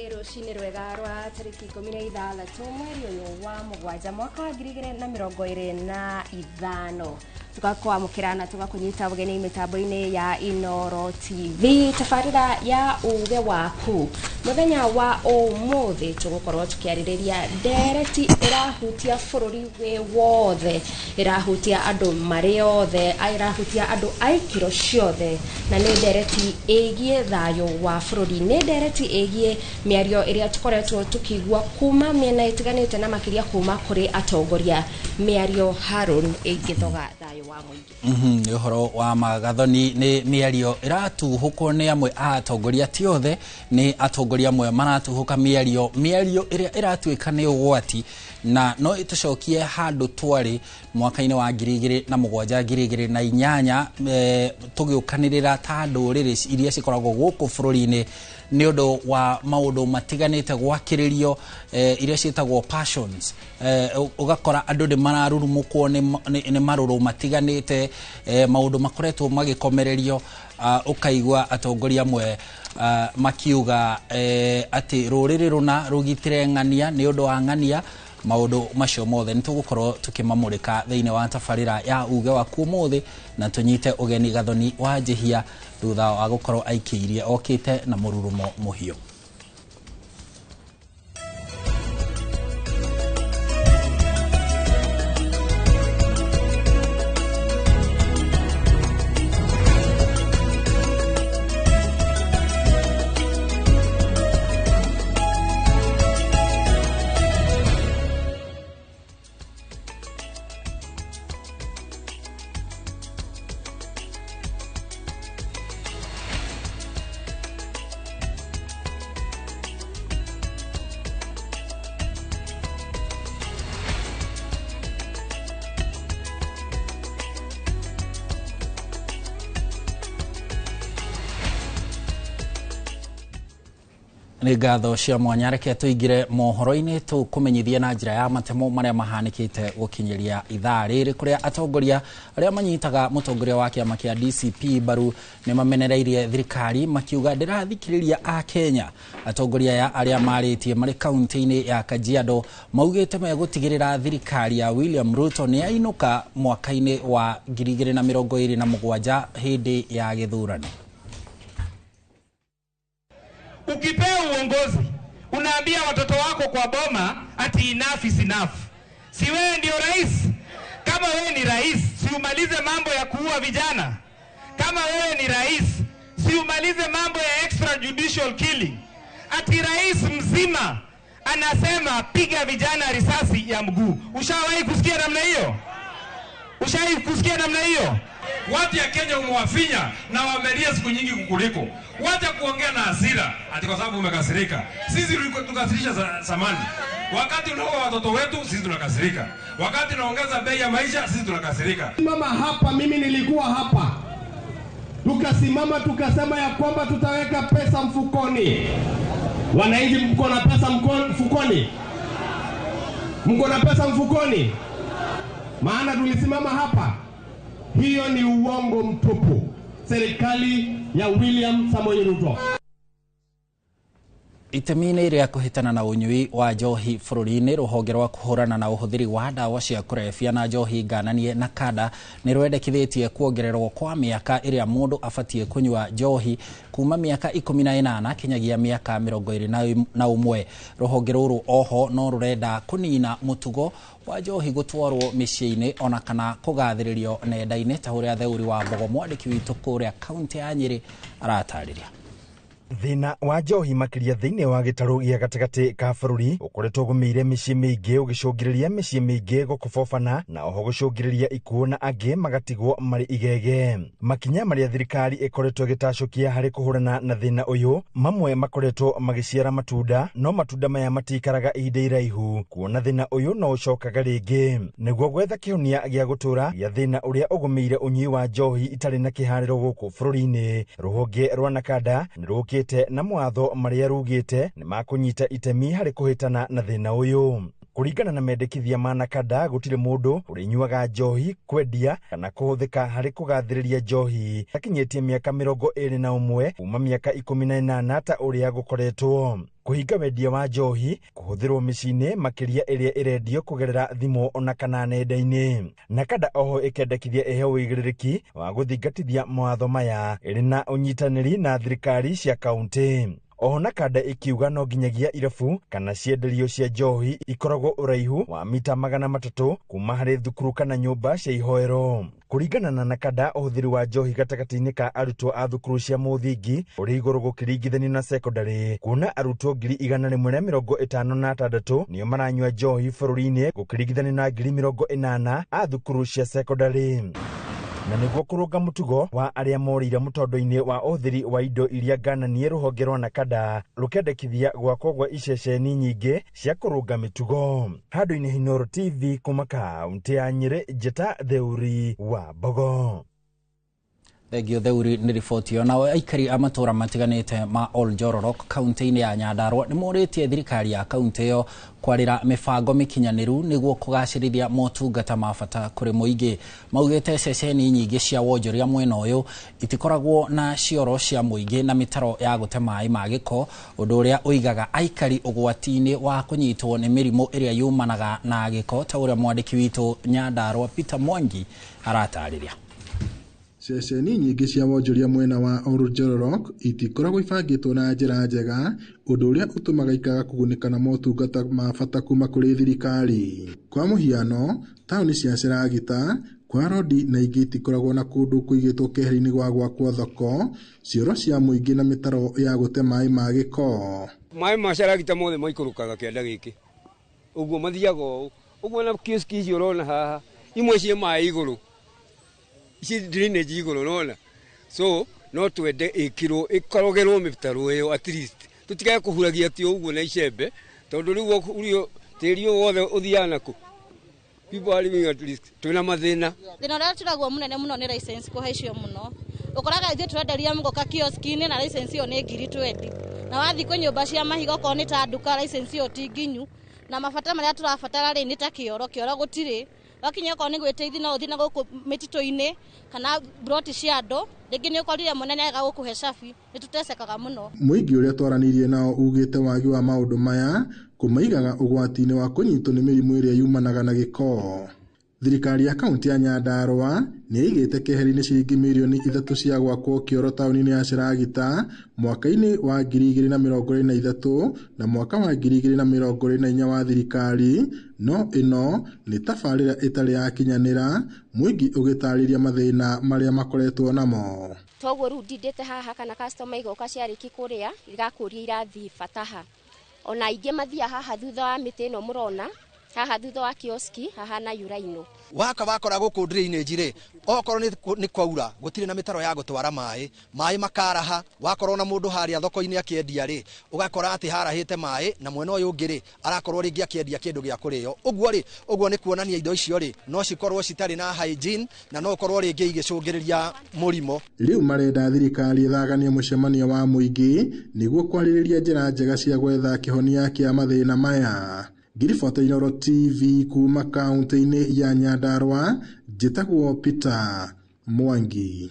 Nĩ rũcinĩ rwega rwa tarĩki 16 mweri ũyũ wa 7 mwaka wa 2025, tugakwamũkĩra na tũgakũnyita ũgeni mĩtambo-inĩ ya Inoro TV, tabarĩra ya Uge Waku. Mũthenya wa ũmũthĩ tũgũkorwo tũkĩarĩrĩria ndereti ĩrahutia bũrũri wĩ wothe, ĩrahutia andũ marĩ othe, ĩrahutia andũ a ikĩro ciothe, na nĩ ndereti ĩgiĩ thayũ wa bũrũri, nĩ ndereti ĩgiĩ mĩario ĩrĩa tũkoretwo tũkĩigua kuma mĩena ĩtiganĩte na makĩria kuma kũrĩ atongoria, mĩario Harũn ĩngĩthoga thayũ wa mũingĩ. Nĩ ũhoro wa magathoni, nĩ mĩario ĩratuhũkwo nĩ amwe a atongoria, ti othe, nĩ atongoria amwe maratuhũka mĩario ĩrĩa ĩratuĩka nĩ ũgwati na no ĩtũcokie handũ twarĩ mwaka-inĩ wa 2007, 2008, tũgĩũkanĩrĩra ta ndũrĩrĩ iria cikoragwo gũkũ bũrũri-inĩ nĩ ũndũ wa maũndũ matiganĩte gwakĩrĩrio, iria ciĩtagwo passions. Ũgakora andũ nĩ mararurumũkwo nĩ marũrũ matiganĩte, maũndũ makoretwo magĩkomererio, ũkaigua atongoria amwe makiuga atĩ rũrĩrĩ rũna rũgitĩre ng'ania nĩ ũndũ wa ng'ania. Maũndũ macio mothe nĩ tũgũkorwo tũkĩmamũrĩka thĩinĩ wa tabarĩra ya Uge Waku ũmũthĩ, na tũnyite ũgeni Gathoni wa Njĩhia thutha wa gũkorwo aikĩirie okĩte na mũrurumo mũhiũ. Nĩ ngatho cia mwanya. Reke tũingĩre mohoro-inĩ, tũkũmenyithie na njĩra ya matemo marĩa mahanĩkĩte gũkinyĩria ithaa rĩrĩ, kũrĩa atongoria arĩa manyitaga mũtongoria wa kĩama kĩa DCP mbaru nĩ mamenereirie thirikari makiuga ndĩrathikĩrĩria a Kenya. Atongoria aya arĩa marĩtie marĩ kaunti-inĩ ya Kajiado maugĩte megũtigĩrĩra thirikari ya William Ruto nĩ yainũka mwaka-inĩ wa 2027 hĩndĩ ya gĩthurano. Ukipewa uongozi unaambia watoto wako kwa boma ati enough is enough. Si wewe ndio rais? Kama wewe ni rais, si umalize mambo ya kuua vijana? Kama wewe ni rais, si umalize mambo ya extrajudicial killing? Ati rais mzima anasema piga vijana risasi ya mguu. Ushawahi kusikia namna hiyo? Ushawahi kusikia namna hiyo? Watu ya Kenya umewafinya na wamelia siku nyingi kukuliko. Wacha kuongea na hasira ati kwa sababu umekasirika. Sisi tukasirisha zamani. Wakati unaoa watoto wetu sisi tunakasirika. Wakati unaongeza bei ya maisha sisi tunakasirika. Mama hapa, mimi nilikuwa hapa. Tukasimama tukasema ya kwamba tutaweka pesa mfukoni. Wananchi, mko na pesa mfukoni? Mko na pesa mfukoni? Maana tulisimama hapa. Hiyo ni uongo mtupu. Serikali ya William Samoei Ruto. Itemi-inĩ rĩa kũhĩtana na ũnyui wa njohi bũrũri-inĩ, rũhonge rwa kũhũrana na ũhũthĩri wa ndawa cia kũrebia na njohi ngananie na kanda nĩ rwendekithĩtie kuongererwo kwa mĩaka ĩrĩa mũndũ abatiĩ kũnyua njohi kuma mĩaka 18 kinyagia mĩaka 21. Rũhonge rũrũ oho no rũrenda kũnina mũtugo wa njohi gũtwarwo mĩciĩ-inĩ ona kana kũgathĩrĩrio nenda-inĩ, ta ũrĩa Theuri wa Mbogo mwandĩki witũ kũrĩa kaunti ya Nyĩrĩ aratarĩria. Thĩna wa njohi makĩria thĩinĩ wa gĩtarũ gĩa gatagatĩ ka bũrũri ũkoretwo ũgũmĩire mĩciĩ mĩingĩ, ũgĩcũngĩrĩria mĩciĩ mĩingĩ gũkobobana na oho gũcũngĩrĩria ikuũ na angĩ magatigwo marĩ igege. Makinya marĩa thirikari ĩkoretwo ĩgĩtacũkia harĩ kũhũrana na thĩna ũyũ, mamwe makoretwo magĩciara matunda, no matunda maya matikaraga ihinda iraihu, kuona thĩna ũyũ no ũcokaga rĩngĩ. Nĩguo gwetha kĩhonia gĩa gũtũra gĩa thĩna ũrĩa ũgũmĩire ũnyui wa njohi itarĩ na kĩharĩro gũkũ bũrũri-inĩ, rũhonge rwa Nakanda nĩ rũkĩte na mwatho marĩa rugĩte nĩ makũnyita itemi harĩ kũhĩtana na thĩna ũyũ. Kũringana na mendekithia ma NACADA, gũtirĩ mũndũ ũrĩnyuaga njohi, kwendia kana kũhũthĩka harĩ kũgathĩrĩria njohi akinyĩtie mĩaka 21 kuma mĩaka 18 ta ũrĩa gũkoretwo. Kũhinga wendia wa njohi kũhũthĩrwo mĩciĩ-inĩ, makĩria ĩrĩa ĩrendio kũgerera thimũ ona kana nenda-inĩ. NACADA oho ĩkendekithia ĩheo ũigĩrĩrĩki wa gũthingatithia mawatho maya ĩrĩ na ũnyitanĩri na thirikari cia kaunti. Oho NACADA ikiuga no nginyagia irabu kana cienderio cia njohi ikoragwo ũraihu wa mita 300 kuma harĩ thukuru kana nyũmba cia ihoero. Kũringana na NACADA, ũhũthĩri wa njohi gatagatĩ-inĩ ka arutwo a thukuru cia mũthingi ũrĩ igũrũ gũkĩringithanio na sekondarĩ, kuona arutwo 156,000 nĩo maranyua njohi bũrũri-inĩ gũkĩringithanio na 80,000 a thukuru cia sekondarĩ. Na nĩguo kũrũnga mũtugo wa arĩa morĩire mũtondo-inĩ wa ũhũthĩri wa indo iria ngananie, rũhonge rwa NACADA rũkendekithia gwakwo gwa iceceni nyingĩ cia kũrũnga mĩtugo. Handũ-inĩ Inooro TV kuma kaunti ya Nyĩrĩ, Njĩta Theuri wa Mbogo. Thengio Theuri nĩ riboti ĩyo. Nao aikari a matũra matiganĩte ma Oljororok kaunti-inĩ ya Nyandarua nĩ morĩtie thirikari ya kaunti ĩyo kwarĩra mĩbango mĩkinyanĩru nĩguo kũgacĩrithia motungata ma bata kũrĩ mũingĩ. Maugĩte ceceni nyingĩ cia wonjoria mwena ũyũ itikoragwo na cioro cia mũingĩ na mĩtaro ya gũte maĩ ma gĩko, ũndũ ũrĩa ũigaga aikari ũgwati-inĩ wa kũnyitwo nĩ mĩrimũ ĩrĩa yumanaga na gĩko, ta ũrĩa mwandĩki witũ Nyandarua Peter Mwangi aratarĩria. Ceceni nyingĩ cia wonjoria mwena wa Oljororok itikoragwo ibangĩtwo na njĩra njega, ũndũ ũrĩa ũtũmaga ikaga kũgunĩka na motungata ma bata kuma kũrĩ thirikari. Kwa mũhiano, taũni cia Seragita, kwa Rodi na ingĩ itikoragwo na kũndũ kũigĩtwo keheri-inĩ gwa gwakwo thoko, cioro cia mũingĩ na mĩtaro ya gũte maĩ ma gĩko. Maĩ ma Seragita mothe maikũrũkaga kĩanda gĩkĩ, ũguo mathiaga ũũ ũguo, na kioski icio ũrona haha imwe ciĩ maĩ igũrũ, ici drainage igũrũ ũrona. So no twende ĩkĩrwo ĩkorogerwo mĩtaro ĩyo at least, tũtikae kũhuragia ti ũguo na icembe, tondũ rĩu ũrio tĩri ũyũ wothe ũthiaga nakũ. People are living at risk. Twĩna mathĩna. Thĩna ũrĩa tũragwo mũnene mũno nĩ license kũhaicio mũno. Ũkoraga ithuĩ tũrenderia mũgoka kioski-inĩ na license ĩyo nĩ 20,000, na wathiĩ kwĩ nyũmba cia mahiga okorwo nĩ ta nduka license ĩyo ti nginyu, na mabata marĩa tũrabatara rĩ nĩ ta kĩoro, kĩoro gũtirĩ. Wakinya okorwo nĩ gwĩteithia no ũthiĩ na gũkũ mĩtitũ-inĩ kana broti cia andũ, rĩngĩ nĩ ũkorire mũnene aga gũkũhe cabi, nĩ tũtecekaga mũno. Mũingĩ ũrĩa twaranĩirie nao ugĩte wagi wa maũndũ maya kũmaigaga ũgwati-inĩ wa kũnyitwo nĩ mĩrimũ ĩrĩa yumanaga na gĩko. Thirikari ya kaunti ya Nyandarua nĩ ĩigĩte keheri-inĩ ciringi mirioni 3 cia gwakwo kĩoro taũni-inĩ ya Seragita mwaka-inĩ wa 2023 na mwaka wa 2024 wa thirikari, no ĩno nĩ tabarĩra ĩtarĩ yakinyanĩra, mũingĩ ũgĩtarĩria mathĩna marĩa makoretwo namo. Toguo rĩu ndindĩte haha kana customer igoka ciarĩki kũrĩa igakũria irathiĩ bata ha, ona aingĩ mathiaga haha thutha wa mĩtĩ ĩno mũrona haha thutha wa kioski haha na yuraino. Waka wakora gũkũ drainage rĩ, okorwo nĩ kwaura gũtirĩ na mĩtaro ya gũtwara maĩ, maĩ makaraha. Wakorwo na mũndũ harĩa thoko-inĩ akĩendia rĩ, ũgakora atĩ harahĩte maĩ, na mwena ũyũ ũngĩ rĩ arakorwo rĩngĩ akĩendia kĩndũ gĩa kũrĩo. Ũguo rĩ, ũguo nĩ kuonania indo icio rĩ no cikorwo citarĩ na hygiene na no ũkorwo rĩngĩ igĩcũngĩrĩria mũrimũ. Rĩu marenda thirikari ĩthaganie mũcemanio wa mũingĩ nĩguo kwarĩrĩria njĩra njega cia gwetha kĩhonia kĩa mathĩna maya. Ngiribota Inooro TV kuma kaunti-inĩ ya Nyandarua, njĩtagwo Peter Mwangi.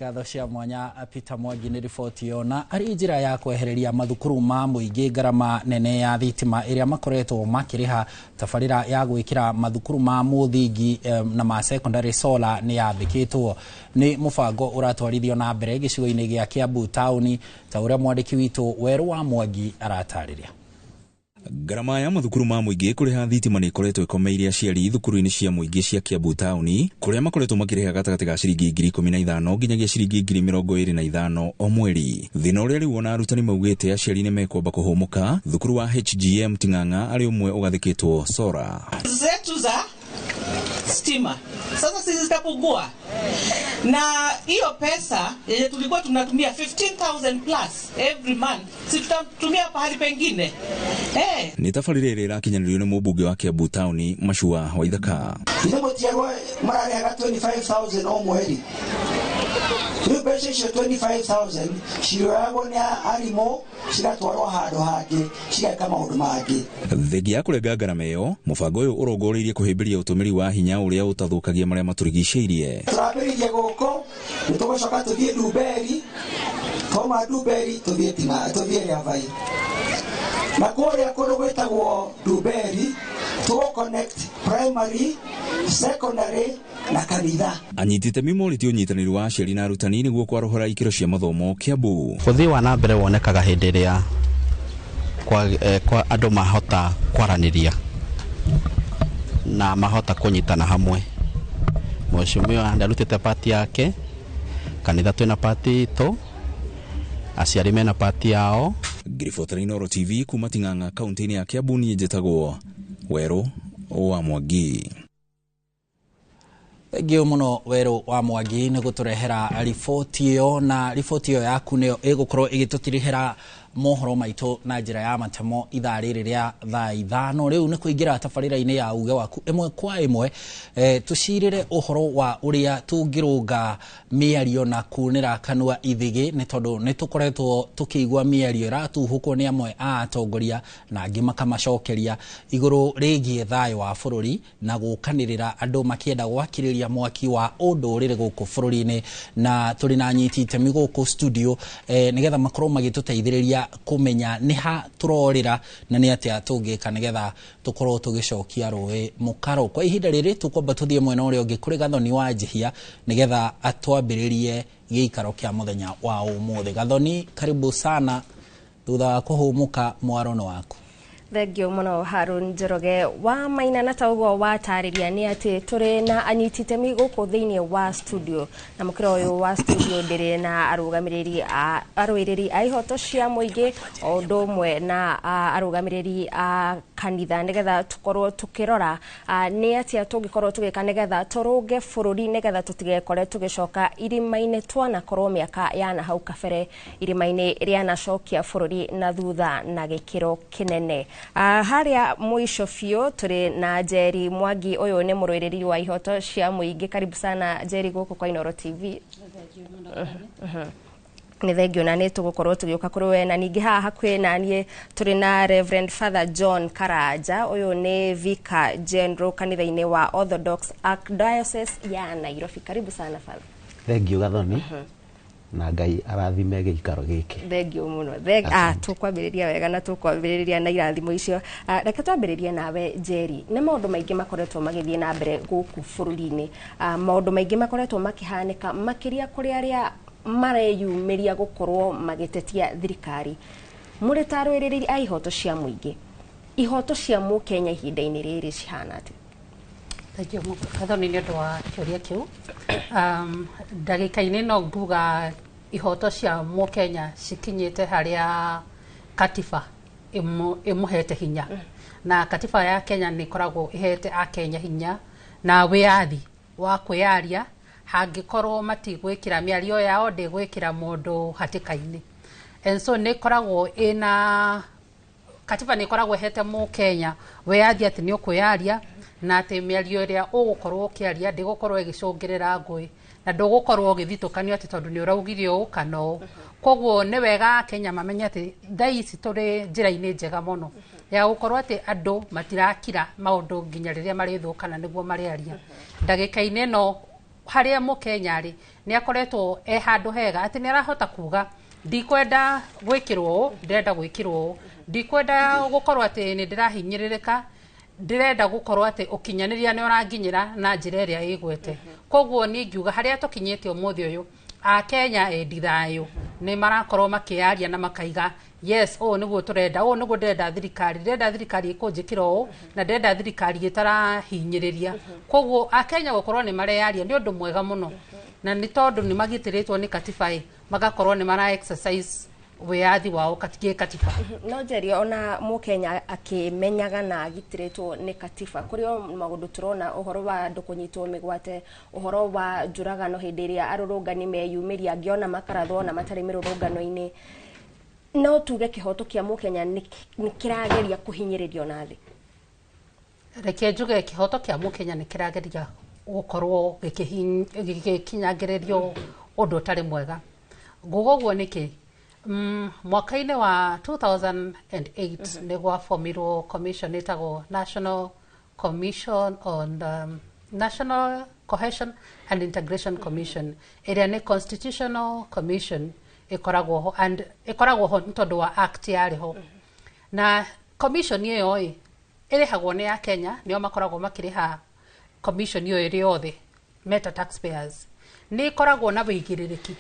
Ngatho cia mwanya Peter Mwangi nĩ riboti ĩyo. Na arĩ njĩra ya kwehereria mathukuru ma mũingĩ ngarama nene ya thitima ĩrĩa makoretwo makĩrĩha, tabarĩra ya gwĩkĩra mathukuru ma mũthingi na ma secondary solar nĩ yambĩkĩtwo. Nĩ mũbango ũratwarithio na mbere gĩcigo-inĩ gĩa Kiambu taũni, ta ũrĩa mwandĩki witũ Werũ wa Mwangi aratarĩria. Ngarama ya mathukuru ma mũingĩ kũrĩha thitima nĩ ĩkoretwo ĩkomeire aciari thukuru-inĩ cia mũingĩ cia Kiambu taũni, kũrĩa makoretwo makĩrĩha gatagatĩ ga ciringi 15,000 nginyagia ciringi 25,000 o mweri. Thĩna ũrĩa rĩu ona arutani maugĩte aciari nĩ mekwamba kũhũmũka, thukuru wa HGM Ting'ang'a arĩ ũmwe ũgathĩkĩtwo sora zetu za stima sasa sisi zitapungua, na hiyo pesa yenye tulikuwa tunatumia 15,000 plus every month, si tutatumia pahali pengine. Nĩ tabarĩra ĩrĩa ĩrakinyanĩrio nĩ mũmbunge wa Kiambu taũni Machua Waithaka. Ithe mũtiarwo mararĩhaga 25,000 o mweri. Rĩu mbeca icio 25,000 cirĩoyagwo nĩ arimũ cigatwarwo handũ hangĩ cigeka maũndũ mangĩ. Thengia ya kũrenga ngarama ĩyo, mũbango ũyũ ũrongoreirie kũhĩmbĩria ũtũmĩri wa hinya ũrĩa ũtathũkagia marĩa matũrigicĩirie. Tũrambĩrĩirie gũkũ, nĩ tũgũcoka tũthiĩ Ndumberi, twauma Ndumberi tũthiĩ tũthiĩ Rĩabai. Na kũrĩa kũndũ gwĩtagwo Ndumberi tũgũ connect primary, secondary na kanitha. Anyiti itemi morĩtie ũnyitanĩri wa aciari na arutani nĩguo kwarũhũra ikĩro cia mathomo Kiambu. Ũthii wa na mbere wonekaga hĩndĩ ĩrĩa kwa andũ mahota kwaranĩria na mahota kũnyitana hamwe. Mheshimiwa ndarutĩte pati yake, kanitha twĩna pati itũ, aciari mena pati yao. Ngiribotera Inooro TV kuma Ting'ang'a kaunti-inĩ ya Kiambu, niĩ njĩtagwo Werũ wa Mwangi. Thengiũ mũno Werũ wa Mwangi nĩ gũtũrehera riboti ĩyo, na riboti ĩyo yaku nĩyo ĩgũkorwo ĩgĩtũtirihĩra mohoro maitũ na njĩra ya matemo ithaa rĩrĩ rĩa thaa 5. Rĩu nĩ kũingĩra tabarĩra-inĩ ya uge waku ĩmwe kwa ĩmwe, tũcirĩre ũhoro wa ũrĩa tũngĩrũnga mĩario na kunĩra kanua ithĩgĩ, nĩ tondũ nĩ tũkoretwo tũkĩigua mĩario ĩratuhũkwo nĩ amwe a atongoria na angĩ makamacokeria igũrũ rĩgiĩ thayũ wa bũrũri na gũkanĩrĩra andũ makĩenda gwakĩrĩria mwaki wa ũndũrĩrĩ gũkũ bũrũri-inĩ. Na tũrĩ na anyiti itemi gũkũ studio, nĩgetha makorwo magĩtũteithĩrĩria kũmenya nĩ ha tũrorĩra na nĩ atĩa tũngĩka nĩgetha tũkorwo tũgĩcokia rũĩ mũkaro. Kwa ihinda rĩrĩ tũkwamba tũthiĩ mwena ũrĩa ũngĩ kũrĩ Gathoni wa Njihia nĩgetha atwambĩrĩrie gĩikaro kĩa mũthenya wa ũmũthĩ. Gathoni, karibu sana, thutha wa kũhũmũka mwaro nĩ waku. Thengio mũno Harun Njoroge wa Maina, na ta ũguo watarĩria nĩ atĩ tũrĩ na anyiti itemi gũkũ thĩinĩ wa studio, na mũkĩra ũyũ wa studio ndĩrĩ na arũgamĩrĩri a arũĩrĩri a ihoto cia mũingĩ o ũndũ ũmwe na arũgamĩrĩri a kanitha, nĩgetha tũkorwo tũkĩrora nĩ atĩa tũngĩkorwo tũgĩka nĩgetha tũrũnge bũrũri, nĩgetha tũtigekore tũgĩcoka irima-inĩ twanakorwo mĩaka ya na hau kabere, irima-inĩ rĩanacokia bũrũri na thutha na gĩkĩro kĩnene. Harĩa mũico biũ tũrĩ na Njeri Mwangi, ũyũ nĩ mũrũĩrĩri wa ihoto cia mũingĩ. Karibu sana Njeri gũkũ kwa Inooro TV. Nĩ thengio na nĩ tũgũkorwo tũgĩũka kũrĩ we. Na ningĩ haha hakuhĩ na niĩ tũrĩ na Reverend Father John Karanja, ũyũ nĩ Vicar General kanitha-inĩ wa Orthodox Archdiocese ya Nairobi. Karibu sana Father. Thengio Gathoni, na Ngai arathime gĩikaro gĩkĩ. Thengio mũno. Tũkwambĩrĩria wega na tũkwambĩrĩria na irathimo icio. Reke twambĩrĩrie nawe Njeri. Nĩ maũndũ maingĩ makoretwo magĩthiĩ na mbere gũkũ bũrũri-inĩ, maũndũ maingĩ makoretwo makĩhanĩka makĩria kũrĩ arĩa mareyumĩria gũkorwo magĩtetia thirikari. Mũrĩ ta arũĩrĩri a ihoto cia mũingĩ, ihoto cia mũkenya ihinda-inĩ rĩrĩ cihana atĩa? Thengio Gathoni nĩ ũndũ wa kĩũria kĩu. Ndagĩka-inĩ no nguga ihoto cia mũkenya cikinyĩte harĩa katiba ĩmũhete hinya, na katiba ya Kenya nĩ ĩkoragwo ĩhete akenya hinya na wĩyathi wa kwĩyaria hangĩkorwo matigwĩkĩra mĩario yao ndĩgwĩkĩra mũndũ hatĩka-inĩ. And so nĩ ĩkoragwo ĩna katiba nĩ ĩkoragwo ĩhete mũkenya wĩyathi atĩ nĩ ũkwĩyaria na atĩ mĩario ĩrĩa ũgũkorwo ũkĩaria ndĩgũkorwo ĩgĩcũngĩrĩra ngũĩ na ndũgũkorwo ũgĩthitũkanio atĩ tondũ nĩ ũraugire ũũ kana ũũ. Koguo nĩ wega Akenya mamenye atĩ thaa ici tũrĩ njĩra-inĩ njega mũno ya gũkorwo atĩ andũ matirakira maũndũ nginya rĩrĩa marĩthũkana nĩguo marĩaria. Ndagĩka-inĩ ĩno harĩa mũkenya rĩ nĩ akoretwo e handũ hega atĩ nĩ arahota kuga ndikwenda gwĩkĩrwo ũũ, ndĩrenda gwĩkĩrwo ũũ, ndikwenda gũkorwo atĩ nĩ ndĩrahinyĩrĩrĩka, ndĩrenda gũkorwo atĩ ũkinyanĩria nĩ ũranginyĩra na njĩra ĩrĩa ĩgwete. Koguo niĩ ngiuga harĩa tũkinyĩte ũmũthĩ ũyũ Akenya endi thayũ nĩ marakorwo makĩaria na makaiga yes, ũũ nĩguo tũrenda, ũũ nĩguo ndĩrenda thirikari, ndĩrenda thirikari ĩkũnjĩkĩra ũũ na ndĩrenda thirikari ĩtarahinyĩrĩria. Koguo Akenya gũkorwo nĩ mareyaria nĩ ũndũ mwega mũno, na nĩ tondũ nĩ magitĩrĩtwo nĩ katiba ĩ magakorwo nĩ mara exercise wĩyathi wao gĩkatiba. No Njeri, ona mũkenya akĩmenyaga na agitĩrĩtwo nĩ katiba, kũrĩ o maũndũ tũrona ũhoro wa andũ kũnyitwo mĩgwate, ũhoro wa njũragano hĩndĩ ĩrĩa arũrũngani meyumĩria, angĩ ona makarathwo ona matarĩ mĩrũrũngano-inĩ. No tuge kĩhoto kĩa mũkenya nĩ kĩrageria kũhinyĩrĩrio na thĩ? Reke njuge kĩhoto kĩa mũkenya nĩ kĩrageria gũkorwo gĩkĩkinyangĩrĩrio Ũndũ ũtarĩ mwega. Nguga ũguo nĩkĩ? Mwaka-inĩ wa 2008 nĩ gwabomirwo commission ĩtagwo National Commission on National Cohesion and Integration Commission, ĩrĩa nĩ constitutional commission ĩkoragwo ho, and ĩkoragwo ho nĩ tondũ wa act yarĩ ho. Na commission ĩyo ĩ ĩrĩhagwo nĩ ya Kenya, nĩo makoragwo makĩrĩha commission ĩyo ĩrĩ othe meta taxpayers. Nĩ ĩkoragwo na wĩigĩrĩrĩki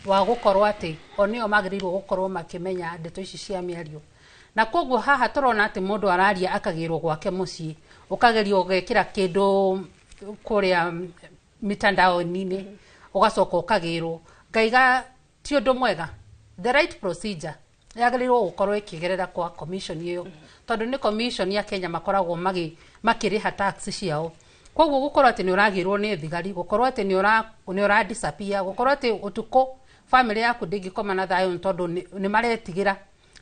wa gũkorwo atĩ o nĩo magĩrĩirwo gũkorwo makĩmenya ndeto ici cia mĩario. Na koguo haha tũrona atĩ mũndũ araria akagĩrwo gwake mũciĩ, ũkagerio ũgekĩra kĩndũ kũrĩa mitandao-inĩ, ũgacoka ũkagĩrwo. Ngaiga ti ũndũ mwega. The right procedure yagĩrĩirwo gũkorwo ĩkĩgerera kwa commission ĩyo, tondũ nĩ commission ya Kenya makoragwo makĩrĩha tax ciao. Koguo gũkorwo atĩ nĩ ũragĩrwo nĩ thigari, gũkorwo atĩ nĩ ũra disappear, gũkorwo atĩ ũtukũ family yaku ndĩngĩkoma na thayũ nĩ tondũ nĩ maretigĩra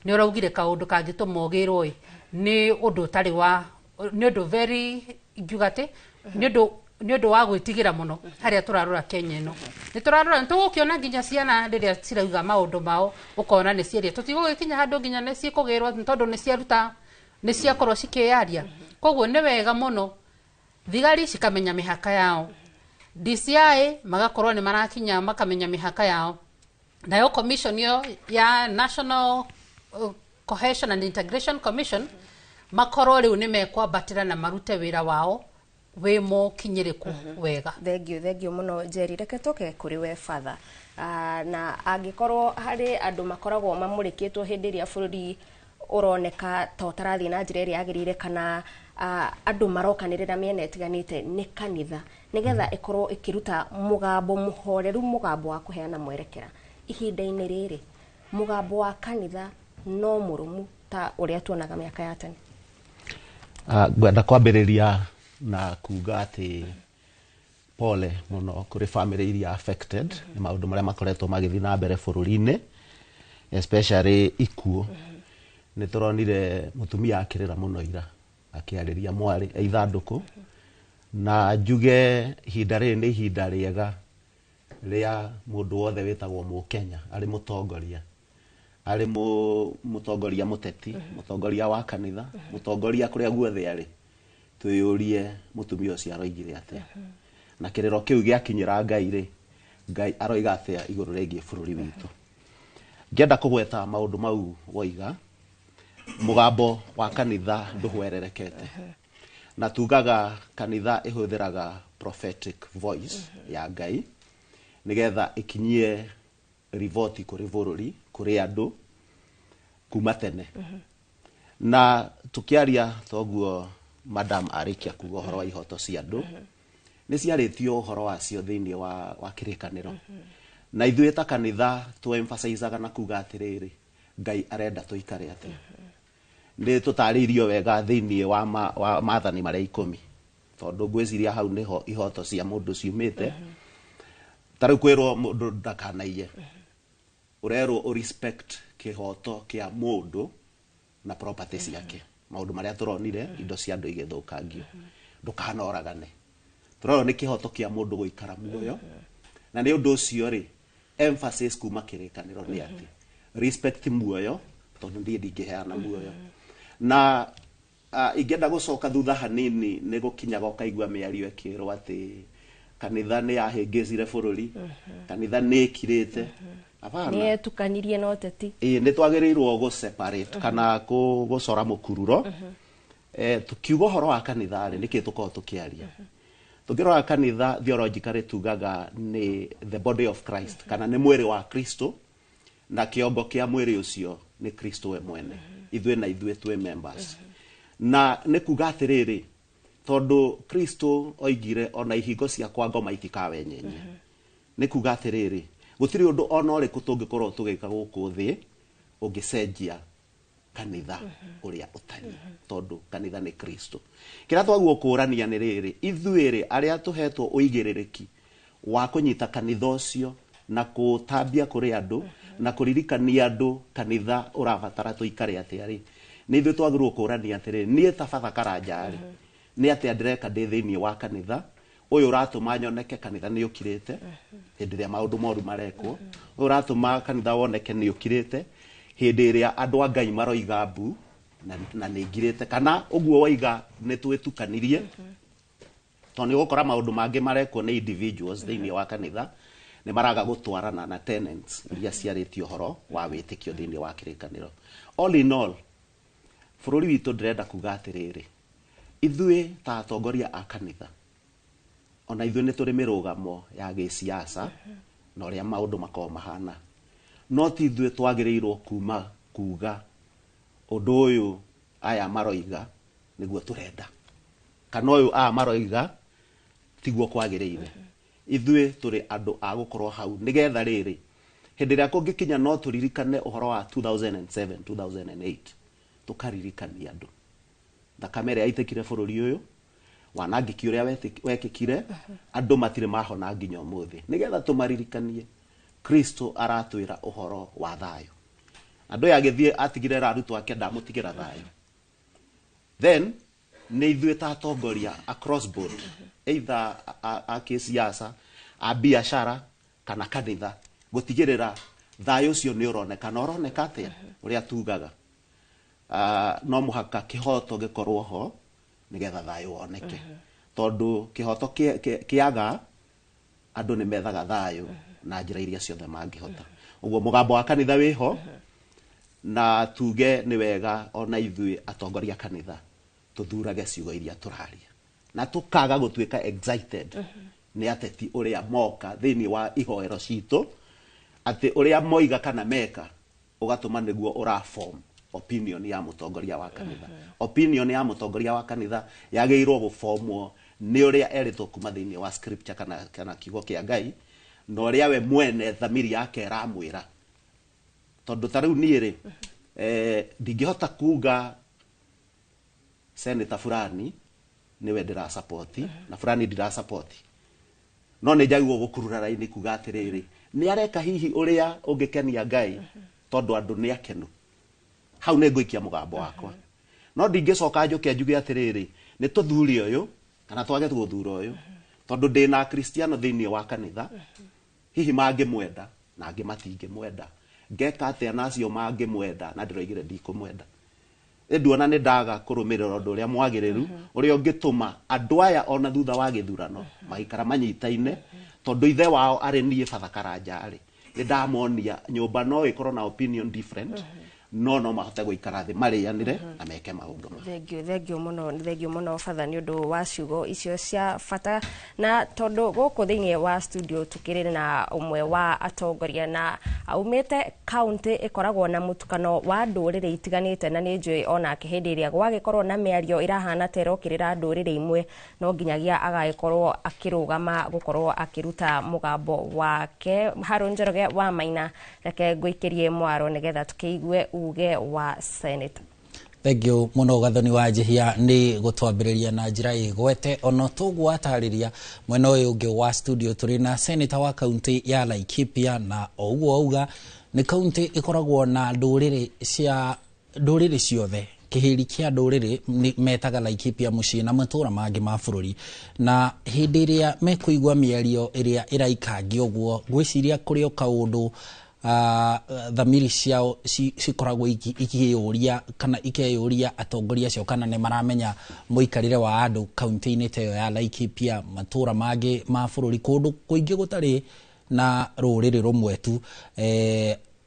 nĩ ũraugire kaũndũ kangĩtũma ũgĩrwo ĩ, nĩ ũndũ ũtarĩ wa, nĩ ũndũ very, ingiuga atĩ nĩ ũndũ wa gwĩtigĩra mũno harĩa tũrarora Kenya ĩno. Nĩ tũrarora, nĩ tũgũkĩona nginya ciana rĩrĩa cirauga maũndũ mao, ũkona nĩ ciaria. Tũtigũgĩkinya handũ nginya nĩ cikũgĩrwo nĩ tondũ nĩ ciaruta, nĩ ciakorwo cikĩyaria. Koguo nĩ wega mũno thigari cikamenya mĩhaka yao, DCI magakorwo nĩ marakinya makamenya mĩhaka yao, nayo commission ĩyo ya National Cohesion and Integration Commission makorwo rĩu nĩ mekwambatĩra na marute wĩra wao wĩ mũkinyĩrĩku wega. Thengio, thengio mũno Njeri. Reke tũke kũrĩ we Father. Na angĩkorwo harĩ andũ makoragwo mamũrĩkĩtwo hĩndĩ ĩrĩa bũrũri ũroneka ta ũtarathiĩ na njĩra ĩrĩa yagĩrĩire, kana andũ marokanĩrĩra mĩena ĩtiganĩte, nĩ kanitha, nĩgetha ĩkorwo ĩkĩruta mũgambo mũhoreru, mũgambo wa kũheana mwerekera. Ihinda-inĩ rĩrĩ mũgambo wa kanitha no mũrũmu ta ũrĩa tuonaga mĩaka ya tene? Ngwenda kwambĩrĩria na kuga atĩ pole mũno kũrĩ family iria affected nĩ maũndũ marĩa makoretwo magĩthiĩ na mbere bũrũri-inĩ, especially ikuũ. Nĩ tũronire mũtumia akĩrĩra mũno ira akĩarĩria mwarĩ e ithandũkũ, na njuge ihinda rĩrĩ nĩ ihinda rĩega rĩa mũndũ wothe wĩtagwo mũkenya, arĩ mũtongoria, arĩ mũtongoria mũteti, mũtongoria wa kanitha, mũtongoria kũrĩa guothe arĩ, twĩyũrie mũtumia ũcio aroigire atĩa, na kĩrĩro kĩu gĩakinyĩra Ngai rĩ, Ngai aroiga atĩa igũrũ rĩgiĩ bũrũri witũ. Ngĩenda kũgweta maũndũ mau woiga, mũgambo wa kanitha ndũhwererekete, na tugaga kanitha ĩhũthĩraga prophetic voice ya Ngai nĩgetha ĩkinyie riboti kũrĩ bũrũri, kũrĩ andũ kuma tene. Na tukiaria toguo madam arĩkia kuga ũhoro wa ihoto cia andũ, nĩ ciarĩtio ũhoro wacio thĩinĩ wa kĩrĩkanĩro. Na ithuĩ ta kanitha tũ-emphasizaga na kuga atĩrĩrĩ, Ngai arenda tũikare atĩa. Nĩ tũtarĩirio wega thĩinĩ wa maathani marĩa 10, tondũ ngwĩciria hau nĩho ihoto cia mũndũ ciumĩte. Ta rĩu kwĩrwo mũndũ ndakanaiye, ũrerwo ũ respect kĩhoto kĩa mũndũ na property ciake, maũndũ marĩa tũronire indo cia andũ igĩthũkangio. Ndũkanoragane, tũrerwo nĩ kĩhoto kĩa mũndũ gũikara muoyo. Na nĩ ũndũ ũcio rĩ, emphasis kuma kĩrĩkanĩro nĩ atĩ respect muoyo, tondũ niĩ ndingĩheana muoyo. Na ingĩenda gũcoka thutha hanini, nĩ gũkinyaga ũkaigua mĩario ĩkĩrwo atĩ kanitha nĩ yahĩngĩcire bũrũri, kanitha nĩ ĩkirĩte. Hapana. Nĩ yetukanirie na ũteti. Ĩĩ, nĩ twagĩrĩirwo gũ separate kana gũcora mũkururo. Tukiuga ũhoro wa kanitha rĩ, nĩkĩ tũkoragwo tũkĩaria? Tũngĩrora kanitha theologically tugaga nĩ the body of Christ, kana nĩ mwĩrĩ wa Kristo, na kĩongo kĩa mwĩrĩ ũcio nĩ Kristo we mwene. Ithuĩ na ithuĩ twĩ members. Na nĩ kuga atĩrĩrĩ, tondũ Kristo oigire ona ihingo cia kwa ngoma itikawenyenyia. Nĩ kuga atĩrĩrĩ, gũtirĩ ũndũ ona ũrĩkũ tũngĩkorwo tũgĩka gũkũ thĩ ũngĩcenjia kanitha ũrĩa ũtariĩ, tondũ kanitha nĩ Kristo. Kĩrĩa twaguo kũrania nĩ rĩrĩ, ithuĩ rĩ arĩa tũhetwo ũigĩrĩrĩki wa kũnyita kanitha ũcio na kũtambia kũrĩ andũ na kũririkania andũ kanitha ũrabatara tũikare atĩa rĩ, nĩ ithuĩ twagĩrĩirwo kũrania atĩrĩrĩ, niĩ ta Father Karanja rĩ, nĩ atĩa ndĩreka ndĩ thĩinĩ wa kanitha Ũyũ ũratũma nyoneke kanitha nĩ ũkirĩte hĩndĩ ĩrĩa maũndũ moru marekwo. Ũyũ ũratũma kanitha woneke nĩ ũkirĩte hĩndĩ ĩrĩa andũ a Ngai maroiga mbu na nĩ ngirĩte, kana ũguo waiga nĩ twĩtukanirie. Tondũ nĩ ũgũkora maũndũ mangĩ marekwo nĩ individuals thĩinĩ wa kanitha nĩ maraga gũtwarana na tenets iria ciarĩtie ũhoro wa wĩtĩkio thĩinĩ wa kĩrĩkanĩro. All in all, bũrũri witũ ndĩrenda kuga atĩrĩrĩ, ithuĩ ta atongoria a kanitha, ona ithuĩ nĩ tũrĩ mĩrũgamo ya gĩsiasa na ũrĩa maũndũ makoragwo mahana, no ti ithuĩ twagĩrĩirwo kuma kuga ũndũ ũyũ aya maroiga nĩguo tũrenda, kana ũyũ aya maroiga tiguo kwagĩrĩire. Ithuĩ tũrĩ andũ a gũkorwo hau nĩgetha rĩrĩ hĩndĩ ĩrĩa kũngĩkinya no tũririkane ũhoro wa 2007 2008, tũkaririkania andũ thakame ĩrĩa yaitĩkire bũrũri ũyũ, wanangĩki ũrĩa wekĩkire, andũ matirĩ mahona nginya ũmũthĩ. Nĩgetha tũmaririkanie Kristo aratwĩra ũhoro wa thayũ. Andũ aya agĩthiĩ atigire arutwo ake ndamũtigĩra thayũ. Then nĩ ithuĩ ta atongoria across board, either a kĩsiasa, a biashara kana kanitha, gũtigĩrĩra thayũ ũcio nĩ ũroneka. Na ũroneka atĩa? Ũrĩa tugaga no mũhaka kĩhoto gĩkorwo ho nĩgetha thayũ woneke, tondũ kĩhoto kĩaga andũ nĩ methaga thayũ na njĩra iria ciothe mangĩhota. Ũguo mũgambo wa kanitha wĩho, na tuge nĩ wega ona ithuĩ atongoria kanitha tũthurage ciugo iria tũraria na tũkaga gũtuĩka excited nĩ ateti ũrĩa moka thĩinĩ wa ihoero citũ, atĩ ũrĩa moiga kana meka ũgatũma nĩguo ũraform opinion ya mũtongoria wa kanitha. Opinion ya mũtongoria wa kanitha yagĩrĩirwo gũbomwo nĩ ũrĩa erĩtwo kuma thĩinĩ wa scripture kana kiugo kĩa Ngai, na ũrĩa we mwene thamiri yake ĩramwĩra. Tondũ ta rĩu niĩ rĩ, ndingĩhota kuga senator fulani nĩwe ndĩrasupport na fulani ndirasupport, no nĩ njagĩrĩirwo gũkurura raini kuga atĩrĩrĩ, nĩ areka hihi ũrĩa ũngĩkenia Ngai tondũ andũ nĩ akenu, hau nĩ ngũikia mũgambo wakwa. No ndingĩcoka njũke njuge atĩrĩrĩ, nĩ tũthure ũyũ kana twage gũthura ũyũ, tondũ ndĩna akristiano thĩinĩ wa kanitha hihi mangĩmwenda na angĩ matingĩmwenda. Ngeka atĩa na acio mangĩmwenda na ndĩroigire ndikũmwenda? Nduona nĩ ndaga kũrũmĩrĩra ũndũ ũrĩa mwagĩrĩru ũrĩa ũngĩtũma andũ aya ona thutha wa gĩthurano magĩikara manyitaine, tondũ ithe wao arĩ niĩ Batha Karanja rĩ, nĩ ndamonia nyũmba no ĩkorwo na opinion different, no mahote gũikara thĩ marĩanĩre na meke maũndũ mao. Thengio mũno, thengio mũno Batha nĩ ũndũ wa ciugo icio cia bata. Na tondũ gũkũ thĩinĩ wa studio tũkĩrĩ na ũmwe wa atongoria na aumĩte kaunti ĩkoragwo na mũtukano wa ndũrĩrĩ itiganĩte, na nĩ njũĩ onake hĩndĩ ĩrĩa gwagĩkorwo na mĩario ĩrahana ta ĩrokĩrĩra ndũrĩrĩ imwe, no nginyagia agagĩkorwo akĩrũgama gũkorwo akĩruta mũgambo wake. Harũ Njoroge wa Maina, reke ngũikĩrie mwaro nĩgetha tũkĩigue uge wa Senate. Thank you mũno Gathoni wa Njihia nĩ gũtwambĩrĩria na njĩra ĩgwete. Ona tũgwatarĩria mwena ũyũ ũngĩ wa studio tũrĩ na senator wa kaunti ya Laikipia, na o ũguo auga nĩ kaunti ĩkoragwo na ndũrĩrĩ cia ndũrĩrĩ ciothe, kĩhĩri kĩa ndũrĩrĩ metaga Laikipia mũciĩ na matũra mangĩ ma bũrũri. Na hĩndĩ ĩrĩa mekũigua mĩario ĩrĩa ĩraikangio ũguo, ngwĩciria kũrĩ o kaũndũ thamiri ciao cikoragwo ikĩyũria kana ikeyũria atongoria acio kana nĩ maramenya mũikarĩre wa andũ kaunti-inĩ ta ĩyo ya Laikipia, matũra mangĩ ma bũrũri, kũndũ kũingĩ gũtarĩ na rũrĩrĩ rũmwe tu.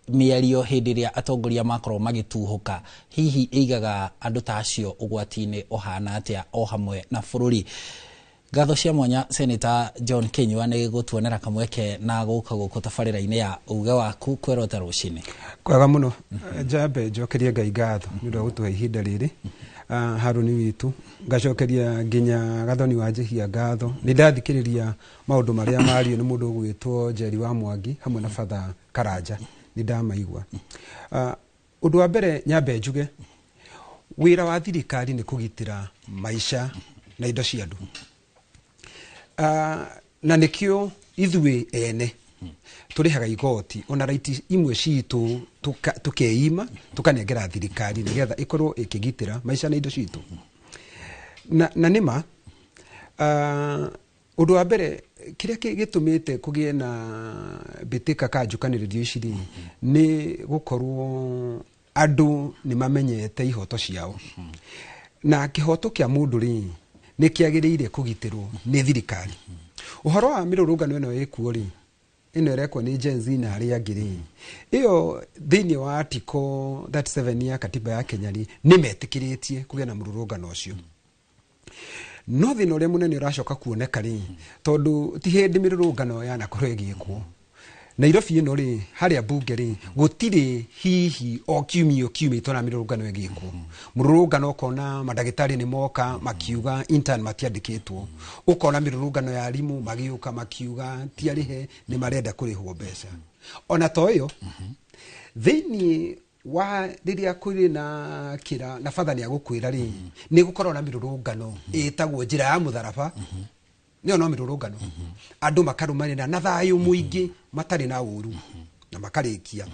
Mĩario hĩndĩ ĩrĩa atongoria makorwo magĩtuhũka hihi ĩigaga andũ ta acio ũgwati-inĩ ũhana atĩa o hamwe na bũrũri. Ngatho cia mwanya Senator John Kinyua nĩ gũtuonera kamweke na gũka gũkũ tabarĩra-inĩ ya uge waku kwerota rũcinĩ. Kwega mũno, njambe njokerie Ngai ngatho nĩ ũndũ wa gũtũhe ihinda rĩrĩ Harũni witũ, ngacokeria nginya Gathoni wa Njihia ngatho. Nĩ ndathikĩrĩria maũndũ marĩa mario nĩ mũndũ ũgwĩtwo Njeri wa Mwangi hamwe na Batha Karanja, nĩ ndamaigua. Ũndũ wa mbere nyambe njuge, wĩra wa thirikari nĩ kũgitĩra maica na indo cia andũ. Na nĩkĩo ithuĩ ene tũrĩhaga igoti ona raiti imwe citũ tukeima tukanengera thirikari nĩgetha ĩkorwo ĩkĩgitĩra maica na indo citũ. Na nĩma Ũndũ wa mbere kĩrĩa gĩtũmĩte kũgĩe na mbĩtĩka ka njũkanĩrĩrio ici rĩ, nĩ gũkorwo andũ nĩ mamenyete ihoto ciao, na kĩhoto kĩa mũndũ rĩ, nĩ kĩagĩrĩire kũgitĩrwo nĩ thirikari. Ũhoro wa mĩrũrũngano ĩno ĩkuo rĩ, ĩno ĩrekwo nĩ Gen Z na arĩa angĩ rĩ, ĩyo thĩinĩ wa article 37 ya katiba ya Kenya rĩ, nĩ metĩkĩrĩtie kũgĩa na mũrũrũngano ũcio. No thĩna ũrĩa mũnene ũracoka kuoneka rĩ, tondũ ti hĩndĩ mĩrũrũngano yanakorwo ĩgĩkwo Nairobi ĩno rĩ, harĩa mbunge rĩ, gũtirĩ hihi o kiumia o kiumia itona mĩrũrũngano ĩgĩkwo. Mũrũrũngano ũkona mandagĩtarĩ nĩ moka makiuga intern matiandĩkĩtwo, ũkona mĩrũrũngano ya arimũ magĩũka makiuga ti arĩhe, nĩ marenda kũrĩhwo mbeca. Ona to ĩyo, thĩinĩ wa rĩrĩa kũrĩ na kĩra na batha nĩ agũkwĩra rĩ, nĩ gũkorwo na mĩrũrũngano ĩtagwo njĩra ya mũtharaba. Nĩyo no mĩrũrũngano, andũ makarũmanĩra na thayũ mũingĩ matarĩ na ũru na makarĩkia.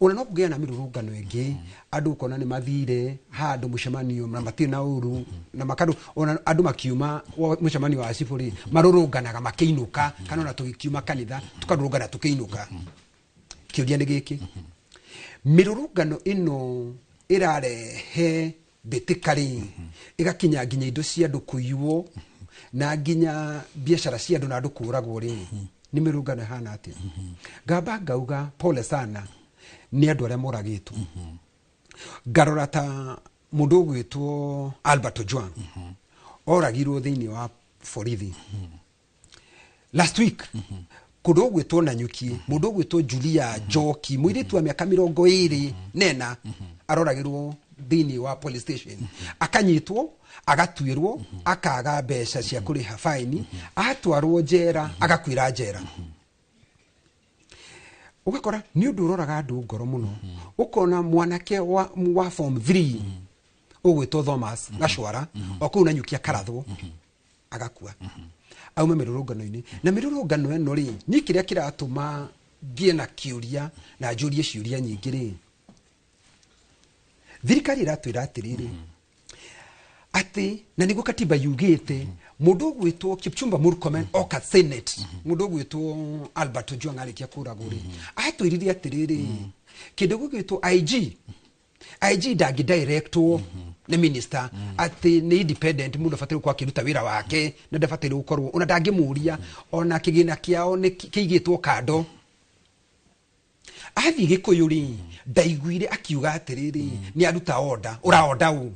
Ona no kũgĩa na mĩrũrũngano ĩngĩ, andũ ũkona nĩ mathire handũ mũcemanio na matirĩ na ũru na makarũ, ona andũ makiuma mũcemanio wa cibũ rĩ, marũrũnganaga makĩinũka, kana ona tũgĩkiuma kanitha tũkarũrũngana tũkĩinũka. Kĩũria nĩ gĩkĩ, mĩrũrũngano ĩno ĩrarehe mbĩtĩka rĩ, ĩgakinya nginya indo cia andũ kũiywo na nginya biacara cia andũ na andũ kũragwo rĩ, nĩ mĩrũrũngano ĩhana atĩa? Ngamba ngauga pole sana nĩ andũ arĩa moragĩtwo. Ngarora ta mũndũ ũgwĩtwo Albert Ojwang oragirwo thĩinĩ wa borithi last week kũndũ gũgwĩtwo Nanyuki. Mũndũ ũgwĩtwo Julia Njoki, mũirĩtu wa mĩaka 24, aroragĩrwo thĩinĩ wa police station, akanyitwo, agatuĩrwo, akaga mbeca cia kũrĩha faini, atwarwo njera, agakuĩra njera. Ũgakora nĩ ũndũ ũroraga andũ ngoro mũno. Ũkona mwanake wa form 3 ũgwĩtwo Thomas Gacwara o kũu Nanyuki akarathwo agakua aume mĩrũrũngano-inĩ. Na mĩrũrũngano ĩno rĩ, niĩ kĩrĩa kĩratũma ngĩe na kĩũria na njũrie ciũria nyingĩ rĩ, thirikari ĩratwĩra atĩrĩrĩ, atĩ na nĩguo katiba yugĩte, mũndũ ũgwĩtwo Kipchumba Murkomen oka Senate, mũndũ ũgwĩtwo Albert Ojwang arĩkia kũragwo rĩ, atwĩrire atĩrĩrĩ, kĩndũ gĩgwĩtwo IG ndangĩ directwo nĩ minister, atĩ nĩ independent, mũndũ abataire gũkorwo akĩruta wĩra wake na ndabataire gũkorwo ona ndangĩmũria, ona kĩgĩna kĩao nĩ kĩigĩtwo kando. Athiĩ Gĩkũyũ rĩ, ndaiguire akiuga atĩrĩrĩ, nĩ aruta order. Ũraonda ũ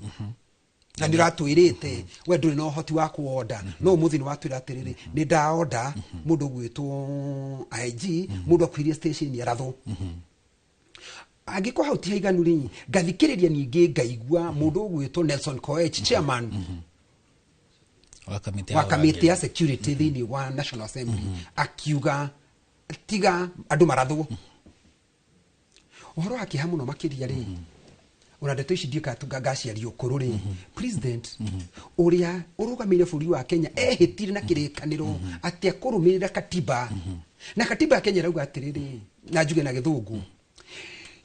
na nĩ ũratwĩrĩte we ndũrĩ na ũhoti wa kuonda? No ũmũthĩ nĩ watwĩra atĩrĩrĩ, nĩ ndaonda mũndũ ũgwĩtwo IG, mũndũ akuirie station arathwo. Angĩkorwo hau ti haiganu rĩ, ngathikĩrĩria ningĩ ngaigua mũndũ ũgwĩtwo Nelson Koech, chairman wa kamĩtĩ wa kamĩtĩ ya security thĩinĩ wa National Assembly, akiuga tiga andũ marathwo. Ũhoro wa kĩeha mũno makĩria rĩ, ona ndeto ici ndiũka ngaciaria ũkũrũ rĩ, president ũrĩa ũrũgamĩire bũrũri wa Kenya ehĩtire na kĩrĩkanĩro atĩ akũrũmĩrĩra katiba, na katiba ya Kenya ĩrauga atĩrĩrĩ, na njuge na Gĩthũngũ,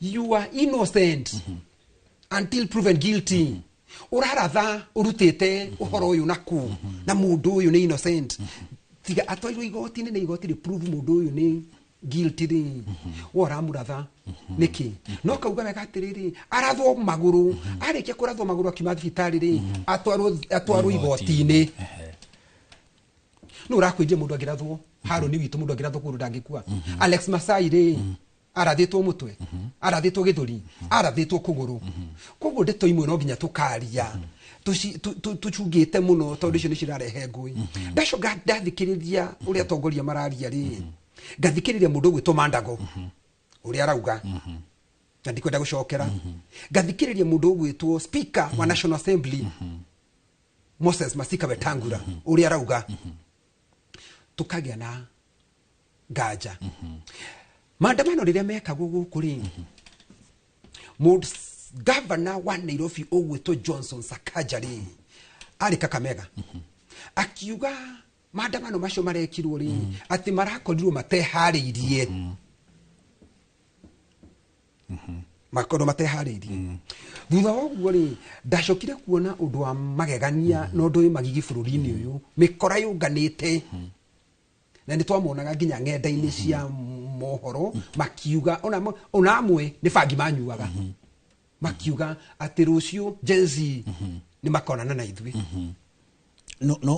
you are innocent until proven guilty. Ũraratha ũrutĩte ũhoro ũyũ naku na mũndũ ũyũ nĩ innocent, tiga atwairwo igoti-inĩ na igoti rĩ prove mũndũ ũyũ nĩ guilty rĩ, we ũramũratha nĩkĩ? No kauga wega atĩrĩrĩ, arathwo magũrũ, arĩkia kũrathwo magũrũ akiuma thibitarĩ rĩ, atwarwo igoti-inĩ. Nũ ũrakwĩria mũndũ angĩrathwo Harũni witũ, mũndũ angĩrathwo kũgũrũ ndangĩkua? Alex Masai rĩ, arathĩtwo mũtwe, arathĩtwo gĩthũri, arathĩtwo kũgũrũ. Koguo ndeto imwe no nginya tũkaria tũcungĩte mũno, tondũ icio nĩ cirarehe ngũĩ. Ndacoka ndathikĩrĩria ũrĩa atongoria mararia rĩ, ngathikĩrĩria mũndũ ũgwĩtwo Mandago ũrĩa arauga, na ndikwenda gũcokera, ngathikĩrĩria mũndũ ũgwĩtwo speaker wa National Assembly Moses Masika Wetangula ũrĩa arauga, tũkagĩa na nganja. Maandamano rĩrĩa mekagwo gũkũ rĩ, mũndũ gavana wa Nairobi ũgwĩtwo Johnson Sakaja rĩ, arĩ Kakamega, akiuga maandamano macio marekirwo rĩ, atĩ marakorirwo mateharĩirie. Makorwo mateharĩirie. Thutha wa ũguo rĩ, ndacokire kuona ũndũ wa magegania na ũndũ wĩ magigi bũrũri-inĩ ũyũ, mĩkora yũnganĩte, na nĩ twamonaga nginya ng'enda-inĩ cia mohoro makiuga ona amwe nĩ bangi manyuaga, makiuga atĩ rũciũ Gen Z nĩ makonana na ithuĩ.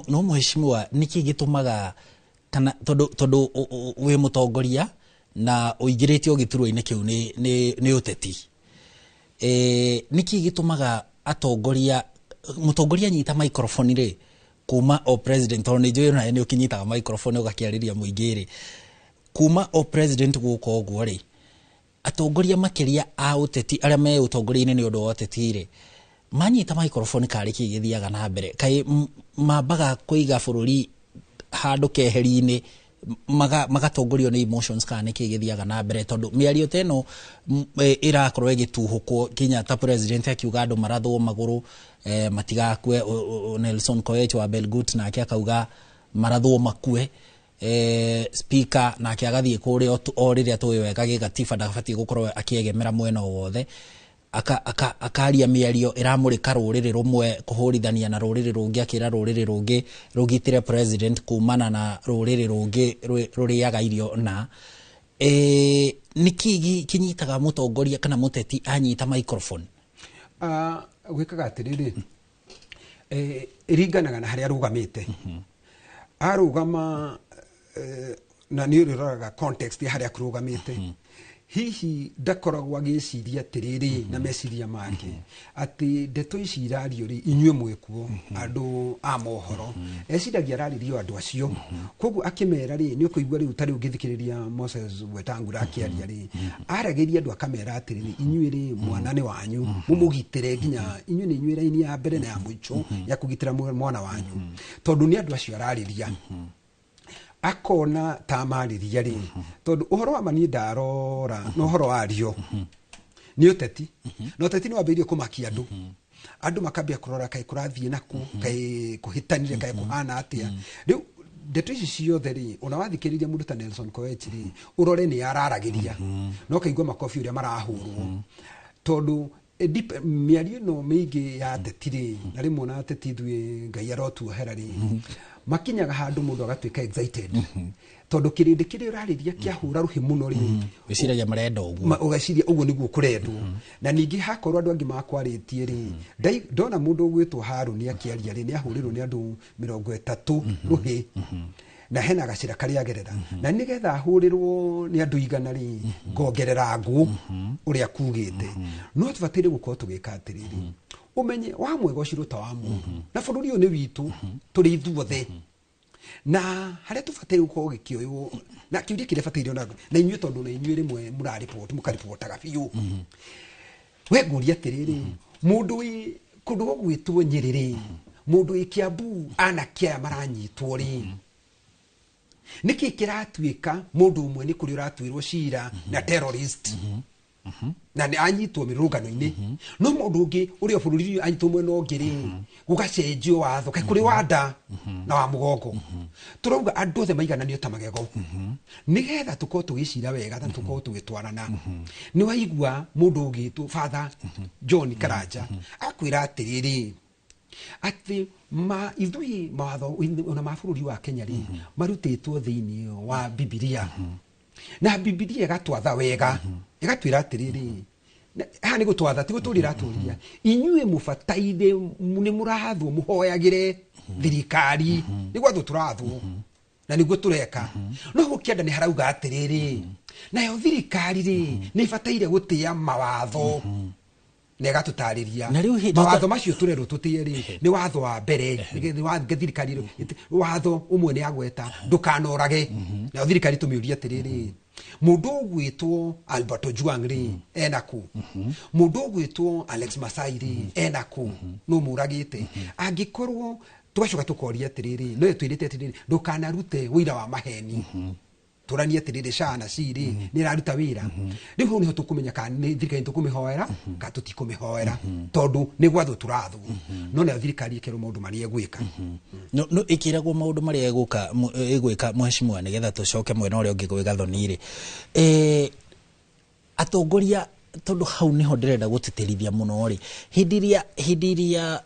No mheshimiwa, nĩkĩ gĩtũmaga kana tondũ wĩ mũtongoria na ũingĩrĩtio gĩturwa-inĩ kĩu nĩ ũteti, nĩkĩ gĩtũmaga atongoria, mũtongoria anyita microphone rĩ, kuma o president, tondũ nĩ njũĩ onawe nĩ ũkĩnyitaga microphone ũgakĩarĩria mũingĩ rĩ, kuma o president gũka ũguo rĩ, atongoria makĩria a ũteti arĩa me ũtongoria-inĩ nĩ ũndũ wa ũteti rĩ, manyita microphone karĩ kĩ gĩthiaga na mbere? Kaĩ mambaga kũiga bũrũri handũ keheri-inĩ, magatongorio nĩ emotions, kana nĩkĩ gĩthiaga na mbere? Tondũ mĩario ta ĩno ĩrakorwo ĩgĩtuhũkwo nginya ta president akiuga andũ marathwo magũrũ, matigakue, Nelson Koech wa Belgut nake akauga marathwo makue, speaker nake agathiĩ kũrĩa o rĩrĩa tũĩ wega gĩgatiba ndabatiĩ gũkorwo akĩegemera mwena o wothe, akaria mĩario ĩramũrĩka rũrĩrĩ rũmwe kũhũrithania na rũrĩrĩ rũngĩ, akĩra rũrĩrĩ rũngĩ rũgitĩre president kumana na rũrĩrĩ rũngĩ rũrĩaga irio. Na nĩkĩ kĩnyitaga mũtongoria kana mũteti anyita microphone? Gwĩkaga atĩrĩrĩ, ĩringanaga na harĩa arũgamĩte. Arũgama na nĩ ũrĩroraga context ya harĩa akũrũgamĩte. Hihi ndakoragwo agĩciria atĩrĩrĩ na meciria make atĩ ndeto ici irario rĩ, inyuĩ mwĩkuo andũ a mohoro, eciragia ararĩrio andũ acio. Koguo akĩmera rĩ, nĩ ũkũigua rĩu ta rĩu ngĩthikĩrĩria Moses Wetangula akĩaria rĩ, aragĩria andũ akamera atĩrĩrĩ, inyuĩ rĩ, mwana nĩ wanyu, mũmũgitĩre nginya inyuĩ nĩ inyuĩ raini ya mbere na ya mũico ya kũgitĩra mwana wanyu, tondũ nĩ andũ acio ararĩria. Akona ta marĩria rĩ, tondũ ũhoro wa ma niĩ ndarora na ũhoro wario nĩ ũteti, na ũteti nĩ wambĩrĩirie kũmakia andũ, andũ makambia kũrora kaĩ kũrathiĩ naku, kaĩ kũhĩtanire, kaĩ kũhana atĩa. Rĩu ndeto ici ciothe rĩ, ona wathikĩrĩria mũndũ ta Nelson Koech rĩ, ũrore nĩ araragĩria no kaigua makobi ũrĩa marahũrwo, tondũ mĩario ĩno mĩingĩ ya ateti rĩ, na rĩmwe ona ateti ithuĩ Ngai arotuohera rĩ, makinyaga handũ mũndũ agatuĩka excited, tondũ kĩrĩndĩ kĩrĩa ũrarĩria kĩahũra rũhĩ mũno rĩ, wĩciragia marenda ũguo, ũgeciria ũguo nĩguo kũrendwo. Na ningĩ hakorwo andũ angĩ makwarĩtie rĩ, ndona mũndũ ũgwĩtwo Harũni akĩaria rĩ, nĩ ahũrĩrwo nĩ andũ 30 rũhĩ, na hena gacĩra karĩa agerera, na nĩgetha ahũrĩrwo nĩ andũ 100 rĩ, ngongerera ngũ ũrĩa kugĩte. No tũbataire gũkorwo tũgĩka atĩrĩrĩ, ũmenye wa mwega ũcirwo ta wa mũndũ, na bũrũri ũyũ nĩ witũ tũrĩ ithuothe, na harĩa tũbataire gũkorwo gĩkĩoywo na kĩũria kĩrĩa bataire ona na inyuĩ, tondũ na inyuĩ rĩmwe mũraripoti mũkaripotaga biũ, we ngũria atĩrĩrĩ, mũndũ wĩ kũndũ gũgwĩtwo Nyĩrĩ rĩ, mũndũ wĩ Kiambu anake aya maranyitwo rĩ, nĩkĩ kĩratuĩka mũndũ ũmwe nĩ kũrĩ ũratuĩrwo cira na terrorist na nĩ anyitwo mĩrũrũngano-inĩ, no mũndũ ũngĩ ũrĩa bũrũri-inĩ anyitwo mwena ũngĩ rĩ, gũgacenjio watho, kaĩ kũrĩ wa nda na wa mũgongo? Tũrauga andũ othe maigananio ta magego, nĩgetha tũkorwo tũgĩcira wega na tũkorwo tũgĩtwarana. Nĩ waigua mũndũ ũgĩtwo Father John Karanja akwĩra atĩrĩrĩ, atĩ ma ithuĩ mawatho ona ma bũrũri wa Kenya rĩ, marutĩtwo thĩinĩ wa Bibilia, na Bibilia ĩgatwatha wega, ĩgatwĩra atĩrĩrĩ, haha nĩ gũtwatha, ti gũtũria ĩratũria, inyuĩ mũbataire nĩ mũrathwo mũhoyagĩre thirikari, nĩ gwathwo tũrathwo na nĩguo tũreka. No gũkĩenda nĩ harauga atĩrĩrĩ, nayo thirikari rĩ, nĩ ĩbataire gũtĩa mawatho, na ĩgatũtarĩria mawatho macio tũrerwo tũtĩe rĩ, nĩ watho wa mbere nĩ wa thirikari, watho ũmwe nĩ agweta ndũkanorage. Nayo thirikari tũmĩũrie atĩrĩrĩ, mũndũ ũgwĩtwo Albert Ojwang rĩ, ena kũ? Mũndũ ũgwĩtwo Alex Masai rĩ, ena kũ? No mũragĩte. Angĩkorwo tũgacoka tũkoria atĩrĩrĩ, no ĩtwĩrĩte atĩrĩrĩ, ndũkanarute ũira wa maheni, tũranie atĩrĩrĩ, SHA na C rĩ, nĩ ĩraruta wĩra? Rĩu hau nĩho tũkũmenya kana nĩ thirikari tũkũmĩhoera kana tũtikũmĩhoera, tondũ nĩ gwathwo tũrathwo, no nayo thirikari ĩkerwo maũndũ marĩa ĩgwĩka. No ĩkĩragwo maũndũ marĩa ĩgwĩka mheshimiwa, nĩgetha tũcoke mwena ũrĩa ũngĩ gwĩ Gathoni rĩ, atongoria Tondu hau niho ndirenda gutitĩrithia muno ri, hindi iria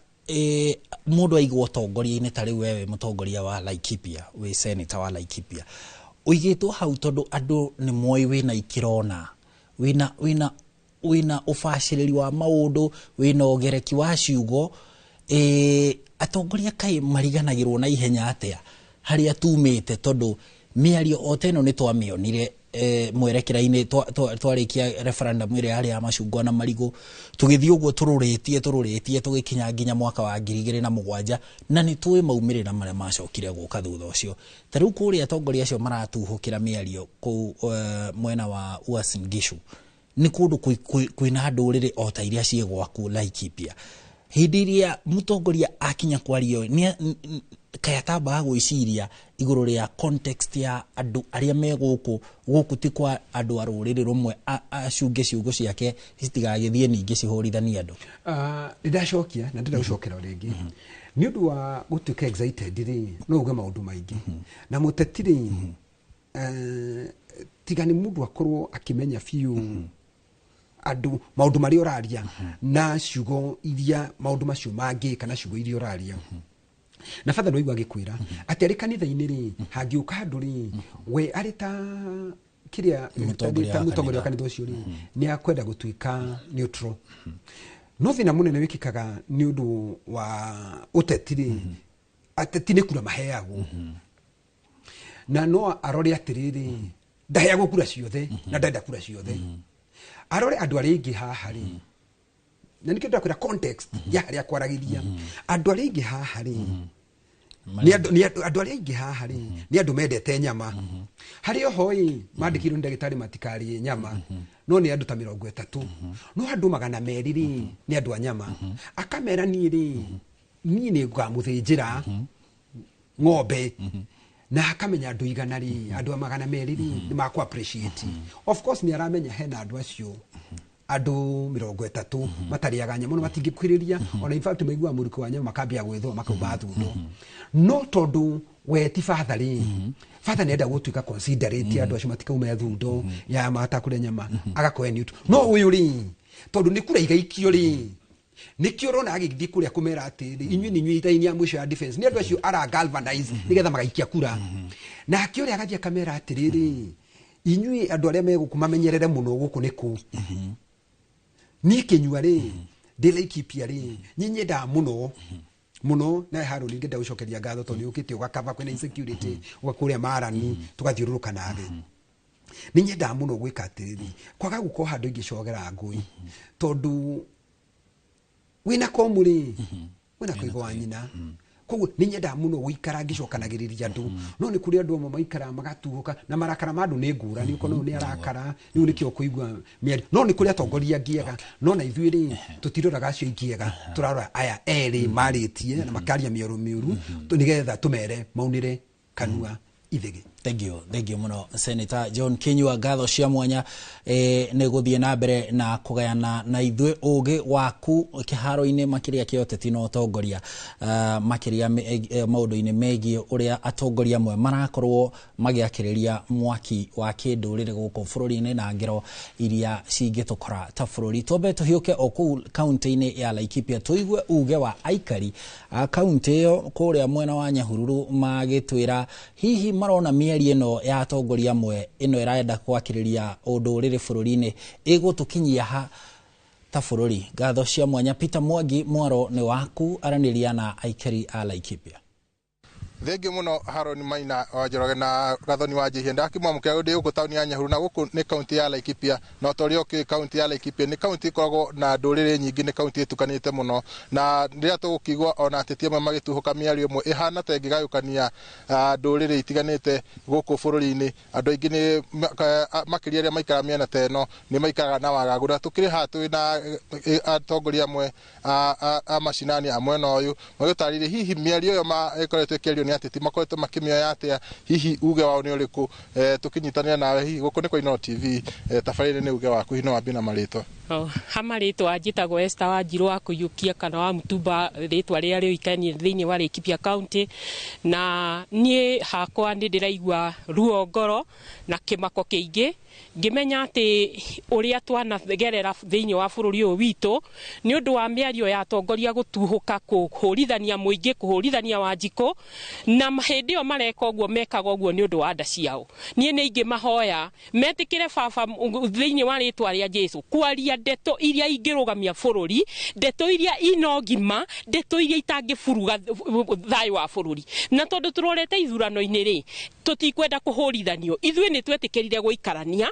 mundu aigwo ũtongoria-inĩ, ta rĩu wewe mũtongoria wa Laikipia, wĩ senator wa Laikipia, ũigĩtwo hau tondu andũ nĩ moĩ wĩna ikĩrona, wĩna ũbacĩrĩri wa maũndũ, wĩna ũgereki wa ciugo. Atongoria kaĩ mariganagĩrwo na ihenya atĩa harĩa tumĩte? Tondu mĩario o ta ĩno nĩ twamĩonire mwerekera-inĩ twarĩkia referendum ĩrĩa yarĩ ya macungwa na marigũ, tũgĩthiĩ ũguo tũrũrĩtie tũgĩkinya nginya mwaka wa 2007, na nĩ tũĩ maumĩrĩra marĩa macokire gũka thutha ũcio. Ta rĩu kũrĩa atongoria acio maratuhũkĩra mĩario kũu mwena wa Uasin Gishu, nĩ kũndũ kwĩna ndũrĩrĩ o ta iria ciĩ gwaku Laikipia. Hĩndĩ ĩrĩa mũtongoria akinya kwario, kaĩ atambaga gwĩciria igũrũ rĩa context ya andũ arĩa me gũkũ? Gũkũ ti kwa andũ a rũrĩrĩ rũmwe, acunge ciugo ciake citigagĩthiĩ ningĩ cihũrithanie andũ. Nĩ ndacokia na ndĩrenda gũcokera o rĩngĩ nĩ ũndũ wa gũtuĩka excited rĩ, no uge maũndũ maingĩ na mũteti rĩ, tiga nĩ mũndũ akorwo akĩmenya biũ andũ maũndũ marĩa ũraria na ciugo iria maũndũ macio mangĩka na ciugo iria ũraria. Na batha nĩwaigua agĩkwĩra atĩ arĩ kanitha-inĩ rĩ, hangĩũka andũ rĩ, we arĩ ta kĩrĩa Mũtongoria ta wa mũtongoria wa kanitha. Kanitha ũcio rĩ, nĩ akwenda gũtuĩka neutral. No thĩna mũnene wĩkĩkaga nĩ ũndũ wa ũteti rĩ, ateti nĩ kura maheagwo, na no arore atĩrĩrĩ, ndaheagwo kura ciothe na ndenda kura ciothe, arore andũ arĩa aingĩ haha rĩ, na nĩkĩo ndakwĩra context ya harĩa kwaragĩria andũ arĩa aingĩ haha rĩ, nĩ andũ arĩa aingĩ haha rĩ, nĩ andũ mendete nyama. Harĩ oho ĩ mandĩkĩirwo nĩ ndagĩtarĩ matikarĩe nyama, no nĩ andũ ta 30, no andũ 200 rĩ, nĩ andũ a nyama. Akamera, niĩ rĩ, niĩ nĩ ngamũthĩnjĩra ng'ombe, na akamenya andũ 100 rĩ, andũ a 200 rĩ, nĩ makũ appreciate. Of course nĩ aramenya hena andũ acio, andũ 30 matarĩaga nyama, no matingĩkuhĩrĩria ona. In fact maiguaga mũrukĩ wa nyama makambia gwĩthũa, makauma thundo. No tondũ we ti batha rĩ, batha nĩ enda gũtuĩka considerate, andũ acio matikaume thundo ya matakũrĩa nyama, agakoya neutral. No ũyũ rĩ, tondũ nĩ kura igaikio rĩ, nĩkĩo ũrona agĩthiĩ kũrĩa kũmera atĩrĩ, inyuĩ nĩ inyuĩ iraini ya mũico ya defense. Nĩ andũ acio ara galvanize nĩgetha magaikia kura. Nake ũrĩa agathiĩ akamera atĩrĩrĩ, inyuĩ andũ arĩa me gũkũ mamenyerere mũno, gũkũ nĩ kũ niĩ Kĩnyua rĩ, ndĩ Laikipia rĩ, niĩ nyendaga mũno mũno. Na Harũni, ngenda gũcokeria ngatho tondũ nĩ ũkĩte ũgakaba kwĩna insecurity, ũga kũrĩa marani tũgathiũrũrũka nawe. Nĩ nyendaga mũno gwĩka atĩrĩrĩ, kwaga gũkorwo handũ ingĩcogera ngũi, tondũ wĩna komu rĩ, wĩna kũiga wa nyina. Koguo nĩ nyendaga mũno gũikara ngĩcokanagĩrĩria andũ, no nĩ kũrĩ andũ amwe maikaraga magatuhũka, na marakara ma andũ nĩ ngũrani. Ũkona ũyũ nĩ arakara rĩu, nĩkĩo kũigua mĩario. No nĩ kũrĩ atongoria angĩ ega, no na ithuĩ rĩ, tũtiroraga acio aingĩ ega, tũrarora aya erĩ marĩtie na makaria mĩoro mĩũru, nĩgetha tũmere maunĩre kanua ithĩgĩ. Thank you, thank you muno, Senator John Kinyua. Ngatho cia mwanya nĩ gũthiĩ na mbere na kũgayana na ithuĩ ũgĩ waku kĩharo-inĩ makĩria kĩa ũteti na ũtongoria, makĩria maũndũ-inĩ megiĩ ũrĩa atongoria amwe marakorwo magĩakĩrĩria mwaki wa kĩndũrĩrĩ gũkũ bũrũri-inĩ na ngero iria cingĩtũkora ta bũrũri. Twambe tũhiũke o kũu kaunti-inĩ ya Laikipia, tũigue uge wa aikari a kaunti ĩyo kũrĩa mwena wa Nyahururu, magĩtwĩra hihi marona mĩario ĩno ya atongoria amwe ĩno ĩrenda gwakĩrĩria ũndũrĩrĩ bũrũri-inĩ ĩgũtũkinyia ha ta bũrũri. Ngatho cia mwanya. Peter Mwangi, mwaro nĩ waku, aranĩria na aikari a Laikipia. Thengiũ mũno, Haron Maina wa Njoroge na Gathoni wa Njihia. Ndakĩmwamũkĩra ndĩ gũkũ taũni ya Nyahururu, na gũkũ nĩ kaunti ya Laikipia. Na ta ũrĩa ũkĩũĩ, kaunti ya Laikipia nĩ kaunti ĩkoragwo na ndũrĩrĩ nyingĩ, nĩ kaunti ĩtukanĩte mũno, na rĩrĩa tũgũkĩigua ona ateti amwe magĩtuhũka mĩario ĩmwe ĩhana ta ĩngĩgayũkania ndũrĩrĩ itiganĩte gũkũ bũrũri-inĩ, andũ aingĩ nĩ makĩria arĩa maikaraga mĩena ta ĩno nĩ maikaraga na wagagu. Na tũkĩrĩ haha twĩ na atongoria amwe a macinani a mwena ũyũ, magĩtarĩria hihi mĩario ĩyo ĩkoretwo ĩkĩario nĩ ateti makoretwo makĩmĩoya atĩa, hihi uge wao nĩ ũrĩkũ. Tũkĩnyitanĩra nawe hihi gũkũ nĩ kwa Inooro TV, tabarĩra nĩ uge waku. Hihi no wambie na marĩtwa? Ha marĩtwa njĩtagwo Esther Wanjirũ wa kũiyũkia kana wa Mutumba, rĩtwa rĩrĩa rĩũĩkaine thĩinĩ wa Laikipia County. Na niĩ hakwa nĩ ndĩraigua ruo ngoro na kĩmako kĩingĩ ngĩmenya atĩ ũrĩa twanagerera thĩinĩ wa bũrũri ũyũ witũ nĩ ũndũ wa mĩario ya atongoria gũtuhũka kũhũrithania mũingĩ, kũhũrithania Wanjikũ, na hĩndĩ ĩyo mareka ũguo mekaga ũguo nĩ ũndũ wa nda ciao. Niĩ nĩ ingĩ mahoya metĩkĩre baba thĩinĩ wa rĩtwa rĩa Jesu kwaria ndeto iria ingĩrũgamia bũrũri, ndeto iria ina ũgima, ndeto iria itangĩburuga thayũ wa bũrũri. Na tondũ tũrorete ithurano-inĩ rĩ, tũtikwenda kũhũrithanio. Ithuĩ nĩ twetĩkĩrire gũikarania,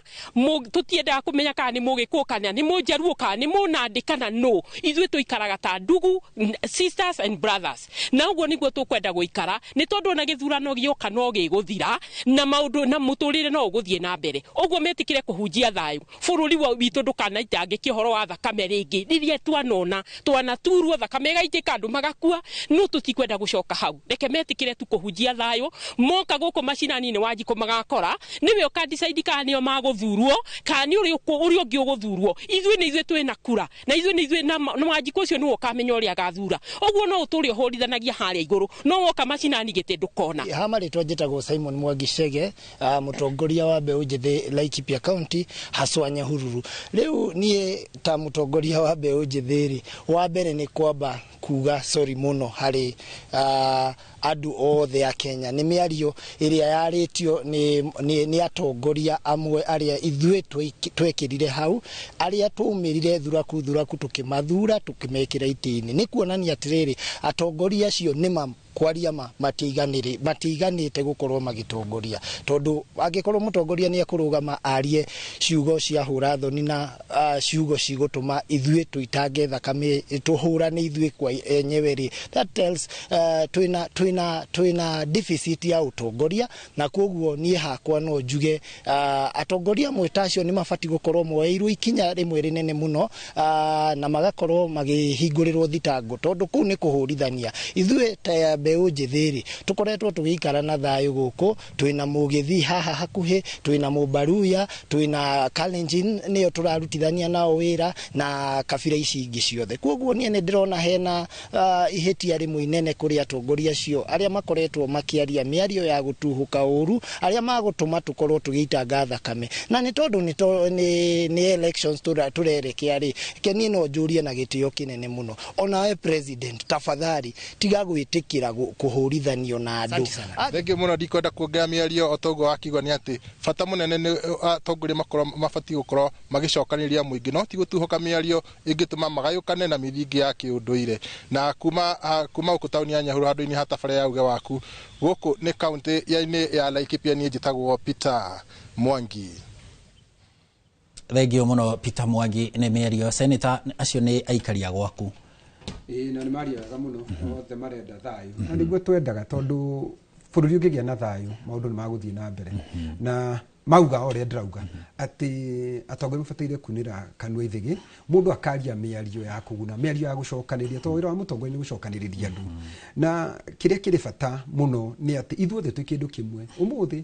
tũtiendaga kũmenya kana nĩ Mũgĩkũyũ kana nĩ Mũnjaruo kana nĩ Mũnandĩ kana nũ. Ithuĩ tũikaraga ta ndugu, sisters and brothers, na ũguo nĩguo tũkwenda gũikara, nĩ tondũ ona gĩthurano gĩoka no gĩgũthira na maũndũ na mũtũrĩre no ũgũthiĩ na mbere. Ũguo metĩkĩre kũhunjia thayũ, bũrũri witũ ndũkanaitangĩke ũhoro wa thakame rĩngĩ. Rĩrĩa twanona twanaturwo thakame ĩgaitĩka andũ magakua, no tũtikwenda gũcoka hau. Reke metĩkĩre tu kũhunjia thayũ. Moka gũkũ macinani-inĩ Wanjikũ magakora nĩwe ũka decide kana nĩo magũthurwo kana nĩ ũrĩa ũngĩ ũgũthurwo. Ithuĩ nĩ ithuĩ twĩna kura na ithuĩ nĩ ithuĩ na Wanjikũ ũcio nĩwe ũkamenya ũrĩa agathura. Ũguo no ũtũre ũhũrithanagia harĩa igũrũ, no woka macinani gĩtĩ ndũkona. Ha marĩtwa njĩtagwo Simon Mwangi Chege, mũtongoria wa mbeũ njĩthĩ Laikipia County, haswa Nyahururu. Rĩu niĩ ta mũtongoria wa mbeũ njĩthĩ rĩ, wa mbere nĩ kwamba kuga sorry mũno harĩ andũ othe a Kenya nĩ mĩario ĩrĩa yarĩtio nĩ atongoria amwe arĩa ithuĩ twekĩrire hau, arĩa twaumĩrire thuraku thuraku tũkĩmathura tũkĩmekĩra itĩ-inĩ. Nĩ kuonania atĩrĩrĩ, atongoria acio nĩ kwaria ma matiiganĩte gũkorwo magĩtongoria, tondũ angĩkorwo mũtongoria nĩ ekũrũgama arie ciugo cia hũra thoni na ciugo cigũtũma ithuĩ tũitange thakame tũhũrane ithuĩ kwa enyewe rĩ, that tells twĩna deficit ya ũtongoria. Na koguo niĩ hakwa no njuge atongoria amwe ta acio nĩ mabatiĩ gũkorwo moeirwo ikinya rĩmwe rĩnene mũno, na magakorwo makĩhingũrĩrwo thitango, tondũ kũu nĩ kũhũrithania. Ithuĩ ta mbeũ njĩthĩ rĩ, tũkoretwo tũgĩikara na thayũ gũkũ, twĩna Mũgĩthi haha hakuhĩ, twĩna Mũbaruya, twĩna Kalenjin nĩyo tũrarutithania nao wĩra na kabira ici ingĩ ciothe. Koguo niĩ nĩ ndĩrona hena ihĩtia rĩmwe inene kũrĩ atongoria acio arĩa makoretwo makĩaria mĩario ya gũtuhũka ũru, arĩa magũtũma tũkorwo tũgĩitanga thakame. Na nĩ tondũ nĩ elections tũrerekea rĩ, ke niĩ no njũrie na gĩtĩo kĩnene mũno, onawe president, tafadhali tiga gwĩtĩkĩra kũhũrithanio na andũ. Thengiũ mũno, ndikwenda kuongerera mĩario o toguo wakiuga nĩ atĩ bata mũnene nĩ atongoria makorwo mabatiĩ gũkorwo magĩcokanĩrĩria mũingĩ, no ti gũtuhũka mĩario ĩngĩtũma magayũkane na mĩthingi ya kĩũndũire. Na kuma gũkũ taũni ya Nyahururu handũ-inĩ ha tabarĩra ya uge waku, gũkũ nĩ kaũntĩ ya Laikipia, niĩ njĩtagwo Peter Mwangi. Thengiũ mũno Peter Mwangi nĩ mĩario. Senator, acio nĩ aikaria gwaku. Ĩĩ, na nĩ maria wega mũno, othe marenda thayũ, na nĩguo twendaga, tondũ bũrũri ũngĩgĩa na thayũ maũndũ nĩ magũthiĩ na mbere. Na mauga o ũrĩa ndĩrauga atĩ atongoria mabataire kunĩra kanua ithĩgĩ, mũndũ akaria mĩario ya kũguna, mĩario ya gũcokanĩrĩria, tondũ wĩra wa mũtongoria nĩ gũcokanĩrĩria andũ. Na kĩrĩa kĩrĩ bata mũno nĩ atĩ ithuothe twĩ kĩndũ kĩmwe. Ũmũthĩ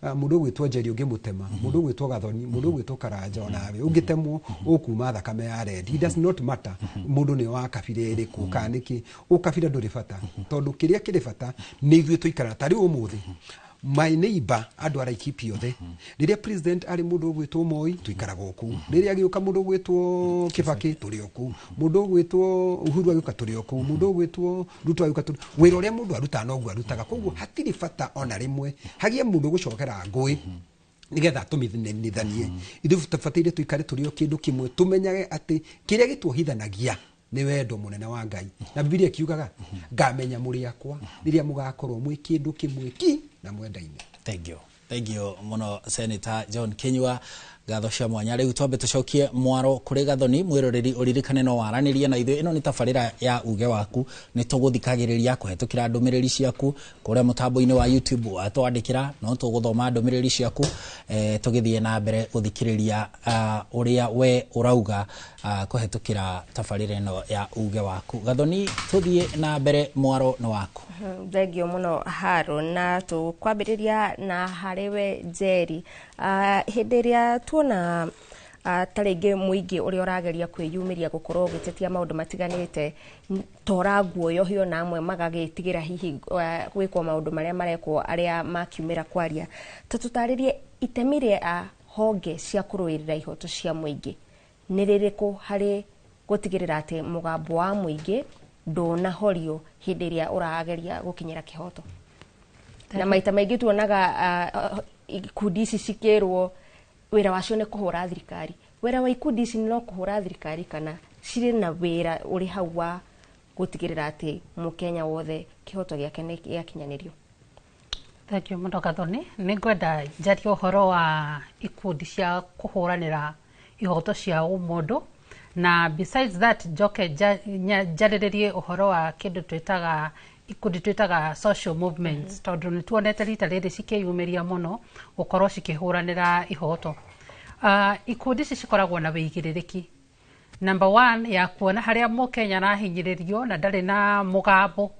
mũndũ ũgwĩtwo Njeri ũngĩmũtema, mũndũ ũgwĩtwo Gathoni, mũndũ ũgwĩtwo Karanja, onawe ũngĩtemwo ũkuma thakame ya red. It does not matter mũndũ nĩ wa kabira ĩrĩkũ kana nĩkĩ, ũkabira ndũrĩ bata, tondũ kĩrĩa kĩrĩ bata nĩ ithuĩ tũikara. Ta rĩu ũmũthĩ my neighbor andũ a Laikipia othe, rĩrĩa president arĩ mũndũ ũgwĩtwo Moi tũikaraga o kũu, rĩrĩa agĩũka mũndũ ũgwĩtwo Kibaki tũrĩ o kũu, mũndũ ũgwĩtwo Uhuru agĩũka tũrĩ o kũu, mũndũ ũgwĩtwo Ruto agĩũka tũrĩ, wĩra ũrĩa mũndũ arutaga noguo arutaga. Koguo hatirĩ bata ona rĩmwe hagĩe mũndũ ũgũcokera ngũĩ nigetha tũmĩnithanie. Ithuĩ tũbataire tũikare tũrĩ o kĩndũ kĩmwe, tũmenyage atĩ kĩrĩa gĩtuohithanagia nĩ wendo mũnene wa Ngai. Na Bibilia kiugaga ngamenya mũrĩ akwa rĩrĩa mũgakorwo mwĩ kĩndũ kĩmwe ki na mwendaine. Thank you. Thank you mũno Senator John Kinyua, ngatho cia mwanya. Rĩu twambe tũcokie mwaro kũrĩ Gathoni. Mwĩroreri ũririkane no waranĩrie na ithuĩ, ĩno nĩ tabarĩra ya uge waku, nĩ tũgũthikagĩrĩria kũhetũkĩra ndũmĩrĩri ciaku kũrĩa mũtambo-inĩ wa YouTube, watwandĩkĩra no tũgũthoma ndũmĩrĩri ciaku, tũgĩthiĩ na mbere gũthikĩrĩria ũrĩa we ũrauga kũhetũkĩra tabarĩra ĩno ya uge waku. Gathoni, tũthiĩ na mbere, mwaro nĩ waku. Thengio mũno Haro, na tũkwambĩrĩria na harĩ we Njeri. Hĩndĩ ĩrĩa tuona Ta rĩngĩ mũingĩ ũrĩa ũrageria kwĩyumĩria gũkorwo ũgĩtetia maũndũ matiganĩte ta ũraguoyohio na amwe magagĩtigĩra hihi gwĩkwo maũndũ marĩa marekwo arĩa makiumĩra kwaria. Ta tũtarĩrie itemi rĩa honge cia kũrũĩrĩra ihoto cia mũingĩ nĩ rĩrĩkũ harĩ gũtigĩrĩra atĩ mũgambo wa mũingĩ ndũnahorio hĩndĩ ĩrĩa ũrageria gũkinyĩra kĩhoto. Na maita maingĩ tuonaga ikundi ici cikĩrwo wĩra wacio nĩ kũhũra thirikari. Wĩra wa ikundi ici no kũhũra thirikari kana cirĩ na wĩra ũrĩ hau wa gũtigĩrĩra atĩ mũkenya wothe kĩhoto gĩake nĩ gĩakinyanĩrio? Thank you mũno, Gathoni. Nĩ ngwenda njarie ũhoro wa ikundi cia kũhũranĩra ihoto cia ũmũndũ, na besides that njoke njarĩrĩrie ũhoro wa kĩndũ twĩtaga ikundi twĩtaga social movements, tondũ nĩ tuonete rita rĩrĩ cikĩyumĩria mũno gũkorwo cikĩhũranĩra ihoto. Ikundi ici cikoragwo na wĩigĩrĩrĩki number one ya kuona harĩa mũkenya arahinyĩrĩrio na ndarĩ na mũgambo,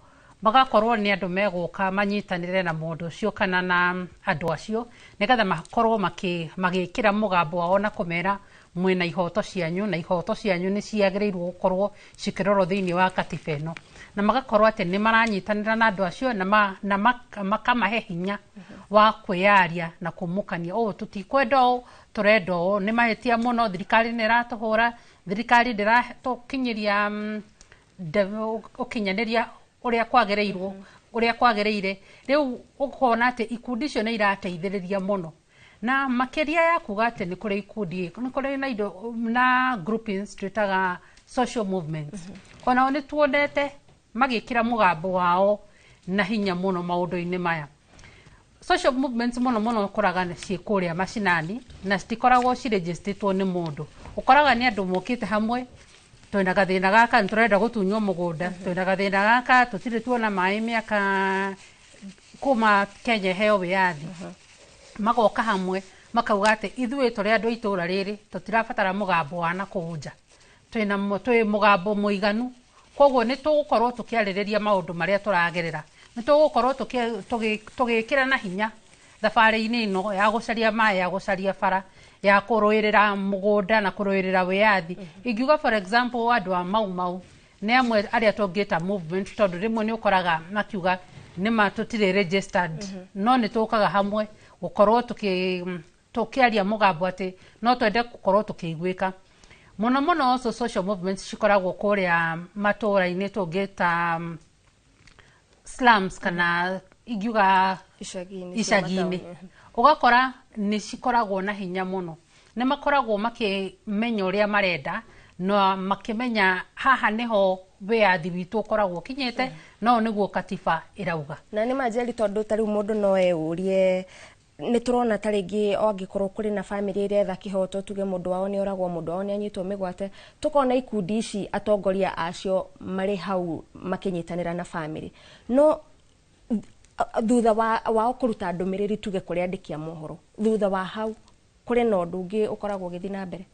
magakorwo nĩ andũ megũka manyitanĩre na mũndũ ũcio kana na andũ acio, nĩgetha makorwo magĩkĩra mũgambo wao na kũmera mwĩna ihoto cianyu na ihoto cianyu nĩ ciagĩrĩirwo gũkorwo cikĩrorwo thĩinĩ wa katiba ĩno, na magakorwo atĩ nĩ maranyitanĩra na andũ acio na makamahe hinya wa kwĩyaria na kũmũkania ũũ tũtikwenda ũũ, tũrenda ũũ, nĩ mahĩtia mũno, thirikari nĩ ĩratũhũra, thirikari ndĩratũkinyĩria ũkinyanĩria ũrĩa kwagĩrĩirwo, ũrĩa kwagĩrĩire. Rĩu ũkona atĩ ikundi icio nĩ irateithĩrĩria mũno, na makĩria ya kuga atĩ nĩ kũrĩ ikundi, nĩ kũrĩ na indo na groupings twĩtaga social movements. Onao nĩ tuonete magĩkĩra mũgambo wao na hinya mũno maũndũ-inĩ maya. Social movements mũno mũno ũkoraga ciĩ kũrĩa macinani na citikoragwo ciregisterĩtwo nĩ mũndũ. Ũkoraga nĩ andũ mokĩte hamwe, twĩna gathĩna gaka, nĩ tũrenda gũtunywo mũgũnda, twĩna gathĩna gaka, tũtirĩ tuona maĩ mĩaka kuma Kenya ĩheo wĩyathi. Magoka hamwe makauga atĩ ithuĩ tũrĩ andũ a itũra rĩrĩ tũtirabatara mũgambo wa nakũu nja, twĩ mũgambo mũiganu, koguo nĩ tũgũkorwo tũkĩarĩrĩria maũndũ marĩa tũragerera, nĩ tũgũkorwo tũgĩkĩra na hinya thabarĩ-inĩ ĩno ya gũcaria maĩ, ya gũcaria bara, ya kũrũĩrĩra mũgũnda na kũrũĩrĩra wĩyathi. Ingiuga for example andũ a Mau Mau nĩ amwe arĩa tũngĩta movement, tondũ rĩmwe nĩ ũkoraga makiuga nĩma tũtirĩ registered, no nĩ tũkaga hamwe gũkorwo tũkĩaria mũgambo atĩ no twende gũkorwo tũkĩiguĩka mũno mũno. Also social movements cikoragwo kũrĩa matũra-inĩ tũngĩta slums kana ingiuga icagi-inĩ cia icagi-inĩ, mataũni. Ũgakora nĩ cikoragwo na hinya mũno, nĩ makoragwo makĩmenya ũrĩa marenda na makĩmenya haha nĩho wĩyathi witũ ũkoragwo ũkinyĩte, no nĩguo katiba ĩrauga. Na nĩ manjeri, tondũ ta rĩu mũndũ no eyũrie, nĩ tũrona ta rĩngĩ o angĩkorwo kũrĩ na bamĩrĩ ĩretha kĩhoto, tuge mũndũ wao nĩ oragwo, mũndũ wao nĩ anyitwo mĩgwate, tũkona ikundi ici atongoria acio marĩ hau makĩnyitanĩra na bamĩrĩ, no thutha wa wao kũruta ndũmĩrĩri tuge kũrĩ andĩki a mohoro, thutha wa hau kũrĩ na ũndũ ũngĩ ũkoragwo ũgĩthiĩ na mbere?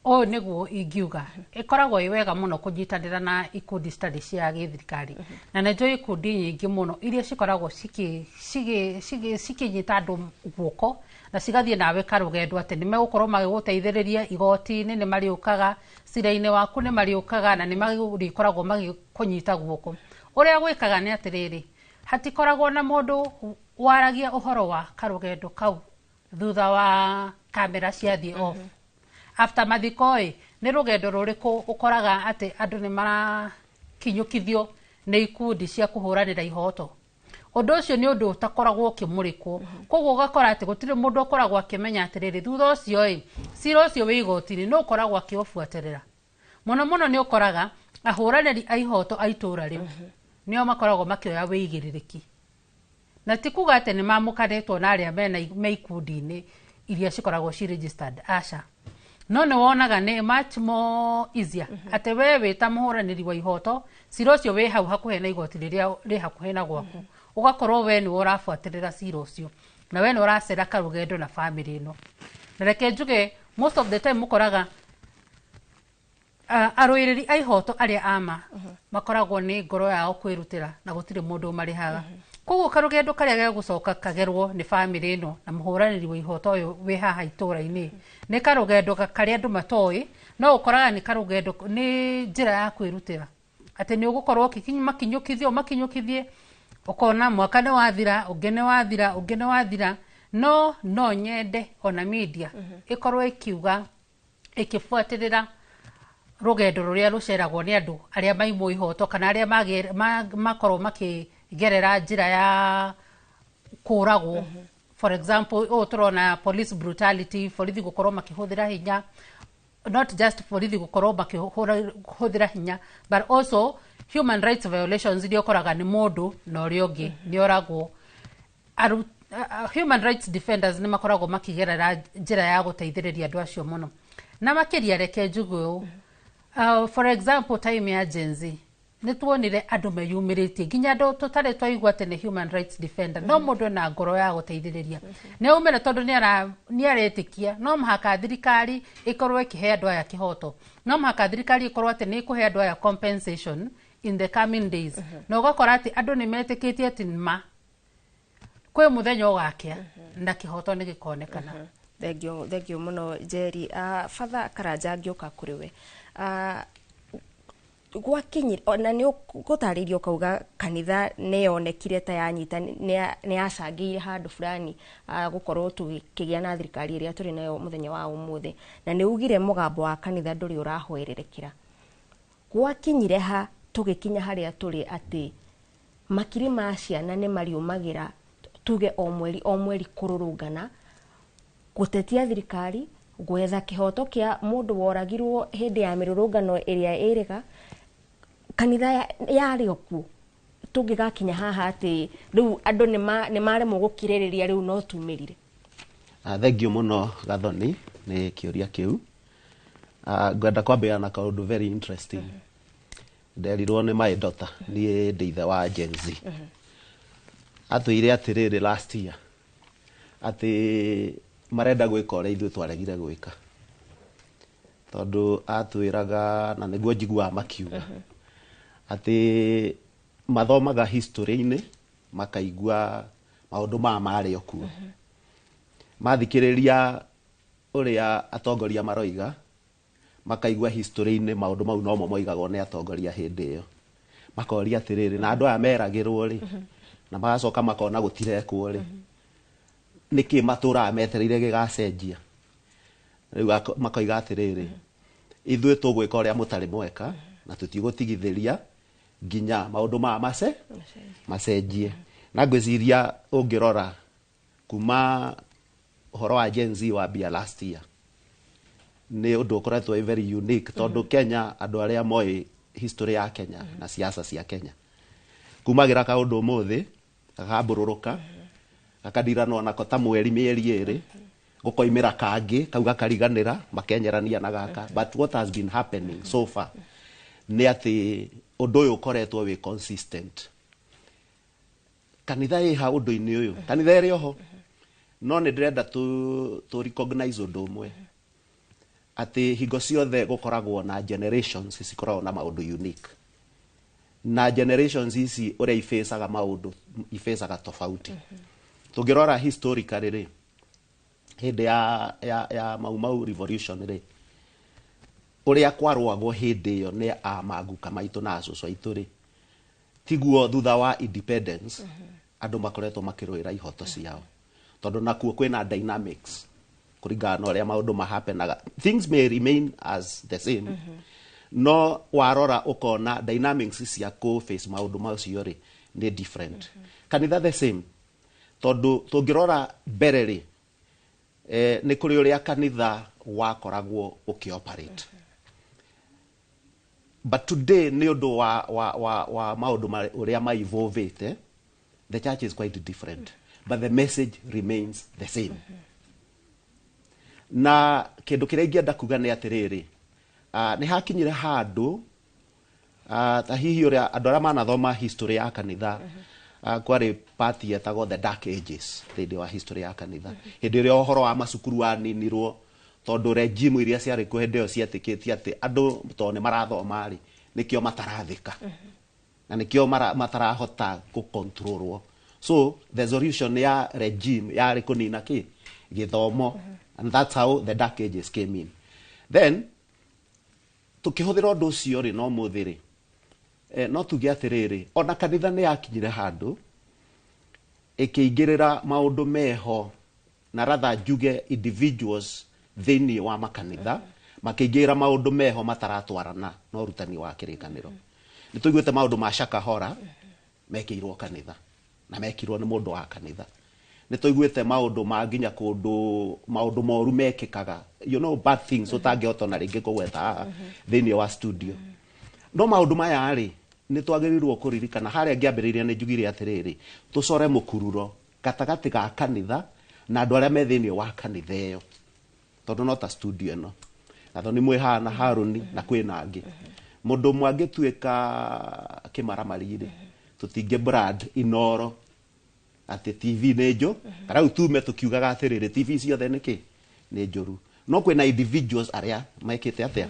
Ũyũ nĩguo ingiuga ĩkoragwo ĩ wega mũno kũnyitanĩra na ikundi citarĩ cia gĩthirikari, na nĩ njũĩ ikundi nyingĩ mũno iria cikoragwo cikĩnyita andũ guoko na cigathiĩ nawe karũgendo atĩ nĩ megũkorwo magĩgũteithĩrĩria igoti-inĩ, nĩ marĩũkaga cira-inĩ waku, nĩ marĩũkaga na nĩ marĩkoragwo magĩkũnyita guoko. Ũrĩa gwĩkaga nĩ atĩrĩrĩ, hatikoragwo na mũndũ waragia ũhoro wa karũgendo kau thutha wa kamera ciathiĩ off. After mathiko ĩ, nĩ rũgendo rũrĩkũ ũkoraga atĩ andũ nĩ marakinyũkithio nĩ ikundi cia kũhũranĩra ihoto? Ũndũ ũcio nĩ ũndũ ũtakoragwo ũkĩmũrĩkwo, koguo ũgakora atĩ gũtirĩ mũndũ ũkoragwo akĩmenya atĩrĩrĩ, thutha ũcio ĩ, cira ũcio wĩ igoti-inĩ no ũkoragwo akĩũbuatĩrĩra mũno mũno. Nĩ ũkoraga ahũranĩri a ihoto a itũra rĩu nĩo makoragwo makĩoya wĩigĩrĩrĩki, na ti kuga atĩ nĩ mamũkanĩtwo na arĩa mena me ikundi-inĩ iria cikoragwo ci registered, aca, no nĩ wonaga nĩ much more easier atĩ we wĩ ta mũhũranĩri wa ihoto, cira ũcio wĩ hau hakuhĩ na igoti rĩrĩa rĩ hakuhĩ na gwaku, ũgakorwo we nĩwe ũrabuatĩrĩra cira ũcio na we nĩ ũracera karũgendo na bamĩrĩ ĩno. Na reke njuge, most of the time ũkoraga arũĩrĩri a ihoto arĩa ama makoragwo nĩ ngoro yao kwĩrutĩra na gũtirĩ mũndũ ũmarĩhaga. Koguo karũgendo karĩa gegũcoka kagerwo nĩ bamĩrĩ ĩno na mũhũranĩri wa ihoto ũyũ wĩ haha itũra-inĩ nĩ karũgendo karĩa andũ matoĩ, no ũkoraga nĩ karũgendo, nĩ njĩra ya kwĩrutĩra atĩ nĩ ũgũkorwo makinyũkithio makinyũkithie, ũkona mwaka nĩ wathira, ũngĩ nĩ wathira, ũngĩ nĩ wathira. No nyende ona media ĩkorwo ĩkiuga ĩkĩbuatĩrĩra rũgendo rũrĩa rũceragwo nĩ andũ arĩa maimwo ihoto kana arĩa makorwo makĩgerera njĩra ya kũragwo. For example, ũũ tũrona police brutality, borithi gũkorwo makĩhũthĩra hinya, not just borithi gũkorwo makĩhũthĩra hinya but also human rights violations iria ũkoraga nĩ mũndũ na ũrĩa ũngĩ nĩ oragwo. Human rights defenders nĩ makoragwo makĩgerera njĩra ya gũteithĩrĩria andũ acio mũno. Na makĩria reke njuge ũũ, for example, time ya Gen Z nĩ tuonire andũ meyumĩrĩtie, nginya andũ tũtarĩ twaigua atĩ nĩ human rights defender, no mũndũ ena ngoro ya gũteithĩrĩria nĩ aumĩra tondũ nĩ aretĩkia no mũhaka thirikari ĩkorwo ĩkĩhe andũ aya kĩhoto, no mũhaka thirikari ĩkorwo atĩ nĩ ĩkũhe andũ aya compensation in the coming days. Na ũgakora atĩ andũ nĩ metĩkĩtie atĩ ma kwĩ mũthenya ũgakĩa na kĩhoto nĩ gĩkonekana. Thengio, thengio mũno Njeri. Father Karanja, ngĩũka kũrĩ we, gwakinyire ona nĩ ũgũtarĩirio ũkauga kanitha nĩ yonekire ta yanyita, nĩ yacangĩire handũ fulani gũkorwo tũkĩgĩa na thirikari ĩrĩa tũrĩ nayo mũthenya wa ũmũthĩ, na nĩ ugire mũgambo wa kanitha ndũrĩ ũrahwererekera. Gwakinyire ha tũgĩkinya harĩa tũrĩ atĩ makiri ma ciana nĩ mariumagĩra tuge o mweri o mweri kũrũrũngana gũtetia thirikari, gwetha kĩhoto kĩa mũndũ woragirwo hĩndĩ ya mĩrũrũngano ĩrĩa ĩrĩga kanitha yarĩ o kuo, tũngĩgakinya haha atĩ rĩu andũ nĩ maremwo gũkirĩrĩria, rĩu no tumĩrire? Thengio mũno Gathoni nĩ kĩũria kĩu. Ngwenda kwambĩrĩria na kaũndũ very interesting. Nderirwo nĩ my daughter, niĩ ndĩ ithe wa Gen Z. Atwĩire atĩrĩrĩ last year atĩ marenda gwĩka ũrĩa ithuĩ twaregire gwĩka, tondũ atwĩraga, na nĩguo njiguaga makiuga atĩ mathomaga history-inĩ makaigua maũndũ maya marĩ o kuo, mathikĩrĩria ũrĩa atongoria maroiga makaigua history-inĩ maũndũ mau nomo moigagwo nĩ atongoria hĩndĩ ĩyo, makoria atĩrĩrĩ, na andũ aya meragĩrwo rĩ, na magacoka makona gũtirekwo rĩ, nĩkĩ matũraga metereire gĩgacenjia? Rĩu makoiga atĩrĩrĩ, ithuĩ tũgwĩka ũrĩa mũtarĩ mweka na tũtigũtigithĩria nginya maũndũ maya macenjie. Na ngwĩciria ũngĩrora kuma ũhoro wa Gen Z wambia last year nĩ ũndũ ũkoretwo wĩ very unique, tondũ Kenya andũ arĩa moĩ history ya Kenya na siasa cia Kenya, kumagĩra kaũndũ ũmũthĩ gakambũrũrũka gakadiranwo nako ta mweri mĩeri ĩrĩ, gũkoimĩra kangĩ kau gakariganĩra makenyerania na gaka. But what has been happening so far nĩ atĩ ũndũ ũyũ ũkoretwo wĩ consistent. Kanitha ĩha ũndũ-inĩ ũyũ, kanitha ĩrĩ oho, no nĩ ndĩrenda tũ recognize ũndũ ũmwe, atĩ hingo ciothe gũkoragwo na generations cikoragwo na maũndũ unique, na generations ici ũrĩa ifacaga maũndũ ifacaga tofauti. Tũngĩrora historically rĩ, hĩndĩ ya Mau Mau revolution rĩ, ũrĩa kwarũagwo hĩndĩ ĩyo nĩ a maguka maitũ na acũcũ aitũ rĩ, tiguo thutha wa independence andũ makoretwo makĩrũĩra ihoto ciao, tondũ nakuo kwĩna dynamics kũringana na ũrĩa maũndũ mahapenaga. Things may remain as the same, no warora ũkona dynamics cia kũ face maũndũ macio rĩ nĩ different. Kanitha the same, tondũ tũngĩrora mbere rĩ, nĩ kũrĩ ũrĩa kanitha wakoragwo ũkĩoperate, but today nĩ ũndũ wa maũndũ ũrĩa ma-evolvĩte, the church is quite different, but the message remains the same. Na kĩndũ kĩrĩa ingĩenda kuga nĩ atĩrĩrĩ, nĩ hakinyire handũ, ta hihi ũrĩa andũ arĩa manathoma history ya kanitha, kwarĩ party yetagwo the dark ages thĩinĩ wa history ya kanitha, hĩndĩ ĩrĩa ũhoro wa macukuru waninirwo, tondũ regime iria ciarĩ kuo hĩndĩ ĩyo cietĩkĩtie atĩ andũ tondũ nĩ marathoma rĩ, nĩkĩo matarathĩka na nĩkĩo matarahota gũcontrolwo. So the solution ya regime yarĩ kũnina kĩ gĩthomo, and that's how the Dark Ages came in. Then tukĩhũthĩra ũndũ ũcio rĩ, no mũthĩ rĩ, no tuge atĩrĩrĩ, ona kanitha nĩ yakinyire handũ ĩkĩingĩrĩra maũndũ meho, na rather njuge individuals thĩinĩ wa makanitha makĩingĩrĩra maũndũ meho mataratwarana na ũrutani wa kĩrĩkanĩro. Nĩ tũiguĩte maũndũ ma Shakahola mekĩirwo kanitha na mekirwo nĩ mũndũ wa kanitha. Nĩ tũiguĩte maũndũ ma nginya kũndũ maũndũ moru mekĩkaga, bad things ũtangĩhota ona rĩngĩ kũgweta haha thĩinĩ wa studio. No maũndũ maya rĩ, nĩ twagĩrĩirwo kũririkana harĩa ngĩambĩrĩria nĩ njugire atĩrĩrĩ, tũcore mũkururo gatagatĩ ga kanitha na andũ arĩa me thĩinĩ wa kanitha ĩyo, tondũ no ta studio ĩno Gathoni mwĩ haha na Harũni na kwĩna angĩ. Mũndũ ũmwe angĩtuĩka kĩmaramari rĩ, tũtingĩ brand Inoro atĩ TV nĩ njũ, kana rĩu tume tũkiugaga atĩrĩrĩ, TV ciothe nĩ kĩ nĩ njũru. No kwĩna individuals arĩa mekĩte atĩa.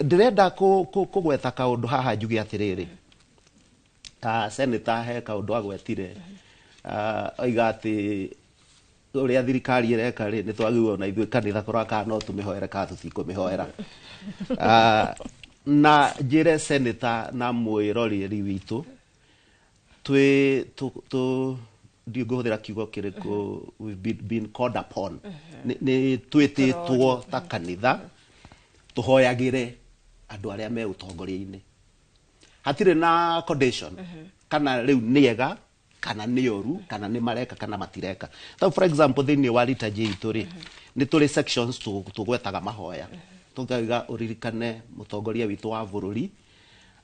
Ndĩrenda kũgweta kaũndũ haha njuge atĩrĩrĩ, senator he kaũndũ agwetire, oiga atĩ ũrĩa thirikari ĩreka rĩ, nĩ twagĩrĩirwo na ithuĩ kanitha kũrora kana no tũmĩhoere kana tũtikũmĩhoera. Na njĩre senator na mwĩroreri witũ, twĩ tũ ndiũ ngũhũthĩra kiugo kĩrĩkũ, we've been called upon, nĩ twĩtĩtwo ta kanitha tũhoyagĩre andũ arĩa me ũtongoria-inĩ. Hatirĩ na condition kana rĩu nĩ ega kana nĩ oru, kana nĩ mareka kana matireka. Ta for example, thĩinĩ wa liturgy itũ rĩ, nĩ tũrĩ sections tũgwetaga mahoya, tũkauga ũririkane mũtongoria witũ wa bũrũri,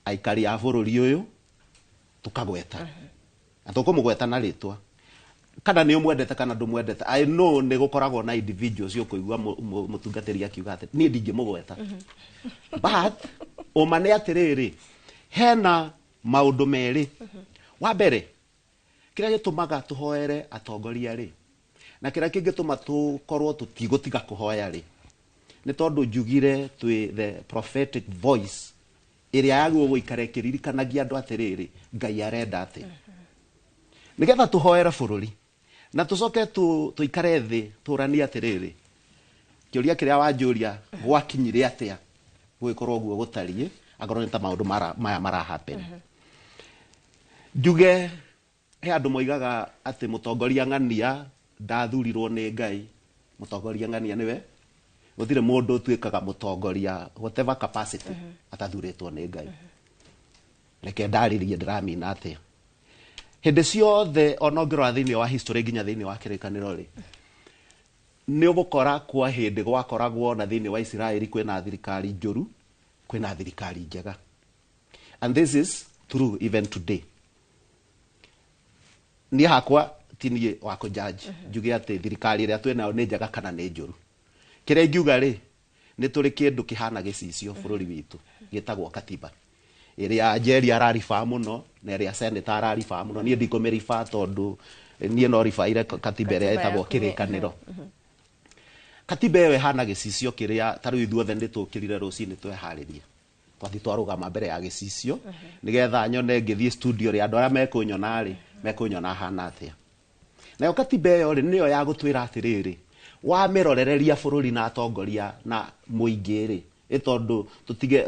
aikari a bũrũri ũyũ, tũkagweta na tũkũmũgweta na rĩtwa, kana nĩ ũmwendete kana ndũmwendete. I know nĩ gũkoragwo na individuals ũkũigua mũtungatĩri akiuga atĩ niĩ ndingĩmũgweta, but ũma nĩ atĩrĩrĩ, hena maũndũ merĩ. Wa mbere, kĩrĩa gĩtũmaga tũhoere atongoria rĩ, na kĩrĩa kĩngĩtũma tũkorwo tũtigũtiga kũhoya rĩ, nĩ tondũ njugire twĩ the prophetic voice ĩrĩa yagĩrĩirwo gũikara ĩkĩririkanagia andũ atĩrĩrĩ, Ngai arenda atĩ nĩgetha tũhoere bũrũri na tũcoke tũikare thĩ tũranie atĩrĩrĩ, kĩũria kĩrĩa wanjũria gwakinyire atĩa gũgĩkorwo ũguo gũtariĩ, akorwo nĩ ta maũndũ maya mara happen. Njuge he andũ moigaga atĩ mũtongoria ng'ania ndathurirwo nĩ Ngai. Mũtongoria ng'ania nĩwe, gũtirĩ mũndũ ũtuĩkaga mũtongoria whatever capacity atathurĩtwo nĩ Ngai. Reke ndarĩrie ndĩramina atĩa. Hĩndĩ ciothe ona ũngĩrora thĩinĩ wa history nginya thĩinĩ wa kĩrĩkanĩro rĩ, nĩ ũgũkora kwa hĩndĩ gwakoragwo na thĩinĩ wa Isiraeli kwĩna thirikari njũru, kwĩna thirikari njega. And this is true even today. Niĩ hakwa ti niĩ wa kũjudge njuge atĩ thirikari ĩrĩa twĩnayo nĩ njega kana nĩ njũru. Kĩrĩa ingiuga rĩ, nĩ tũrĩ kĩndũ kĩhana gĩcicio bũrũri witũ gĩtagwo katiba, ĩrĩa Njeri araribaa mũno na ĩrĩa senator araribaa mũno. Niĩ ndikũmĩribaa tondũ niĩ no ribaire katiba ĩrĩa ĩtagwo kĩrĩkanĩro. Katiba ĩyo ĩhana gĩcicio kĩrĩa ta rĩu ithuothe nĩ tũkĩrire rũcinĩ tweharĩria, twathiĩ twarũgama mbere ya gĩcicio nĩgetha nyone ngĩthiĩ studio rĩ, andũ arĩa mekũnyona rĩ, mekũnyona hana atĩa. Nayo katiba ĩyo rĩ, nĩyo ya gũtwĩra atĩrĩrĩ, wamĩrorereria bũrũri na atongoria na mũingĩ rĩ, ĩ tondũ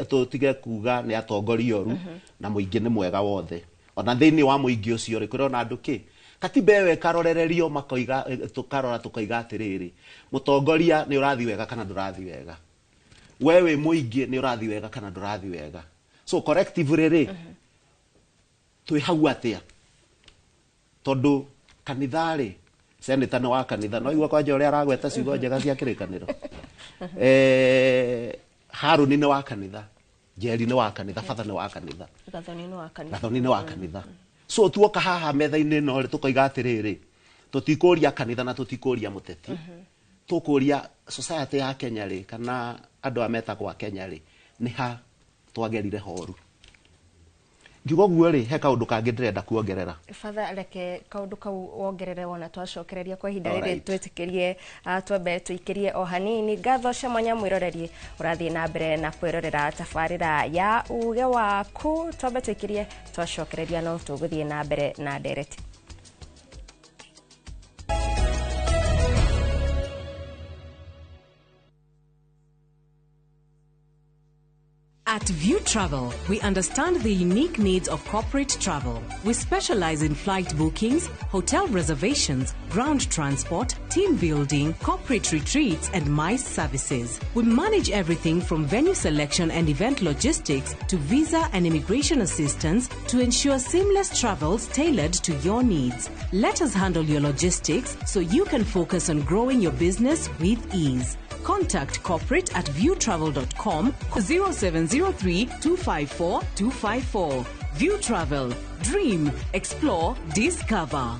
tũtige kuga nĩ atongoria oru na mũingĩ nĩ mwega wothe. Ona thĩinĩ wa mũingĩ ũcio rĩ, kũrĩ ona andũ kĩ katiba ĩyo ĩkarorererio, makoiga, tũkarora tũkoiga atĩrĩrĩ, mũtongoria nĩ ũrathiĩ wega kana ndũrathiĩ wega, we wĩ mũingĩ nĩ ũrathiĩ wega kana ndũrathiĩ wega. So collectively rĩ, twĩ hau atĩa? Tondũ kanitha rĩ, senator nĩ wa kanitha, no igua kwanja ũrĩa aragweta ciugo njega cia kĩrĩkanĩro. Harũni nĩ wa kanitha, Njeri nĩ wa kanitha, Batha nĩ wa kanitha, Gathoni nĩ wa kanitha. Gathoni nĩ wa kanitha. So tuoka haha metha-inĩ ĩno rĩ, tũkoiga atĩrĩrĩ, tũtikũria kanitha na tũtikũria mũteti, tũkũria society ya Kenya rĩ, kana andũ aya metagwo a Kenya rĩ, nĩ ha twagerire horu. Ngiuga ũguo rĩ, he kaũndũ kangĩ ndĩrenda kuongerera. Father, reke kaũndũ kau wongerere wona twacokereria kwa ihinda rĩrĩ. Twĩtĩkĩrie, twambe tũikĩrie o hanini. Ngatho cia mwanya mwĩroreri ũrathiĩ na mbere na kwĩrorera tabarĩra ya uge waku. Twambe tũikĩrie, twacokereria no tũgũthiĩ na mbere na ndereti. At View Travel, we understand the unique needs of corporate travel. We specialize in flight bookings, hotel reservations, ground transport, team building, corporate retreats, and MICE services. We manage everything from venue selection and event logistics to visa and immigration assistance to ensure seamless travels tailored to your needs. Let us handle your logistics so you can focus on growing your business with ease. Contact corporate at viewtravel.com 0703 254 254. View Travel. Dream, explore, discover.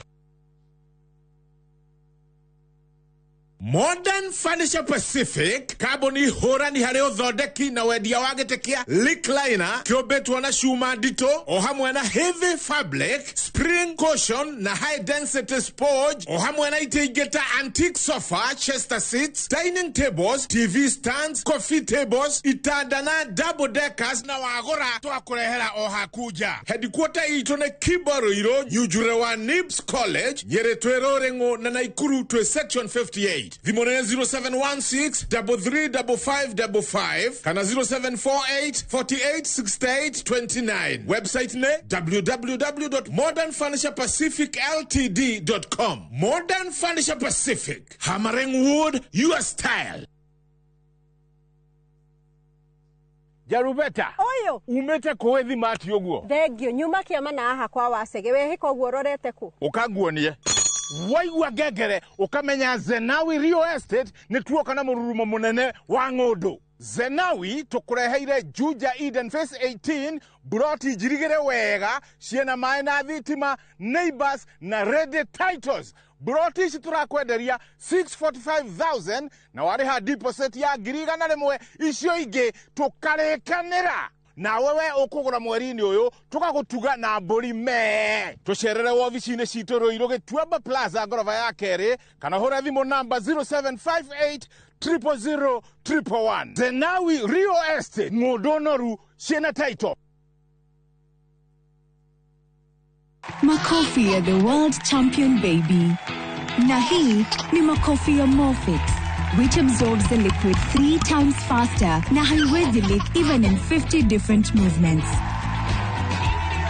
Modern Furniture Pacific kambuni hũrani harĩ ũthondeki na wendia wa gĩtĩ kĩa recliner kĩũmbĩtwo na cuma nditũ o hamwe na heavy fabric, spring cushion na high density sponge o hamwe na itĩ ingĩ ta antique sofa, chester seats, dining tables, TV stands, coffee tables, itanda na double deckers na wagũra twakũrehera o haku nja. Headquarter itũ nĩ Kibo Nyunjure wa Nibs College, Nyĩrĩ twĩ Rũrĩng'ũ na Naikuru twĩ section 58. Thimũ nĩ 0716 335555 kana 0748 48 68 29. Website nĩ www.modernfurniturepacificltd.com. Modern Furniture Pacific, hammering wood your style. Jarubeta Oyo umete kũĩ thimati ũguo. Thengio nyuma kĩama na haha kwa wacege wehĩka ũguo ũrorete kũ. Ũkanguonie waigua ngengere ukamenya Zenawi Real Estate nĩ tuoka na mũrurumo mũnene wa ng'ũndũ. Zenawi tũkũreheire Juja Eden Phase 18 buroti njirigĩre wega ciĩna maĩ na thitima, neighbors na ready titles. Buroti ici tũrakwenderia 645,000 na warĩha deposit ya 100,000, icio ingĩ tũkarĩkanĩra. Nawe we ũkũgũra mweri-inĩ ũyũ tũgagũtuga na mbũri mee. Tũcerere wobici-inĩ citũ Rũirũ Gĩtuamba Plaza ngoroba ya kerĩ kana hũra thimũ namba 0758 000 111. Zenawi Real Estate, ng'ũndũ noru ciĩna title. Makofi ya the world champion baby. Na hii ni makofi ya Morfix, which absorbs the liquid 3 times faster na haiwezi leak even in 50 different movements.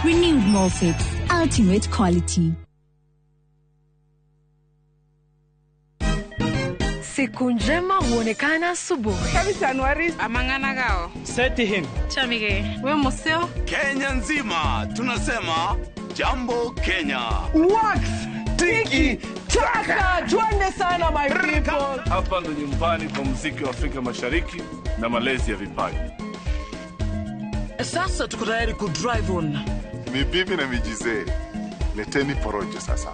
Renewed Morfix, ultimate quality. Siku njema huonekana asubuhi. Amang'ana gao. Seti him. Chamige. We museo. Kenya nzima tunasema Jambo Kenya. Wax tiki taka, twende sana my people. Hapa ndo nyumbani kwa muziki wa Afrika Mashariki na malezi ya vipaji. Sasa tuko tayari ku drive on. Ni bibi na mijizee. Leteni porojo sasa.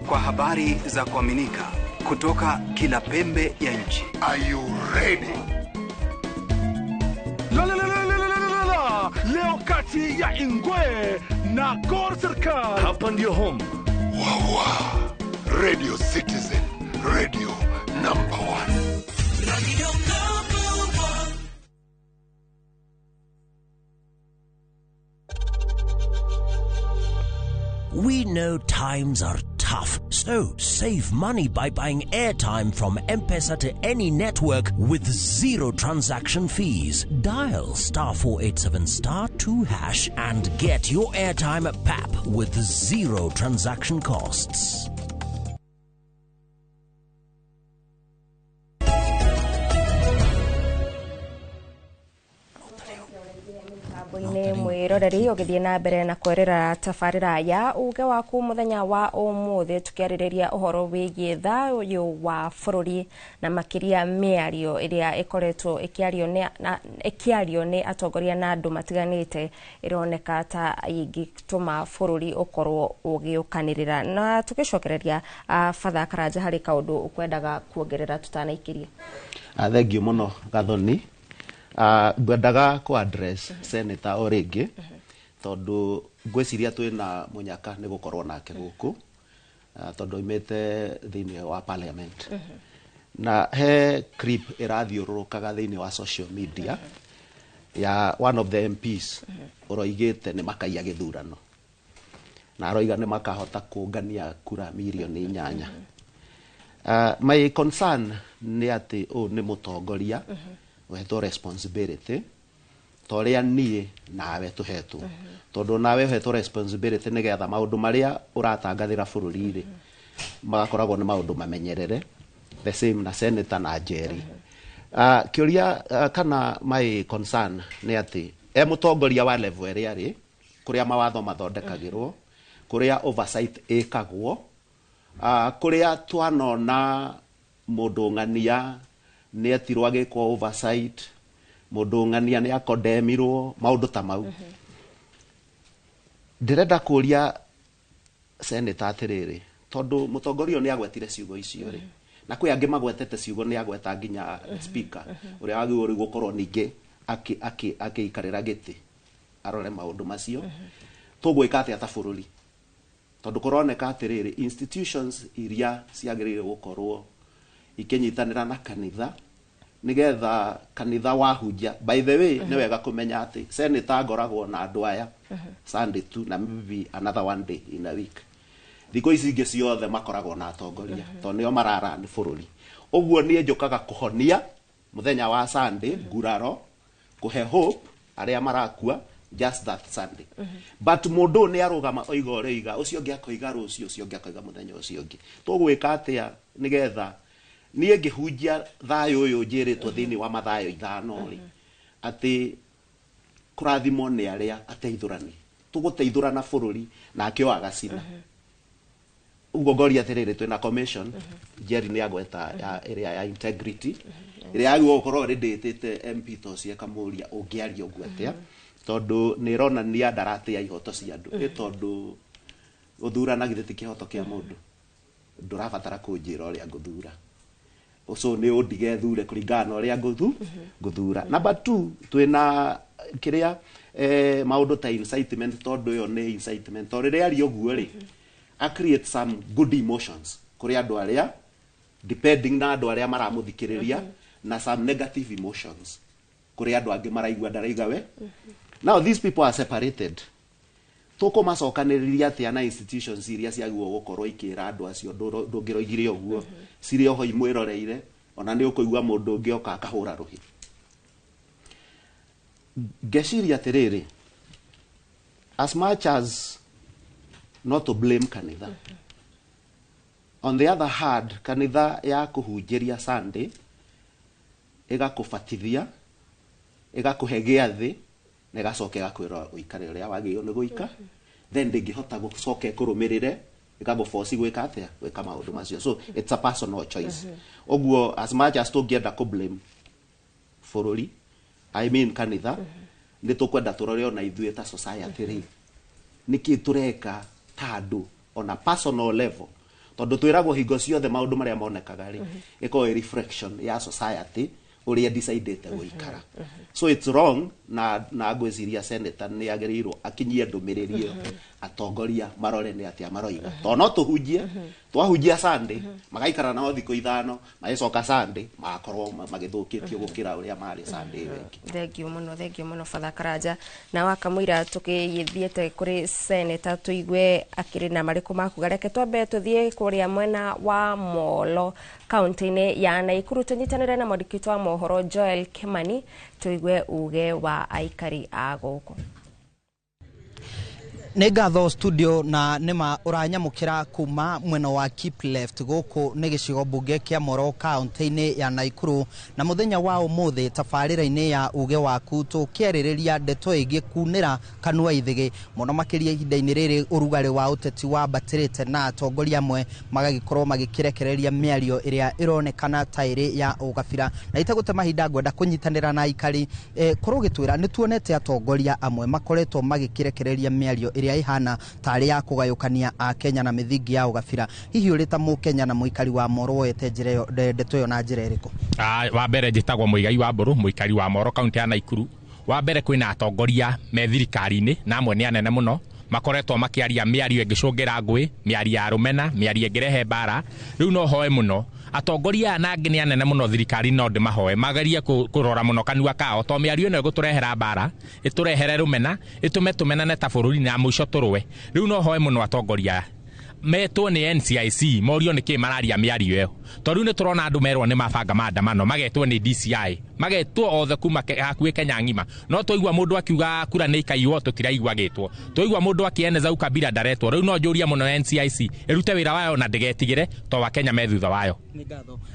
Kwa habari za kuaminika kutoka kila pembe ya nchi. Are you ready? La la la la la la la. Leo kati ya Ingwe na Gor Serikal. Hapa ndio home. Wawa. Radio Citizen, radio number 1. Radio number 1. We know times are tough, so save money by buying airtime from M-Pesa to any network with zero transaction fees. Dial *487*2# and get your airtime at PAP with zero transaction costs. Nĩ mwĩroreri ũgĩthiĩ na mbere na kwerera tabarĩra ya uge waku mũthenya wa ũmũthĩ tũkĩarĩrĩria ũhoro wĩgiĩ thayũ wa bũrũri na makĩria mĩario ĩrĩa ĩkoretwo ĩkĩario nĩ atongoria na andũ matiganĩte ĩroneka ta ĩngĩtũma bũrũri ũkorwo ũgĩũkanĩrĩra. Na tũgĩcokereria Father Karanja harĩ kaũndũ ũkwendaga kuongerera tũtanaikĩria. Thengiũ mũno Gathoni. Ngwendaga kũ address senator o rĩngĩ tondũ ngwĩciria twĩna mũnyaka nĩ gũkorwo nake gũkũ tondũ oimĩte thĩinĩ wa parliament na he clip ĩrathiũrũrũkaga thĩinĩ wa social media ya one of the MPs ũroigĩte nĩ makaiya gĩthurano na aroiga nĩ makahota kũngania kura mirioni 8. My concern nĩ atĩ ũyũ nĩ mũtongoria Ũhetwo responsibility ta ũrĩa niĩ nawe tũhetwo, tondũ nawe ũhetwo responsibility nĩgetha maũndũ marĩa ũratangathĩra bũrũri rĩ magakoragwo nĩ maũndũ mamenyerere, the same na senator na Njeri. Kĩũria kana my concern nĩ atĩ e mũtongoria wa level ĩrĩa rĩ kũrĩa mawatho mathondekagĩrwo, kũrĩa oversight ĩkagwo, kũrĩa twanona mũndũ ng'ania nĩ etirwo agĩkwo oversight, mũndũ ng'ania nĩ akondemirwo, maũndũ ta mau. Ndĩrenda kũria senator atĩrĩrĩ, tondũ mũtongoria ũyũ nĩ agwetire ciugo icio rĩ, na kwĩ angĩ magwetete ciugo, nĩ agweta nginya speaker ũrĩa wagĩrĩirwo rĩu gũkorwo ningĩ akĩikarĩra gĩtĩ arore maũndũ macio. Tũgwĩka atĩa ta bũrũri? Tondũ kũroneka atĩrĩrĩ, institutions iria ciagĩrĩire gũkorwo ikĩnyitanĩra na kanitha nĩgetha kanitha wahunjia, by the way, nĩ wega kũmenya atĩ senator ngoragwo na andũ aya Sunday tu na maybe another one day in a week. Thikũ ici ingĩ ciothe makoragwo na atongoria tondũ nĩo mararani bũrũri. Ũguo niĩ njũkaga kũhonia mũthenya wa Sunday nguraro, kũhe hope arĩa marakua just that Sunday. But mũndũ ũyũ nĩ arũgama oiga ũrĩa oiga, ũcio ũngĩ akoiga rũciũ, ũcio ũngĩ akoiga mũthenya ũcio ũngĩ. Tũgwĩka atĩa nĩgetha niĩ ngĩhunjia thayũ ũyũ njĩrĩtwo thĩinĩ wa Mathayo 5 rĩ, atĩ kũrathimwo nĩ arĩa ateithũrani, tũgũteithũrana bũrũri nake o agacina. Ũguo ngoria atĩrĩrĩ, twĩna commission, Jerry nĩ agweta ĩrĩa ya integrity, ĩrĩa yagĩrĩirwo gũkorwo ĩrĩndĩtĩte MP ta ũcio ĩkamũria ũngĩaria ũguo atĩa, tondũ nĩ ĩronania ndaratĩa ihoto cia andũ. Ĩ tondũ gũthurana githĩ ti kĩhoto kĩa mũndũ, ndũrabatara kũnjĩra ũrĩa ngũthura, so nĩ ũndige thure kũringana na ũrĩa ngũthura. Number 2, twĩna kĩrĩa maũndũ ta incitement, tondũ ĩyo nĩ incitement, tondũ rĩrĩa aria ũguo rĩ, a create some good emotions kũrĩ andũ arĩa depending na andũ arĩa maramũthikĩrĩria, na some negative emotions kũrĩ andũ angĩ maraigua ndaraiga we. Now these people are separated. Tũkũmacokanĩrĩria atĩa na institutions iria ciagĩrĩirwo gũkorwo ikĩra andũ acio ndũngĩroigire ũguo, cirĩ oho imwĩroreire, ona nĩ ũkũigua mũndũ ũngĩ oka akahũra rũhĩ. Ngeciria atĩrĩrĩ, as much as not to blame kanitha, on the other hand, kanitha ya kũhunjĩria Sunday ĩgakũbatithia, ĩgakũhe gĩathĩ, na ĩgacoka ĩgakwĩra ũikare ũrĩa wagĩrĩirwo nĩ gũika, then ndĩngĩhota gũcoka ĩkũrũmĩrĩre ĩgagũboci gwĩka atĩa, gwĩka maũndũ macio. So it's a personal choice. Ũguo as much as tũngĩenda kũ blame bũrũri, I mean kanitha, nĩ tũkwenda tũrore ona ithuĩ ta society rĩ, nĩkĩ tũreka ta andũ on a personal level, tondũ twĩragwo hingo ciothe maũndũ marĩa monekaga rĩ ĩkorwo ĩ reflection ya society ũrĩa decidete gũikara. So it's wrong, na ngwĩciria senator nĩ agĩrĩirwo akinyie ndũmĩrĩri ĩyo, atongoria marore nĩ atĩa maroiga, tondũ no tũhunjie, twahunjia Sunday magaikara nao thikũ 5, magĩcoka Sunday magakorwo magĩthũkĩtio gũkĩra ũrĩa marĩ Sunday ĩyo ĩngĩ. Thank you mũno, thank you mũno Father Karanja. Na wakamũira tũkĩthiĩte kũrĩ senator tũigue akĩrĩ na marĩkũ makuga. Reke twambe tũthiĩ kũrĩa mwena wa Molo kaunti-inĩ ya Naikuru, tũnyitanĩre na mwandĩki witũ wa mohoro Joel Kimani tũigue uge wa aikari a gũkũ. Nĩ ngatho studio, na nĩma ũranyamũkĩra kuma mwena wa Keep Left gũkũ nĩ gĩcigo mbunge kĩa Moro kaunti-inĩ ya Naikuru, na mũthenya wa ũmũthĩ tabarĩra-inĩ ya uge waku tũkĩarĩrĩria ndeto ĩgiĩ kunĩra kanua ithĩgĩ, mũno makĩria ihinda-inĩ rĩrĩ ũrugarĩ wa ũteti wambatĩrĩte na atongoria amwe magagĩkorwo magĩkĩrekereria mĩario ĩrĩa ĩronekana ta ĩrĩ ya ũgabira. Na itegũte mahinda ngwenda kũnyitanĩra na aikari, korwo ũgĩtwĩra nĩ tuonete atongoria amwe makoretwo magĩkĩrekereria mĩario ĩrĩa ĩhana tarĩ ya kũgayũkania a Kenya na mĩthingi ya ũgabira. Hihi ũrĩ ta mũkenya na mũikari wa Moro woete njĩra ĩyo, ndeto ĩyo na njĩra ĩrĩkũ? Wa mbere njĩtagwo Mũigai wa Mbũrũ, mũikari wa Moro kaunti ya Naikuru. Wa mbere kwĩna atongoria me thirikari-inĩ na amwe nĩ anene mũno makoretwo makĩaria mĩario ĩngĩcũngĩra ngũĩ, mĩario ya rũmena, mĩario ĩngĩrehe mbara. Rĩu no hoe mũno atongoria aya na angĩ nĩ anene mũno thirikari, no ndĩmahoe magerie kũrora mũno kanua kao, tondũ mĩario ĩno ĩgũtũrehera mbara, ĩtũrehere rũmena, ĩtũme tũmenane ta bũrũri na mũico tũrũe. Rĩu no hoe mũno atongoria aya Metwo nĩ NCIC morio nĩkĩ mararia mĩario ĩyo, tondũ nĩ tũrona andũ merwo nĩ mabanga maandamano, magetwo nĩ DCI, magetwo othe kuma hakuhĩ Kenya ng'ima. No twaigua mũndũ akiuga kura nĩ ikaiywo, tũtiraigua agĩtwo. Twaigua mũndũ akĩeneza ukabila ndaretwo. Rĩu no njũrie mũno NCIC ĩrute wĩra wayo na ndĩgetigĩre, to Wakenya me thutha wayo.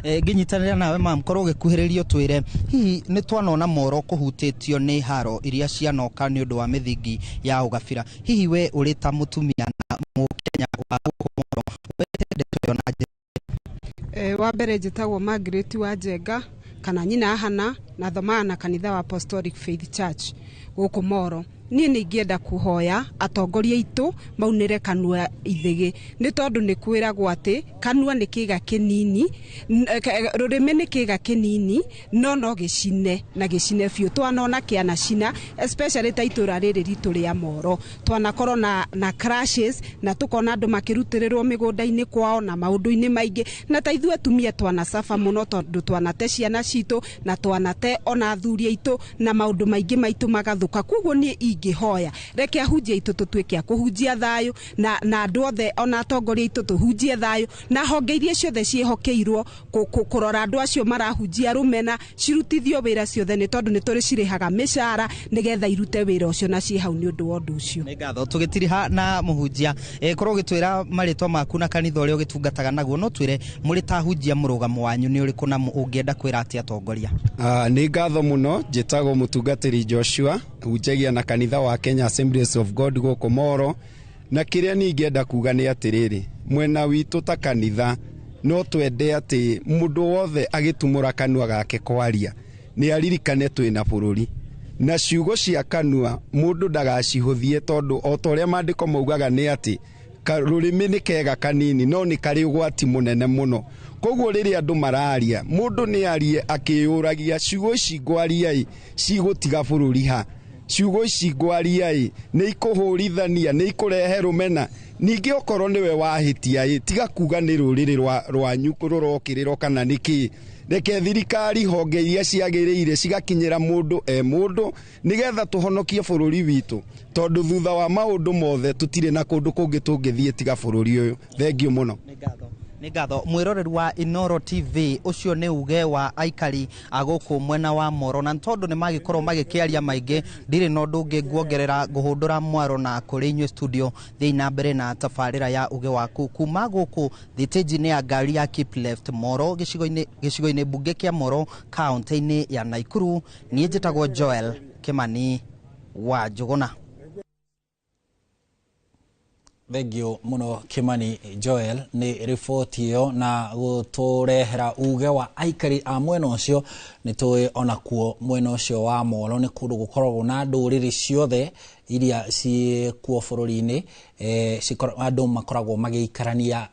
Ngĩnyitanĩra nawe mam, korwo ũgĩkuhĩrĩrio twĩre, hihi nĩ twanona Moro kũhutĩtio nĩ haro iria cianoka nĩ ũndũ wa mĩthingi ya ũgabira? Hihi we ũrĩ ta mũtumia na mũkenya wa gũkũ Moro, wete ndeto ĩyo na njĩra? Wa mbere njĩtagwo Margaret wa Njenga kana nyina Hana, na thomaga na kanitha wa Apostolic Faith Church gũkũ Moro. Niĩ nĩ ingĩenda kũhoya atongoria aitũ maunĩre kanua ithĩgĩ, nĩ tondũ nĩ kwĩragwo atĩ kanua nĩ kĩga kĩnini, rũrĩmĩ nĩ kĩga kĩnini, no no gĩcine na gĩcine biũ. Twanona kĩanacina, especially ta itũra rĩrĩ ritũ rĩa Moro, twanakorwo na crashes, na tũkona andũ makĩrutĩrĩrwo mĩgũnda-inĩ kwao na maũndũ-inĩ maingĩ. Na ta ithuĩ atumia twanacaba mũno, tondũ twanate ciana citũ na twanate ona athuri aitũ, na maũndũ maingĩ maitũ magathũka. Koguo niĩ ingĩhoya reke ahunjia aitũ tũtuĩke a kũhunjia thayũ, na andũ othe ona atongoria aitũ tũhunjie thayũ, na honge iria ciothe ciĩhokeirwo kũrora andũ acio marahunjia rũmena cirutithio wĩra ciothe, nĩ tondũ nĩ tũrĩ cirĩhaga mĩcara nĩgetha irute wĩra ũcio, na ciĩ hau nĩ ũndũ wa ũndũ ũcio. Nĩ ngatho. Tũgĩtiriha na mũhunjia, korwo ũgĩtwĩra marĩtwa maku na kanitha ũrĩa ũgĩtungataga naguo, no twĩre mũrĩ ta ahunjia mũrũgamo wanyu nĩ ũrĩkũ na ũngĩenda kwĩra atĩa atongoria? Nĩ ngatho mũno. Njĩtagwo mũtungatĩri Joshua, hunjagia na kanitha wa Kenya Assemblies of God gũkũ Moro. Na kĩrĩa niĩ ingĩenda kuga nĩ atĩrĩrĩ, mwena witũ ta kanitha no twende atĩ mũndũ wothe agĩtumũra kanua gake kwaria nĩ aririkane twĩna bũrũri, na ciugo cia kanua mũndũ ndagacihũthie, tondũ o ta ũrĩa maandĩko maugaga nĩ atĩ rũrĩmĩ nĩ kega kanini no nĩ karĩ ũgwati mũnene mũno. Koguo rĩrĩa andũ mararia, mũndũ nĩ arie akĩyũragia, ciugo ici ngwaria ĩ cigũtiga bũrũri ha? Ciugo ici ngwaria ĩ nĩ ikũhũrithania, nĩ ikũrehe rũmena? Ningĩ okorwo nĩwe wahĩtia ĩ, tiga kuga nĩ rũrĩrĩ rwanyu rũrokĩrĩrwo kana nĩ kĩ. Reke thirikari honge iria ciagĩrĩire cigakinyĩra mũndũ e mũndũ, nĩgetha tũhonokie bũrũri witũ, tondũ thutha wa maũndũ mothe tũtirĩ na kũndũ kũngĩ tũngĩthiĩ tiga bũrũri ũyũ. Thengiũ mũno. Nĩ ngatho. Mwĩroreri wa Inoro TV, ũcio nĩ uge wa aikari a gũkũ mwena wa Moro, na tondũ nĩ magĩkorwo magĩkĩaria maingĩ, ndirĩ na ũndũ ũngĩ nguongerera, ngũhũndũra mwaro na kũrĩ inyuĩ studio. Thiĩ na mbere na tabarĩra ya uge waku kuma gũkũ thitĩnji-inĩ ya ngari ya Keep Left Moro, gĩcigo-inĩ mbunge kĩa Moro, kaũntĩ-inĩ ya Naikuru. Niĩ njĩtagwo Joel Kimani wa Njũgũna. Thengiũ mũno Kimani Joel nĩ riboti ĩyo na gũtũrehera uge wa aikari a mwena ũcio. Nĩ tũĩ onakuo mwena ũcio wa Moro nĩ kũndũ gũkoragwo na ndũrĩrĩ ciothe iria ciĩkuo bũrũri-inĩ, andũ makoragwo magĩikarania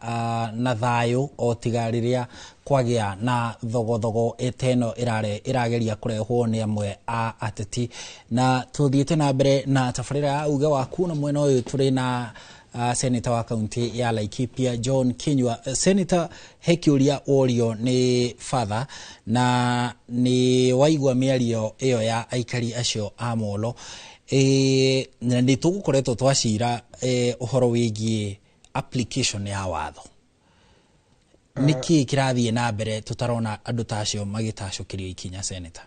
na thayũ, o tiga rĩrĩa kwagĩa na thogothogo ĩteno ĩrageria kũrehwo nĩ amwe a ateti. Na tũthiĩte na mbere na tabarĩra ya uge waku, na mwena ũyũ tũrĩ na senator wa kaunti ya Laikipia John Kinyua. Senator, he kĩũria worio nĩ father, na nĩ waigua mĩario ĩyo ya aikari acio a Molo, na nĩ tũgũkoretwo twacira ũhoro wĩgiĩ application ya watho. Nĩ kĩĩ kĩrathiĩ na mbere tũtarona andũ ta acio magĩtacũkĩrio ikinya, senator?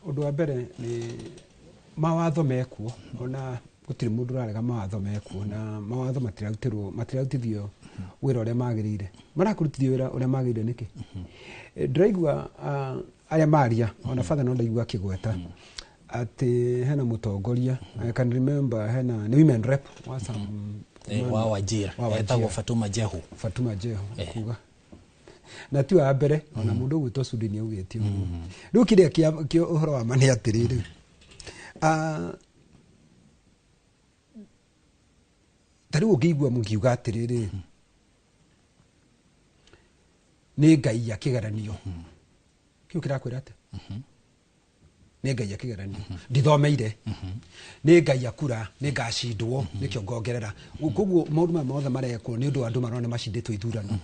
Ũndũ wa mbere nĩ mawatho mekuo, ona gũtirĩ mũndũ ũrarega mawatho mekuo, na mawatho matirarutithio wĩra ũrĩa magĩrĩire. Marakũrutithio wĩra ũrĩa magĩrĩire nĩkĩ? Ndĩraigua arĩa maria, ona father no ndaigua akĩgweta atĩ hena mũtongoria, I can remember hena nĩ women rep wa some wa Wajir, etagwo Fatuma Jehu. Fatuma Jehu kuga na ti wa mbere, ona mũndũ ũgwĩtwo Sudi nĩ augĩte ũguo. Rĩu kĩrĩa kĩa ũhoro wa ma nĩ atĩrĩrĩ, ta rĩu ũngĩigua mũngiuga atĩrĩrĩ, nĩ Ngai akĩgeranio, kĩu kĩrakwĩra atĩa? Nĩ Ngai akĩgeranio, ndithomeire, nĩ Ngai akura, nĩ ngacindwo, nĩkĩo ngongerera. Koguo maũndũ maya mothe marekwo nĩ ũndũ wa andũ marona macindĩtwo ithurano.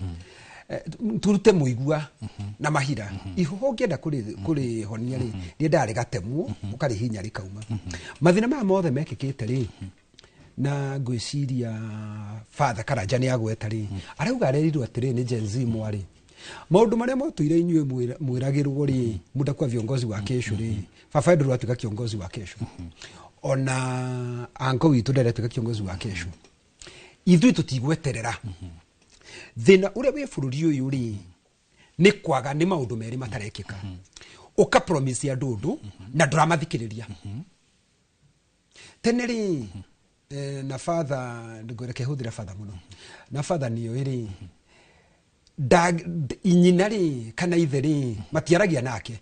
Turute mũigua na mahira. Ihoho ũngĩenda kũrĩhonia rĩ, rĩendaga rĩgatemwo, ũkarĩhinya rĩkauma. Mathĩna maya mothe mekĩkĩte rĩ, Na ngwĩciria Father Karanja nĩ agweta rĩ, arauga arerirwo atĩrĩ nĩ Gen Z mwarĩ maũndũ marĩa mwatũire inyuĩ mwĩragĩrwo rĩ, mutakuwa viongozi wa kesho rĩ, baba ndũrĩ watuĩka kiongozi wa kesho, ona anko witũ ndarĩ atuĩka kiongozi wa kesho. Ithuĩ tũtigweterera. Thĩna ũrĩa wĩ bũrũri ũyũ rĩ, nĩ kwaga nĩ maũndũ merĩ matarekĩka. Ũka promise andũ ũndũ na ndũramathikĩrĩria. Tene rĩ, na father ngwĩreke hũthĩra father mũno, na father nĩoĩ rĩ, nyina rĩ kana ithe rĩ matiaragia nake,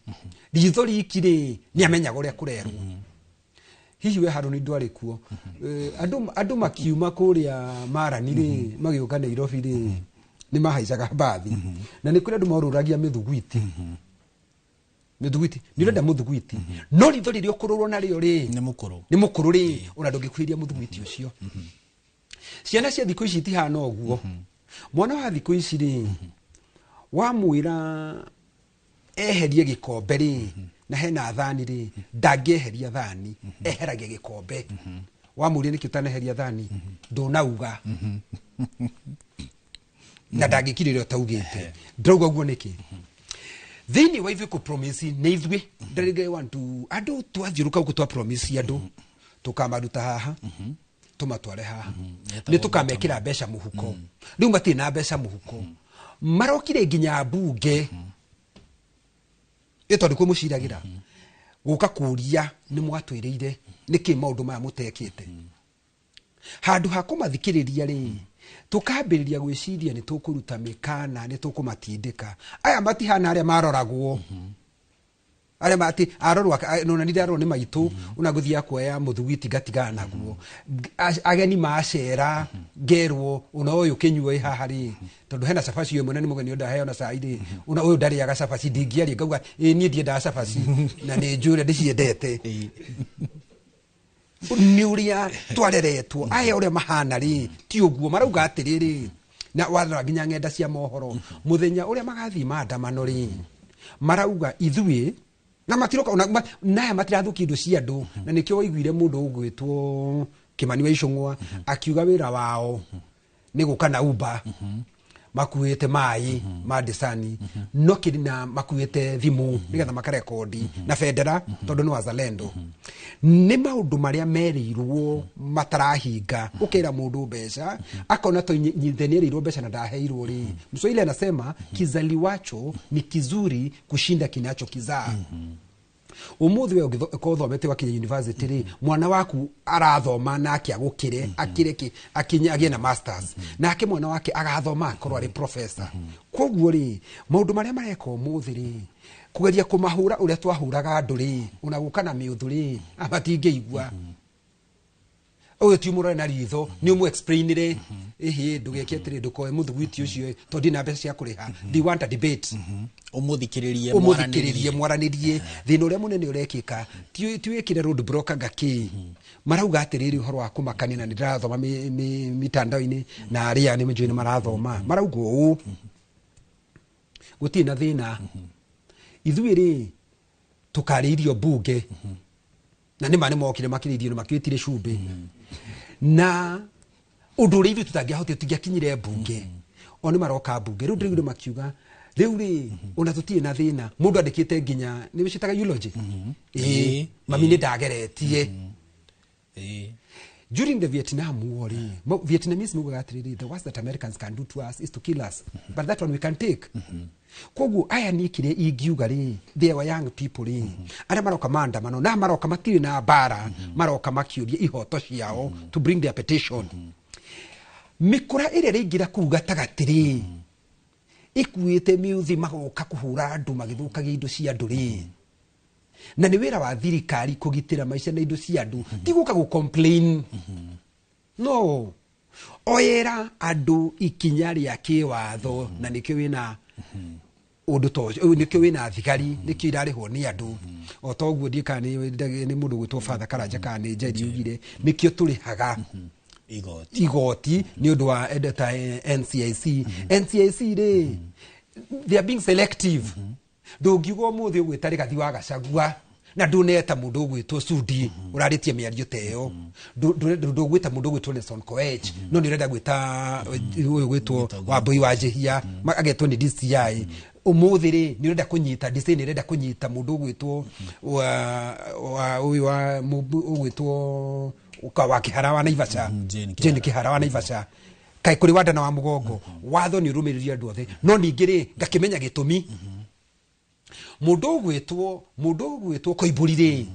ritho riki rĩ nĩ amenyaga ũrĩa kũrerwo. Hihi we Harũni ndwarĩ kuo? Andũ makiuma kũrĩa Marani rĩ magĩũka Nairobi rĩ, nĩ mahaicaga mbathi, na nĩ kũrĩ andũ morũragia mĩthugwiti. Mĩthugwiti nĩ ũrenda mũthugwiti, no ritho rĩrĩa ũkũrũrwo narĩo rĩ nĩ mũkũrũ, nĩ mũkũrũ rĩ, ona ndũngĩkuhĩrĩria mũthugwiti ũcio. Ciana cia thikũ ici itihana ũguo. Mwana wa thikũ ici rĩ, wamwĩra eherie gĩkombe rĩ, na hena thani rĩ, ndangĩeheria thani, eheragia gĩkombe. Wamũria nĩkĩ ũtaneheria thani, ndũnauga. Na ndangĩkirĩrĩa ũtaugĩte. Ndĩrauga ũguo nĩkĩ? Thĩinĩ wa ithuĩ kũ promise nĩ ithuĩ ndarĩngĩ one two andũ twathiũrũka gũkũ twa promise andũ tũkamaruta haha tũmatware haha, nĩ tũkamekĩra mbeca mũhuko. Rĩu matirĩ na mbeca mũhuko, marokire nginya mbunge ĩ tondũ kuo mũciragĩra gũka kũria nĩ mwatwĩrĩire nĩkĩ maũndũ maya mũtekĩte. Handũ ha kũmathikĩrĩria rĩ, tũkambĩrĩria gwĩciria nĩ tũkũruta mĩkana, nĩ tũkũmatindĩka. Aya matihana arĩa maroragwo, arĩa mati arorwo nona nĩ nĩ maitũ ona ngũthiaga kuoya mũthugwiti ngatigana naguo. Ageni macera ngerwo ona ũyũ kĩnyuo ĩ haha rĩ, tondũ hena cabaci ĩmwe na nĩ mũgeni ũndaheo na cai rĩ, ona ũyũ ndarĩaga cabaci, ndingĩaria ngauga ĩ niĩ ndiendaga cabaci na nĩ njũĩ ũrĩa ndĩciendete. Nĩ ũrĩa twareretwo aya ũrĩa mahana rĩ ti ũguo. Marauga atĩrĩrĩ, na warora nginya ng'enda cia mohoro mũthenya ũrĩa magathiĩ maandamano rĩ, marauga ithuĩ na matiroka ona naya matirathũkia indo cia andũ. Na nĩkĩo waiguire mũndũ ũgwĩtwo Kĩmani wa Icũng'wa akiuga wĩra wao nĩ gũka na Uber makuĩte maĩ ma ndicani no kĩrĩ na makuĩte thimũ nĩgetha makarekondi na bendera tondũ nĩ wazalendo. Nĩ maũndũ marĩa merĩirwo matarahinga. Ũkĩra mũndũ mbeca akona to nyithe nĩerĩirwo mbeca na ndaheirwo rĩ. Mswahili anasema kizaliwacho ni kizuri kushinda kinachokizaa. Umuthi we ũngĩkorwo ũthomete wakinya university rĩ, mwana waku arathoma nake agũkĩre, akĩre kĩ, akinye agĩe na masters, nake mwana wake agathoma akorwo arĩ professor. Koguo rĩ, maũndũ marĩa mareka ũmũthĩ rĩ, kũgeria kũmahũra ũrĩa twahũraga andũ rĩ, ona gũka na mĩũthũ rĩ, matingĩigua. Ũyũ ti ũmũrore na ritho, nĩ ũmũ explainire, ĩhĩ ndũgeke atĩrĩ, ndũkoe mũthugwiti ũcio tondũ ndina mbeca cia kũrĩha. They want a debate. Ũmũthikĩrĩrie, ũmũthikĩrĩrie, mwaranĩrie. Thĩna ũrĩa mũnene ũrekĩka ti wĩkĩre road block anga kĩ. Marauga atĩrĩrĩ ũhoro wa kũmakania, na nĩndĩrathoma mitandao-inĩ na arĩa nĩ njũĩ nĩ marathoma. Marauga ũũ, gũtirĩ na thĩna, ithuĩ rĩ tũkarĩirio mbunge, na nĩ ma nĩ mokire makĩrĩirio na makĩtire cumbĩ, na ũndũ ũrĩa ithuĩ tũtangĩahotire tũtingĩakinyire mbunge, o nĩ maroka mbunge. Rĩu ndĩraiguire makiuga rĩu rĩ ona tũtirĩ na thĩna, mũndũ andĩkĩte nginya nĩ wĩcitaga eulogy. Ĩĩ, mami nĩ ndageretie. During the Vietnam War, Vietnamese maugaga atĩrĩrĩ, the worst that Americans can do to us is to kill us, but that one we can take. Koguo aya niĩ kĩrĩa ingiuga rĩ, they were young people rĩ, arĩa maroka maandamano na maroka matirĩ na mbara, maroka makĩũria ihoto ciao, to bring their petition. Mĩkũra ĩrĩa ĩraingĩra kũu gatagatĩ rĩ, ĩkuĩte mĩuthi magoka kũhũra andũ magĩthũkagia indo cia andũ rĩ, na nĩ wĩra wa thirikari kũgitĩra maica na indo cia andũ, ti gũka gũ complain. No oyera andũ ikinya rĩa kĩwatho, na nĩkĩo wĩna ũndũ ta ũcio, nĩkĩo wĩna thigari, nĩkĩo irarĩhwo nĩ andũ. O ta ũguo ndiũĩ kana nĩ mũndũ ũgwĩtwo Father Karanja kana nĩ Njeri ugire, nĩkĩo tũrĩhaga igoti nĩ ũndũ wa ta NCIC. NCIC rĩ, they are being selective. Ndũngiuga ũmũthĩ ũgwĩta Rigathi wa Gachagua Na nduneta mũndũ ũgwĩtwo Sudi ũrarĩtie mĩario ta ĩyo. Ndũgwĩta mũndũ ũgwĩtwo Nelson Koech, no nĩ ũrenda gwĩta ũyũ ũgwĩtwo Wambui wa Njihia, agetwo nĩ DCI ũmũthĩ rĩ. Nĩ ũrenda kũnyita DCI, nĩ ũrenda kũnyita mũndũ ũgwĩtwo wa ũyũ wa ũgwĩtwo wa Kĩhara wa Naivasha. Jane. Jane Kĩhara wa Naivasha. Kaĩ kũrĩ wandana wa mũgongo? Watho nĩ ũrũmĩrĩrie andũ othe, no ningĩ rĩ, ngakĩmenya gĩtũmi mũndũ ũgwĩtwo Koimbũri rĩ,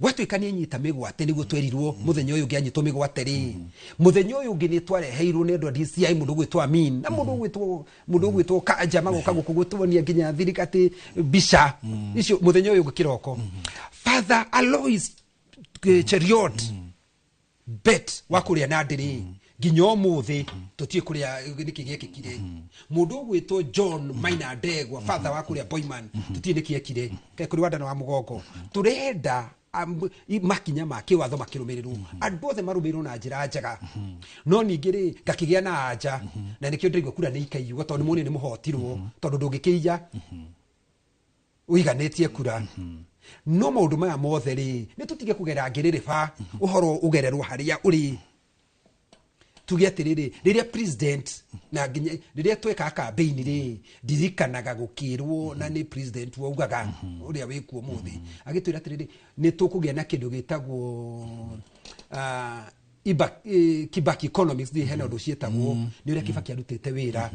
gwatuĩka nĩ anyita mĩgwate. Nĩguo twerirwo mũthenya ũyũ ũngĩ anyitwo mĩgwate rĩ, mũthenya ũyũ ũngĩ nĩ twareheirwo nĩ andũ a DCI mũndũ ũgwĩtwo Amin na mũndũ ũgwĩtwo Kanja, magoka gũkũ gũtuonia nginya thirika atĩ mbica icio mũthenya ũyũ ũngĩ kĩroko. Father Alois Cheriot Bet wa kũrĩa Nandi rĩ, nginya ũmũthĩ tũtiĩ kũrĩa nĩkĩ gĩekĩkire. Mũndũ ũgwĩtwo John Maina Ndegwa, father wa kũrĩa Boyman, tũtiĩ nĩkĩ ekire. Kaĩ kũrĩ wandana wa mũgongo? Tũrenda makinya ma kĩwatho makĩrũmĩrĩrwo, andũ othe marũmĩrĩrwo na njĩra njega. No ningĩ rĩ, ngakĩgĩa na anja, na nĩkĩo ndĩraigua kura nĩ ikaiywo, tondũ nĩ muonire nĩ mũhotirwo, tondũ ndũngĩkĩiya ũiganĩtie kura. No maũndũ maya mothe rĩ, nĩ tũtige kũgera ngĩrĩrĩba ũhoro ũgererwo harĩa ũrĩ. Tuge atĩrĩrĩ, rĩrĩa president na nginya rĩrĩa tweka campaign rĩ, ndirikanaga gũkĩrwo na nĩ president waugaga ũrĩa wĩkuo mũthĩ, agĩtwĩra atĩrĩrĩ, nĩ tũkũgĩa na kĩndũ gĩtagwo Kibaki economics. Ndĩ hena ũndũ ciĩtagwo nĩ ũrĩa Kibaki arutĩte wĩra.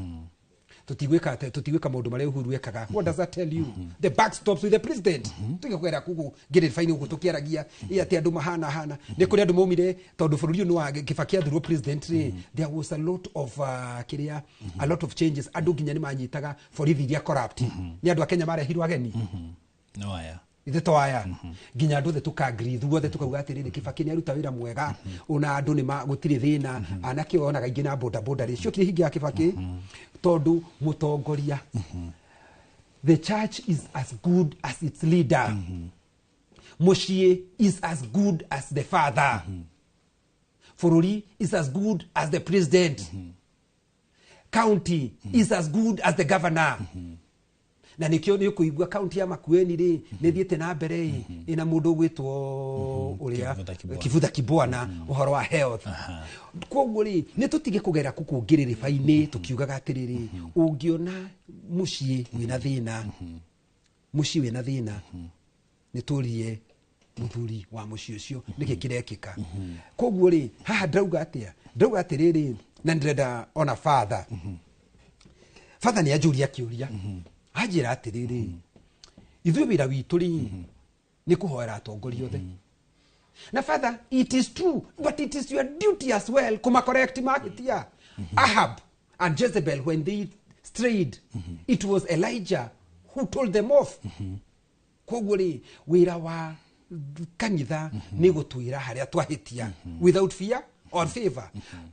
Tũtigwĩka maũndũ marĩa Uhuru ekaga. What does that tell you? The buck stops with the president. Tuge kũgera kugu ngĩrĩrĩba-inĩ gũkũ tũkĩaragia ĩ atĩ andũ mahana hana nĩ kũrĩ andũ maumire, tondũ bũrũri ũyũ nĩ wa Kibaki athurwo president rĩ, there was a lot of kĩrĩa, a lot of changes. Andũ nginya nĩ manyitaga borithi iria corrupt nĩ andũ a Kenya marehirwo ageni. No aya. Ithe to aya nginya andũ othe tũkagree, ithuothe tukauga atĩrĩrĩ, Kibaki nĩ aruta wĩra mwega, ona andũ nĩ gũtirĩ thĩna. Anake onaga ingĩ na boda boda rĩ, ciokire hingi ya Kibaki, tondũ mũtongoria, the church is as good as its leader, mũciĩ is as good as the father, bũrũri is as good as the president, county is as good as the governor. Na nikio nĩ ũkũigua kaunti ya Makueni rĩ, nĩ thiĩte na mbere ĩ ĩna mũndũ ũgwĩtwo ũrĩa Kivutha Kibwana. Kivutha Kibwana, ũhoro wa health. Koguo rĩ, nĩ tũtige kũgera kũkũngĩrĩrĩba-inĩ tũkiugaga atĩrĩrĩ, ũngĩona mũciĩ wĩna thĩna, mũciĩ wĩna thĩna, nĩ tũrie mũthuri wa mũciĩ ũcio nĩkĩ kĩrekĩka. Koguo rĩ, haha ndauga atĩa? Ndauga atĩrĩrĩ, na ndĩrenda ona father nĩ anjũria kĩũria, anjĩra atĩrĩrĩ, ithuĩ wĩra witũ rĩ, nĩ kũhoera atongoria othe. Na father, it is true, but it is your duty as well kuma correct mahĩtia. Ahab and Jezebel, when they strayed, it was Elijah who told them off. Koguo rĩ, wĩra wa kanitha nĩ gũtwĩra harĩa twahĩtia without fear or favor.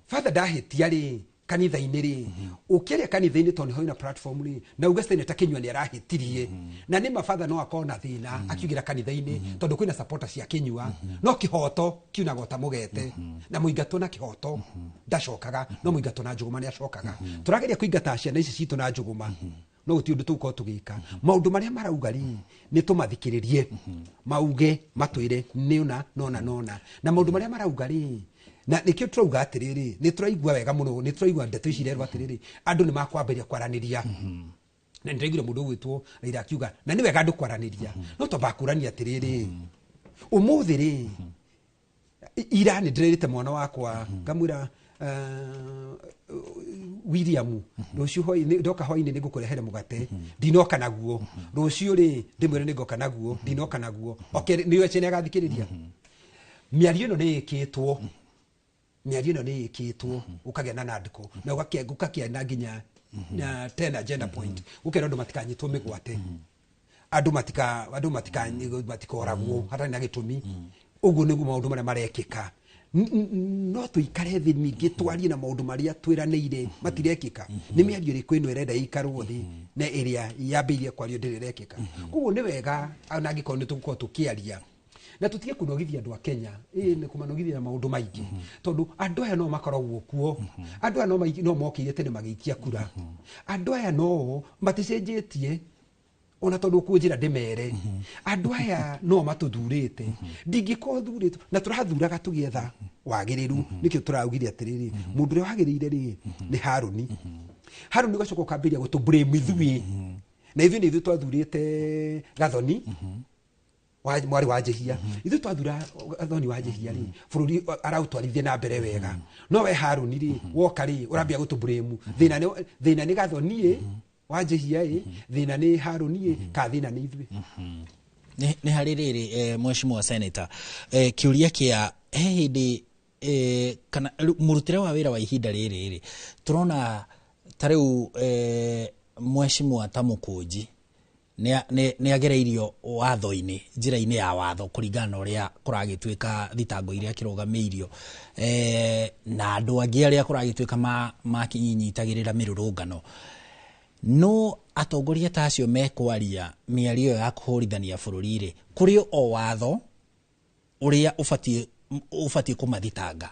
Father, ndahĩtia rĩ kanitha-inĩ rĩ, ũkĩaria kanitha-inĩ tondũ nĩho ina platform rĩ, na uge Senator Kinyua nĩ arahĩtirie, na nĩ ma father no akorwo na thĩna akiugĩra kanitha-inĩ tondũ kwĩna supporter cia Kinyua, no kĩhoto kiunaga ota mũgete, na mũingatwo na kĩhoto ndacokaga, no mũingatwo na njũgũma nĩ acokaga. Tũrageria kũingata ciana ici citũ na njũgũma, no gũtirĩ ũndũ tũgũkorwo tũgĩka. Maũndũ marĩa marauga rĩ, nĩ tũmathikĩrĩrie, mauge, matwĩre nĩ ũna nona nona, na maũndũ marĩa marauga rĩ, na nĩkĩo tũrauga atĩrĩrĩ, nĩ tũraigua wega mũno, nĩ tũraigua ndeto ici irerwo atĩrĩrĩ, andũ nĩ makwambĩrĩria kwaranĩria. Na nĩ ndĩraiguire mũndũ ũgwĩtwo Raila akiuga na nĩ wega andũ kwaranĩria, no twambaga kũrania atĩrĩrĩ, ũmũthĩ rĩ, ira nĩ ndĩrerĩte mwana wakwa, ngamwĩra, William, rũciũ hwaĩ-inĩ ndoka hwaĩ-inĩ nĩ ngũkũrehere mũgate, ndinoka naguo. Rũciũ rĩ, ndĩmwĩre nĩ ngoka naguo, ndinoka naguo. Okay, nĩ echene agathikĩrĩria. Mĩario ĩno nĩ ĩkĩtwo, mĩario ĩno nĩ ĩkĩtwo, ũkagĩa na nandĩko na ũkakĩa na nginya na 10 agenda point, ũkera andũ matikanyitwo mĩgwate, andũ matika matikoragwo hatarĩ na gĩtũmi. Ũguo nĩguo maũndũ marĩa marekĩka. No tũikare thĩ ningĩ twarie na maũndũ marĩa twĩranĩire matirekĩka. Nĩ mĩario ĩrĩkũ ĩno ĩrenda ĩikarwo thĩ na ĩrĩa yambĩirie kwario ndĩrĩ ĩrekĩka? Koguo nĩ wega ona angĩkorwo nĩ tũgũkorwo tũkĩaria na tũtige kũnogithia andũ a Kenya, ĩ nĩ kũmanogithia na maũndũ maingĩ, tondũ andũ aya no makoragwo kuo, andũ aya no mokĩire tene magĩikia kura, andũ aya no maticenjetie. Ona tondũ ũkũnjĩra ndĩmere andũ aya no matũthurĩte, ndingĩkorwo thurĩtwo na tũrathuraga tũgĩetha wagĩrĩru. Nĩkĩo tũraugire atĩrĩrĩ, mũndũ ũrĩa wagĩrĩire rĩ nĩ Harũni. Harũni ũgacoka ũkambĩrĩria gũtũ blame ithuĩ, na ithuĩ nĩ ithuĩ twathurĩte Gathoni wa mwarĩ wa Njehia. Ithuĩ twathura Gathoni wa Njehia rĩ, bũrũri araũtwarithia na mbere wega. No we Harũni rĩ, woka rĩ, ũrambia gũtũ blame. Thĩna nĩ Gathoni ĩ wa Njehia ĩ, thĩna nĩ Harũni ĩ, ka thĩna nĩ ithuĩ? Nĩ harĩ rĩrĩ, mheshimiwa senator, kĩũria kĩa he hĩndĩ, kana rĩu mũrutĩre wa wĩra wa ihinda rĩrĩ rĩ, tũrona ta rĩu, mheshimiwa ta Mũkũnji nĩ agereirio watho-inĩ, njĩra-inĩ ya watho, kũringana na ũrĩa kũragĩtuĩka thitango iria kĩrũgamĩirio, na andũ angĩ arĩa kũragĩtuĩka makinyitagĩrĩra mĩrũrũngano. No atongoria ta acio mekwaria mĩario ĩyo ya kũhũrithania bũrũri rĩ, kũrĩ o watho ũrĩa ũbatiĩ kũmathitanga.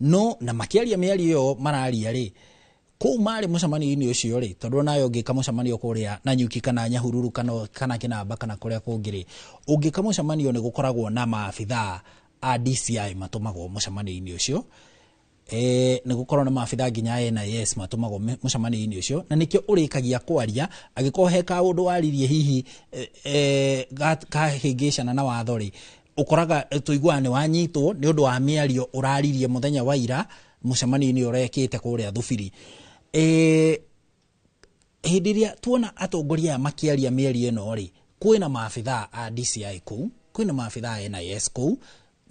No na makĩaria mĩario ĩyo mararia rĩ, kũu marĩ mũcemanio-inĩ ũcio rĩ, tondũ onawe ũngĩka mũcemanio kũrĩa Nanyuki kana Nyahururu kana Kĩnamba kana kũrĩa kũngĩ rĩ, ũngĩka mũcemanio nĩ gũkoragwo na maabithaa a DCI matũmagwo mũcemanio-inĩ ũcio. Nĩ gũkorwo na maabithaa nginya NIS matũmagwo mũcemanio-inĩ ũcio, na nĩkĩo ũrĩkagia kwaria angĩkorwo he kaũndũ waririe hihi kahĩngĩcana na watho rĩ, ũkoraga tũiguaga nĩ wanyitwo nĩ ũndũ wa mĩario ũraririe mũthenya wa ira mũcemanio-inĩ ũrekĩte kũrĩa Thubiri. Hĩndĩ ĩrĩa tuona atongoria aya makĩaria mĩario ĩno rĩ, kwĩna maabithaa a DCI kũu, kwĩna maabithaa a NIS kũu,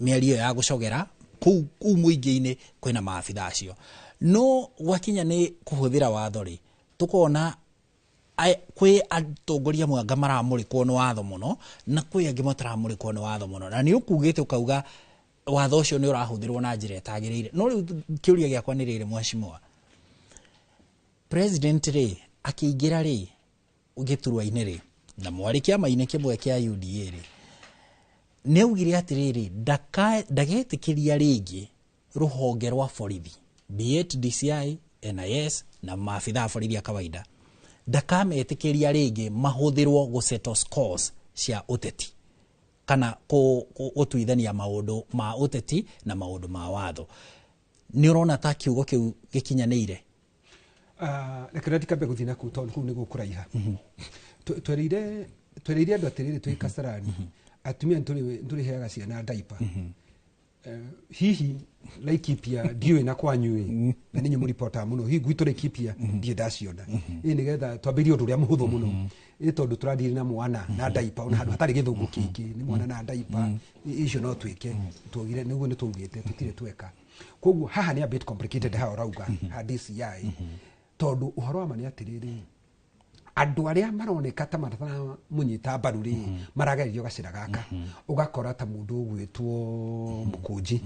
mĩario ya gũcogera kũu mũingĩ-inĩ kwĩna maabithaa acio. No gwakinya nĩ kũhũthĩra watho rĩ, tũkona kwĩ atongoria amwe anga maramũrĩkwo nĩ watho mũno, na kwĩ angĩ mataramũrĩkwo nĩ watho mũno, na nĩ ũkugĩte ũkauga watho ũcio nĩ ũrahũthĩrwo na njĩra ĩtagĩrĩire. No rĩu kĩũria gĩakwa nĩ rĩrĩ, mheshimiwa president rĩ, akĩingĩra rĩ gĩturwa-inĩ rĩ, na mwarĩ kĩama-inĩ kĩmwe kĩa UDA rĩ, nĩ augire atĩrĩrĩ, ndagetĩkĩria rĩngĩ rũhonge rwa borithi, be it DCI, NIS na maabithaa a borithi a kawaida, ndakametĩkĩria rĩngĩ mahũthĩrwo gũ settle scores cia ũteti kana gũtuithania maũndũ ma ũteti na maũndũ ma watho. Nĩ ũrona ta kiugo kĩu gĩkinyanĩire? Reke ndikambe gũthiĩ na kũu tondũ kũu nĩ gũkũraiha. Twereire andũ atĩrĩrĩ, twĩ Kasarani atumia nĩ tũrĩheaga ciana diaper. Hihi Laikipia ndiũĩ na kwanyu ĩ, na nĩ mũripotaga mũno, hihi gwitũ Laikipia ndirĩ ndaciona ĩ, nĩgetha twambĩrĩrie ũndũ ũrĩa mũhũthũ mũno ĩ, tondũ tũradiri na mwana na diaper, ona handũ hatarĩ gĩthũngũ kĩingĩ nĩ mwana na diaper icio no twĩke. Tuogire nĩguo nĩ twaugĩte tũtirĩ tweka. Koguo haha nĩ a bit complicated haha ũrauga ha DCI, tondũ ũhoro wa ma nĩ atĩrĩrĩ, andũ arĩa maroneka ta mataramũnyita mbaru rĩ, maragererio gacĩra gaka. Ũgakora ta mũndũ ũgwĩtwo Mũkũnji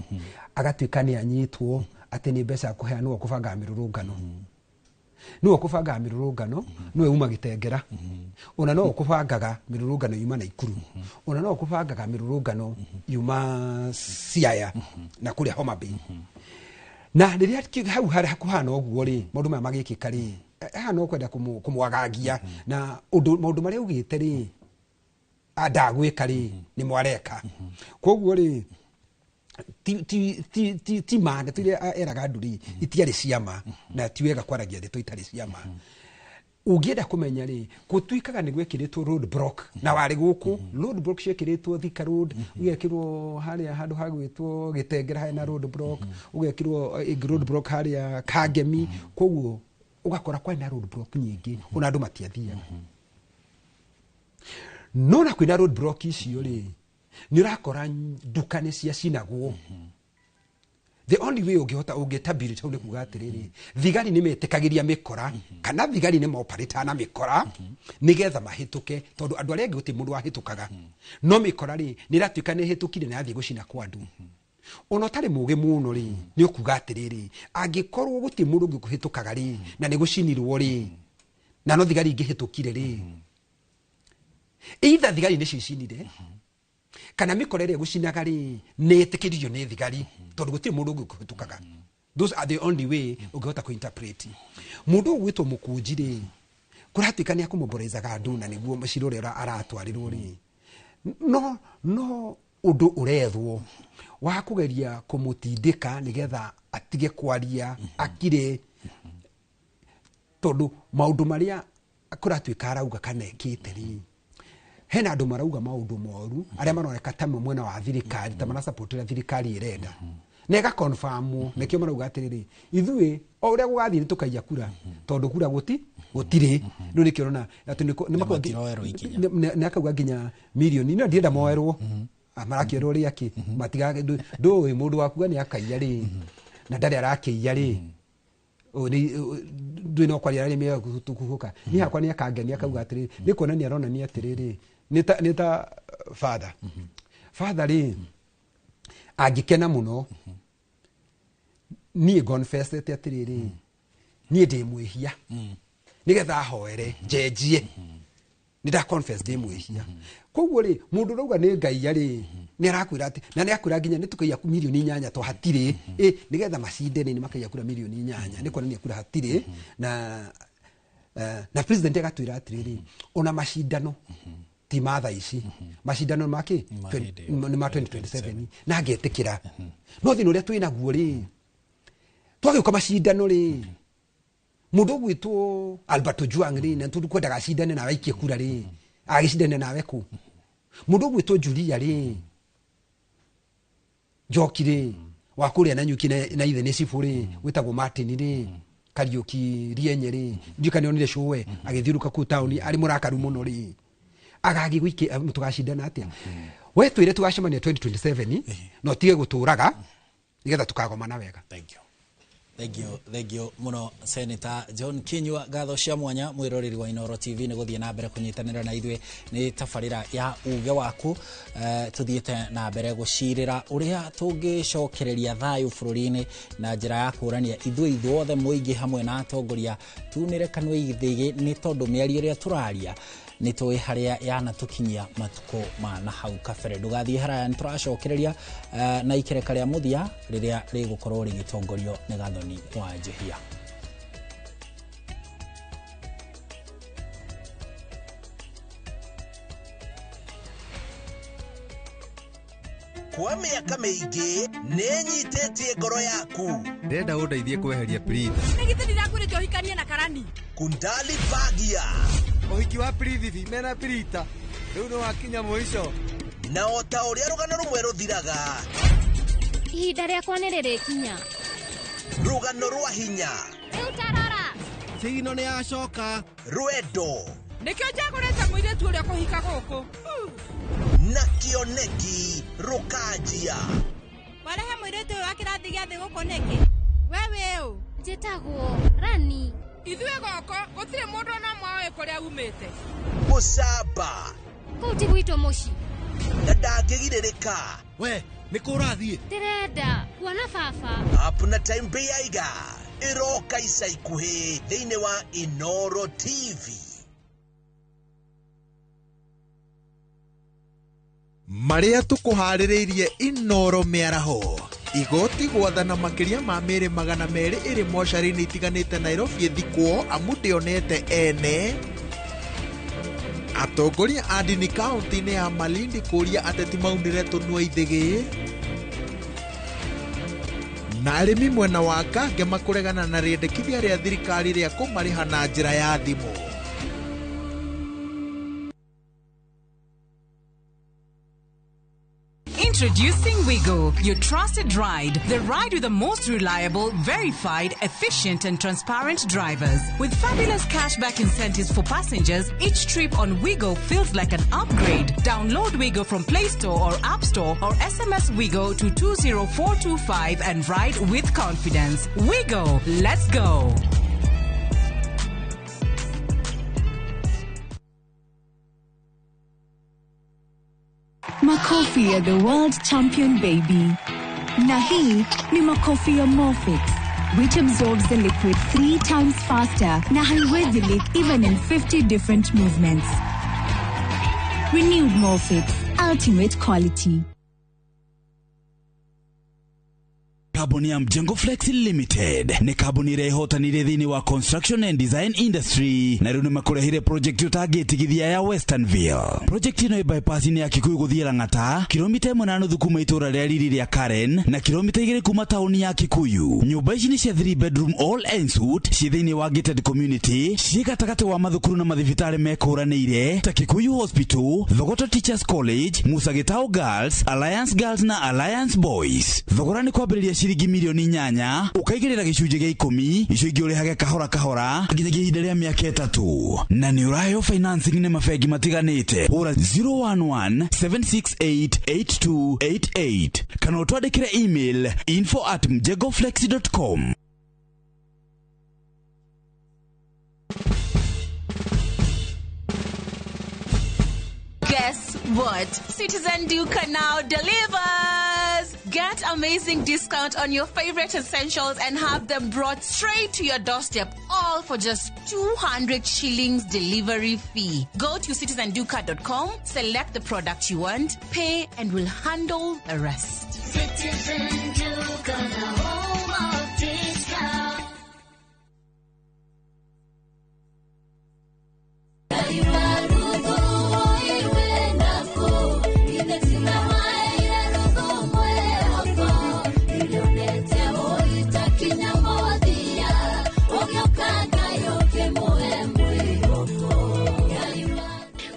agatuĩka nĩ anyitwo atĩ nĩ mbeca akũheana, nĩwe ũkũbangaga mĩrũrũngano, nĩwe ũkũbangaga mĩrũrũngano, nĩwe uma Gĩtengera, ona no ũkũbangaga mĩrũrũngano yuma Naikuru, ona no ũkũbangaga mĩrũrũngano yuma Siaya na kũrĩa Homa Bay. Na rĩrĩa hau harĩa kũhana ũguo rĩ, maũndũ maya magĩkĩka rĩ, haha no kwenda kũmwagagia na ũndũ maũndũ marĩa augĩte rĩ ndagwĩka rĩ, nĩ mwareka. Koguo rĩ, ti ma ndeto iria eraga andũ rĩ, itiarĩ cia ma, na ti wega kwaragia ndeto itarĩ cia ma. Ũngĩenda kũmenya rĩ, gũtuĩkaga nĩ gwekĩrĩtwo road block na warĩ gũkũ road block ciekĩrĩtwo Thika Road, ũgekĩrwo harĩa handũ hagwĩtwo Gĩtengera hena road block, ũgekĩrwo ĩngĩ road block harĩa Kangemi. Koguo ũgakora kwarĩ na road block nyingĩ, ona andũ matiathiaga. No na kwĩna road block icio rĩ, nĩ ũrakora nduka nĩ ciacinagwo. The only way ũngĩhota ũngĩtabiri hau nĩ kuga atĩrĩrĩ, thigari nĩ metĩkagĩria mĩkora, kana thigari nĩ moparĩtaga na mĩkora nĩgetha mahĩtũke, tondũ andũ arĩa angĩ gũtirĩ mũndũ wahĩtũkaga. No mĩkora rĩ, nĩ ĩratuĩka nĩ ĩhĩtũkire na yathiĩ gũcina kwa andũ. Ona ũtarĩ mũgĩ mũno rĩ, nĩ ũkuga atĩrĩrĩ, angĩkorwo gũtirĩ mũndũ ũngĩ kũhĩtũkaga rĩ, na nĩ gũcinirwo rĩ, na no thigari ingĩhĩtũkire rĩ, either thigari nĩcio icinire kana mĩkora ĩrĩa ĩgũcinaga rĩ, nĩ ĩtĩkĩririo nĩ thigari, tondũ gũtirĩ mũndũ ũngĩ ũkũhĩtũkaga. Those are the only way ũngĩhota kũinterpret. Mũndũ ũgwĩtwo Mũkũnji rĩ, Kũratuĩka nĩ akũmomborezaga andũ na nĩguo mũcira ũrĩa aratwarĩrwo rĩ, no ũndũ ũrethwo wa kũgeria kũmũtindĩka nĩgetha atige kwaria, akire, tondũ maũndũ marĩa kũratuĩka arauga kana ekĩte rĩ, hena andũ marauga maũndũ moru arĩa maroneka ta mwena wa thirikari, ta marasapotera thirikari ĩrenda na ĩgakonfamwo. Nĩkĩo marauga atĩrĩrĩ, ithuĩ o ũrĩa gũgathiĩ nĩ tũkaiya kura, tondũ kura gũtirĩ. Rĩu nĩkĩo ũrona atĩ nĩ akauga nginya mirioni no ndienda moerwo, marakĩerwo rĩ akĩ ndũĩ mũndũ wakuga nĩ akaiya rĩ, na ndarĩ arakĩiya rĩ, ndũĩ no kwaria arĩ mĩega kũhuka. Niĩ hakwa nĩ akangenia akauga atĩrĩrĩ, nĩ kuonania aronania atĩrĩrĩ, nĩ ta father rĩ angĩkena mũno niĩ confessete atĩrĩrĩ, niĩ ndĩ mwĩhia, nĩgetha ahoere njenjie, nĩ nda confess ndĩ mwĩhia. Koguo rĩ, mũndũ ũrauga nĩ ngaiya rĩ, nĩ arakwĩra atĩ, na nĩ akwĩra nginya nĩ tũkaiya mirioni 8 to hatirĩ, nĩgetha macinde nĩ makaiya kura mirioni 8, nĩ kuonania kura hatirĩ. Na president agatwĩra atĩrĩrĩ, ona macindano ti ma thaa ici, macindano make nĩ ma 2027, na ngetĩkĩra. No thĩna ũrĩa twĩ naguo rĩ, twagĩũka macindano rĩ, mũndũ ũgwĩtwo Albert Ojwang rĩ, na tondũ kwendaga acindane nawe aikie kura rĩ, agĩcindane nawe kũ? Mũndũ ũgwĩtwo Julia rĩ, Njoki rĩ, wa kũrĩa Nanyuki na ithe nĩ cibũ rĩ, wĩtagwo Martin rĩ, Kariũki Rienye rĩ, ndiũĩ kana nĩonire cũwe agĩthiũrũka kũu taũni arĩ mũrakaru mũno rĩ, agagĩ gũikia tũgacindana atĩa? We twĩre tũgacemania 2027 na ũtige gũtũraga nĩgetha tũkagomana wega. Thank you. Thank you muno Senator John Kinyua. Ngatho cia mwanya mwiroreri wa Inooro TV nĩ gũthiĩ na mbere kũnyitanĩra na ithuĩ nĩ tabarĩra ya uge waku. Tũthiĩte na mbere gũcirĩra ũrĩa tũngĩcokereria thayũ bũrũri-inĩ na njĩra ya kũrania ithuĩ ithuothe mũingĩ hamwe na atongoria tunĩre kanua ithĩgĩ, nĩ tondũ mĩario ĩrĩa tũraria nĩ tũĩ harĩa yanatũkinyia matukũ ma na hau kabere. Ndũgathiĩ haraya, nĩ tũracokereria na ikereka rĩa mũthia rĩrĩa rĩgũkorwo rĩgĩtongorio nĩ Gathoni wa Njihia. Kwa mĩaka mĩingĩ nĩnyitĩtie ngoro yaku. Ndĩrenda ũndeithie kweheria Prita. Nĩ githĩ ndirakwĩrĩte ũhikanie na Karani? Kundali Bagia. Ũhiki wa Prithibi mena Prita rĩu nĩ wakinya mũico. Na o ta ũrĩa rũgano rũmwe rũthiraga, ihinda rĩakwa nĩ rĩrĩkinya. Rũgano rwa hinya, rĩu tarora, Cigino nĩ yacoka. Rwendo, nĩkĩo njagũrĩte mũirĩtu ũrĩa kũhika gũkũ, na kĩoneki rũkanjia. Warehe mũirĩtu ũyũ wa kĩrathi gĩa thĩ gũkũ nĩkĩ? We wĩ ũ? Njĩtagwo Rani. Ithuĩ gũkũ gũtirĩ mũndũ ona ũmwe ũĩ kũrĩa umĩte. Gũcamba kũu ti gwitũ mũciĩ, na ndangĩgirĩrĩka. We nĩ kũ ũrathiĩ? Ndĩrenda kuona baba. Apna Time Beiga ĩroka ica ikuhĩ thĩinĩ wa Inooro TV. Marĩa tũkũharĩrĩirie Inooro mĩaraho. Igoti gwathana makĩria ma mĩĩrĩ 200 ĩrĩ mocarĩ-inĩ itiganĩte Nairobi ĩthikwo amu ndĩonete ene. Atongoria a ndini kaunti-inĩ ya Malindi kũria ateti maunĩre tũnua ithĩgĩ. Na arĩmi mwena wa Kange makũregana na rĩendekithia rĩa thirikari rĩa kũmarĩha na njĩra ya thimũ. Introducing Wigo, your trusted ride. The ride with the most reliable, verified, efficient and transparent drivers. With fabulous cashback incentives for passengers, each trip on Wigo feels like an upgrade. Download Wigo from Play Store or App Store or SMS Wigo to 20425 and ride with confidence. Wigo, let's go. Makofi ya the world champion baby. Na hii ni makofi ya Morfix, which absorbs the liquid 3 times faster na haiwezi leak even in 50 different movements. Renewed Morfix, ultimate quality. Kambuni ya Mjengo Flex Limited nĩ kambuni ĩrĩa ĩhotanĩire thĩinĩ wa construction and design industry, na rĩu nĩ makũrehire project ũtangĩtigithia ya Westernville. Project ĩno ĩ bypass-inĩ ya Kikuyu gũthiĩ Lang'ata, kilomita 1.5 kuma itũũra rĩa riri rĩa Karen na kilomita 2 kuma taũni ya Kikuyu. Nyũmba ici nĩ cia 3 bedroom all en suite, ciĩ thĩinĩ wa gated community, ciĩ gatagatĩ wa mathukuru na mathibitarĩ mekũranĩire ta Kikuyu Hospital, Thogoto Teachers College, Musa Gitau Girls, Alliance Girls na Alliance Boys. Thogora nĩ kwambĩrĩria ciringi milioni 8, ũkaigĩrĩra gĩcunjĩ gĩa 10, icio ingĩ ũrĩhage kahora kahora nginyagia ihinda rĩa mĩaka 3, na nĩ ũraheo financing nĩ mabengi matiganĩte. Hũra 011 768 8288 kana ũtwandĩkĩre email info@mjengoflex.com. Guess what? Citizen Duka now delivers! Get amazing discount on your favorite essentials and have them brought straight to your doorstep, all for just 200 shillings delivery fee. Go to citizenduka.com, select the product you want, pay, and we'll handle the rest. Citizen Duka, the home of discount.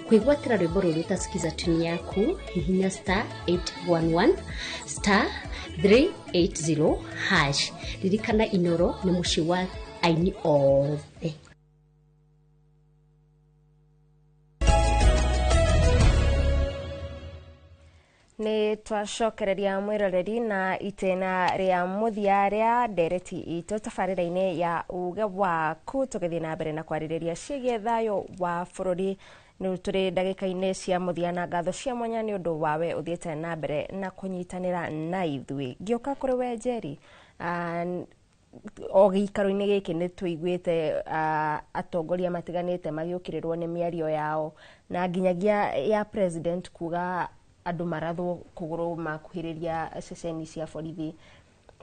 Kwĩgwatĩra rwĩmbo rũrũ ũtasikiza tuni yaku, hihinya star 811 star 380 hash. Ririkana Inoro nĩ mũciĩ wa aini othe. Nĩ twacokereria mwĩroreri na itĩna rĩa mũthia rĩa ndereti itũ tabarĩra-inĩ ya uge waku, tũgĩthiĩ na mbere na kwarĩrĩria ciĩgiĩ thayũ wa bũrũri. Nĩ tũrĩ ndagĩka-inĩ cia mũthia na ngatho cia mwanya nĩ ũndũ wawe ũthiĩte na mbere na kũnyitanĩra na ithuĩ. Ngĩũka kũrĩ we Njeri, o gĩikaro-inĩ gĩkĩ nĩ tũiguĩte atongoria matiganĩte magĩũkĩrĩrwo nĩ mĩario yao, na nginyagia ya president kuga andũ marathwo kũgũrũ makuhĩrĩria ceceni cia borithi.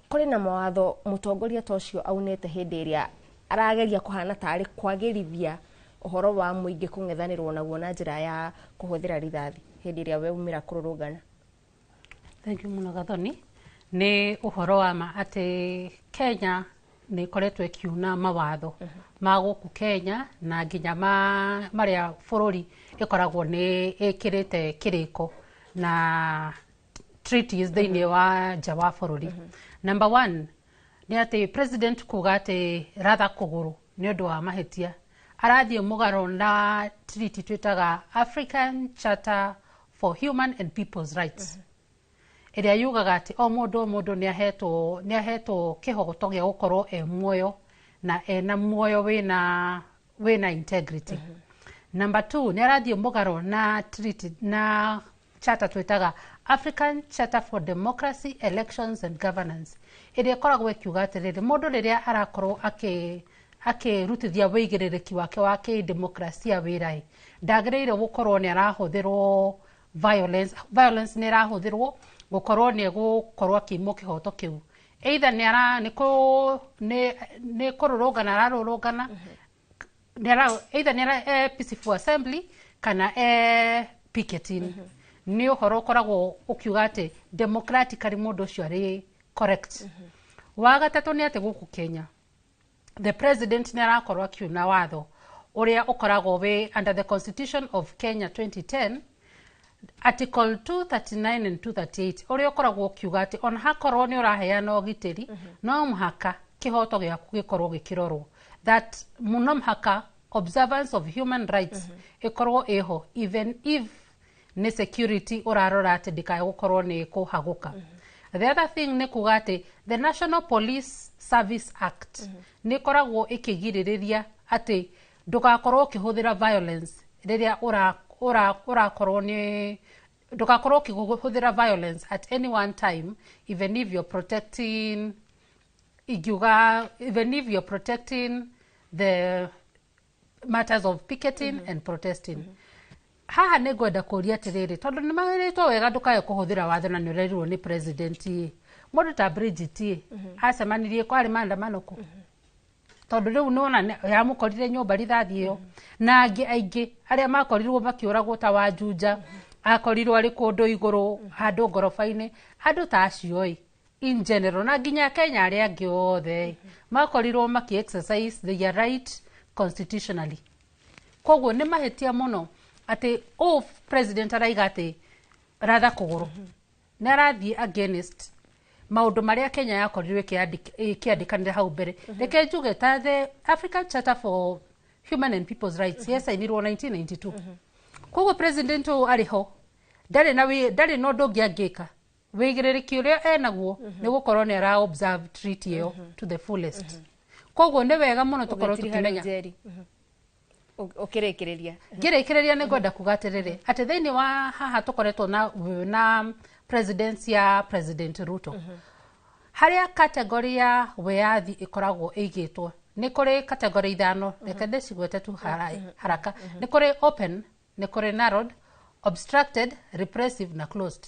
Kũrĩ na mawatho mũtongoria ta ũcio aunĩte hĩndĩ ĩrĩa arageria kũhana tarĩ kwagĩrithia ũhoro wa mũingĩ kũng'ethanĩrwo naguo na njĩra ya kũhũthĩra rithathi hĩndĩ ĩrĩa weumĩra kũrũrũngana. Thank you mũno Gathoni. Nĩ ũhoro wa ma atĩ Kenya nĩ ĩkoretwo ĩkiuna mawatho ma gũkũ Kenya na nginya marĩa bũrũri ĩkoragwo nĩ ĩkĩrĩte kĩrĩko na treaties thĩinĩ wa nja wa bũrũri. Number one nĩ atĩ president kuga atĩ ratha kũgũrũ nĩ ũndũ wa mahĩtia arathiĩ mũgarũ na treaty twĩtaga African Charter for Human and People's Rights, ĩrĩa yugaga atĩ o mũndũ nĩ ahetwo kĩhoto gĩa gũkorwo e muoyo na ena muoyo wĩna integrity. Number two nĩ arathiĩ mũgarũ na treaty na charter twĩtaga African Charter for Democracy, Elections and Governance, ĩrĩa ĩkoragwo ĩkiuga atĩrĩrĩ, mũndũ rĩrĩa arakorwo akĩrutithia wĩigĩrĩrĩki wake wa kĩdemokrasia wĩra-ĩ, ndagĩrĩire gũkorwo nĩ arahũthĩrwo violence nĩ ĩrahũthĩrwo gũkorwo nĩ egũkorwo akĩimwo kĩhoto kĩu, either nĩ kũrũrũngana ararũrũngana, either nĩ peaceful assembly kana picketing. Nĩ ũhoro ũkoragwo ũkiuga atĩ democratically mũndũ ũcio arĩ correct. Wa gatatũ nĩ atĩ gũkũ Kenya the president nĩ arakorwo akiuna watho ũrĩa ũkoragwo wĩ under the Constitution of Kenya 2010 Article 239 and 238 ũrĩa ũkoragwo ũkiuga atĩ ona hakorwo nĩ ũraheana ũgitĩri, no mũhaka kĩhoto gĩaku gĩkorwo gĩkĩrorwo, that no mũhaka observance of human rights ĩkorwo ĩho even if nĩ security ũrarora atĩ ndĩkae gũkorwo nĩ kũhagũka. The other thing nĩ kuga atĩ the National Police Service Act nĩ ĩkoragwo ĩkĩgirĩrĩria atĩ ndũgakorwo ũkĩhũthĩra violence rĩrĩa ũrakorwo nĩ ndũgakorwo ũkĩhũthĩra violence at any one time, even if you're protecting ingiuga, even if you're protecting the matters of picketing and protesting. Haha nĩ ngwenda kũria atĩrĩrĩ, tondũ nĩ marĩtwo wega ndũkae kũhũthĩra watho na nĩ ũrerirwo nĩ president, Mũndũ ta Bridget ĩ, acemanirie kwarĩ maandamano kũ? Tondũ rĩu nĩwona yamũkorire nyũmba rithathi ĩyo, na angĩ aingĩ arĩa makorirwo makĩũragwo ta Wanjunja, akorirwo arĩ kũndũ igũrũ handũ ngoroba-inĩ. Andũ ta acio ĩ, in general, na nginya Kenya arĩa angĩ othe ĩ, makorirwo maki exercise their right constitutionally. Koguo nĩ mahĩtia mũno atĩ ũũ president araiga atĩ ratha kũgũrũ, nĩ arathiĩ against maũndũ marĩa Kenya yakorirwo ĩkĩandĩkanĩra hau mbere. Reke njuge ta the African Charter for Human and People's Rights yesainirwo 1992. Koguo president ũyũ arĩ ho ndarĩ na ndarĩ na ũndũ ũngĩ angĩka. Wĩigĩrĩrĩki ũrĩa enaguo nĩ gũkorwo nĩ ara observe treaty ĩyo to the fullest. Koguo nĩ wega mũno tũkorwo Ũgĩtiriha rĩu tũkĩmenya. Njeri. Ũkĩrĩkĩrĩria. Ngĩrĩkĩrĩria, nĩ ngwenda kuga atĩrĩrĩ, atĩ thĩinĩ wa haha tũkoretwo na presidency ya President Ruto, harĩa category ya wĩyathi ĩkoragwo ĩigĩtwo, nĩ kũrĩ category ithano. Reke ndĩcigwete tu haraka. Nĩ kũrĩ open, nĩ kũrĩ narrowed, obstructed, repressive na closed.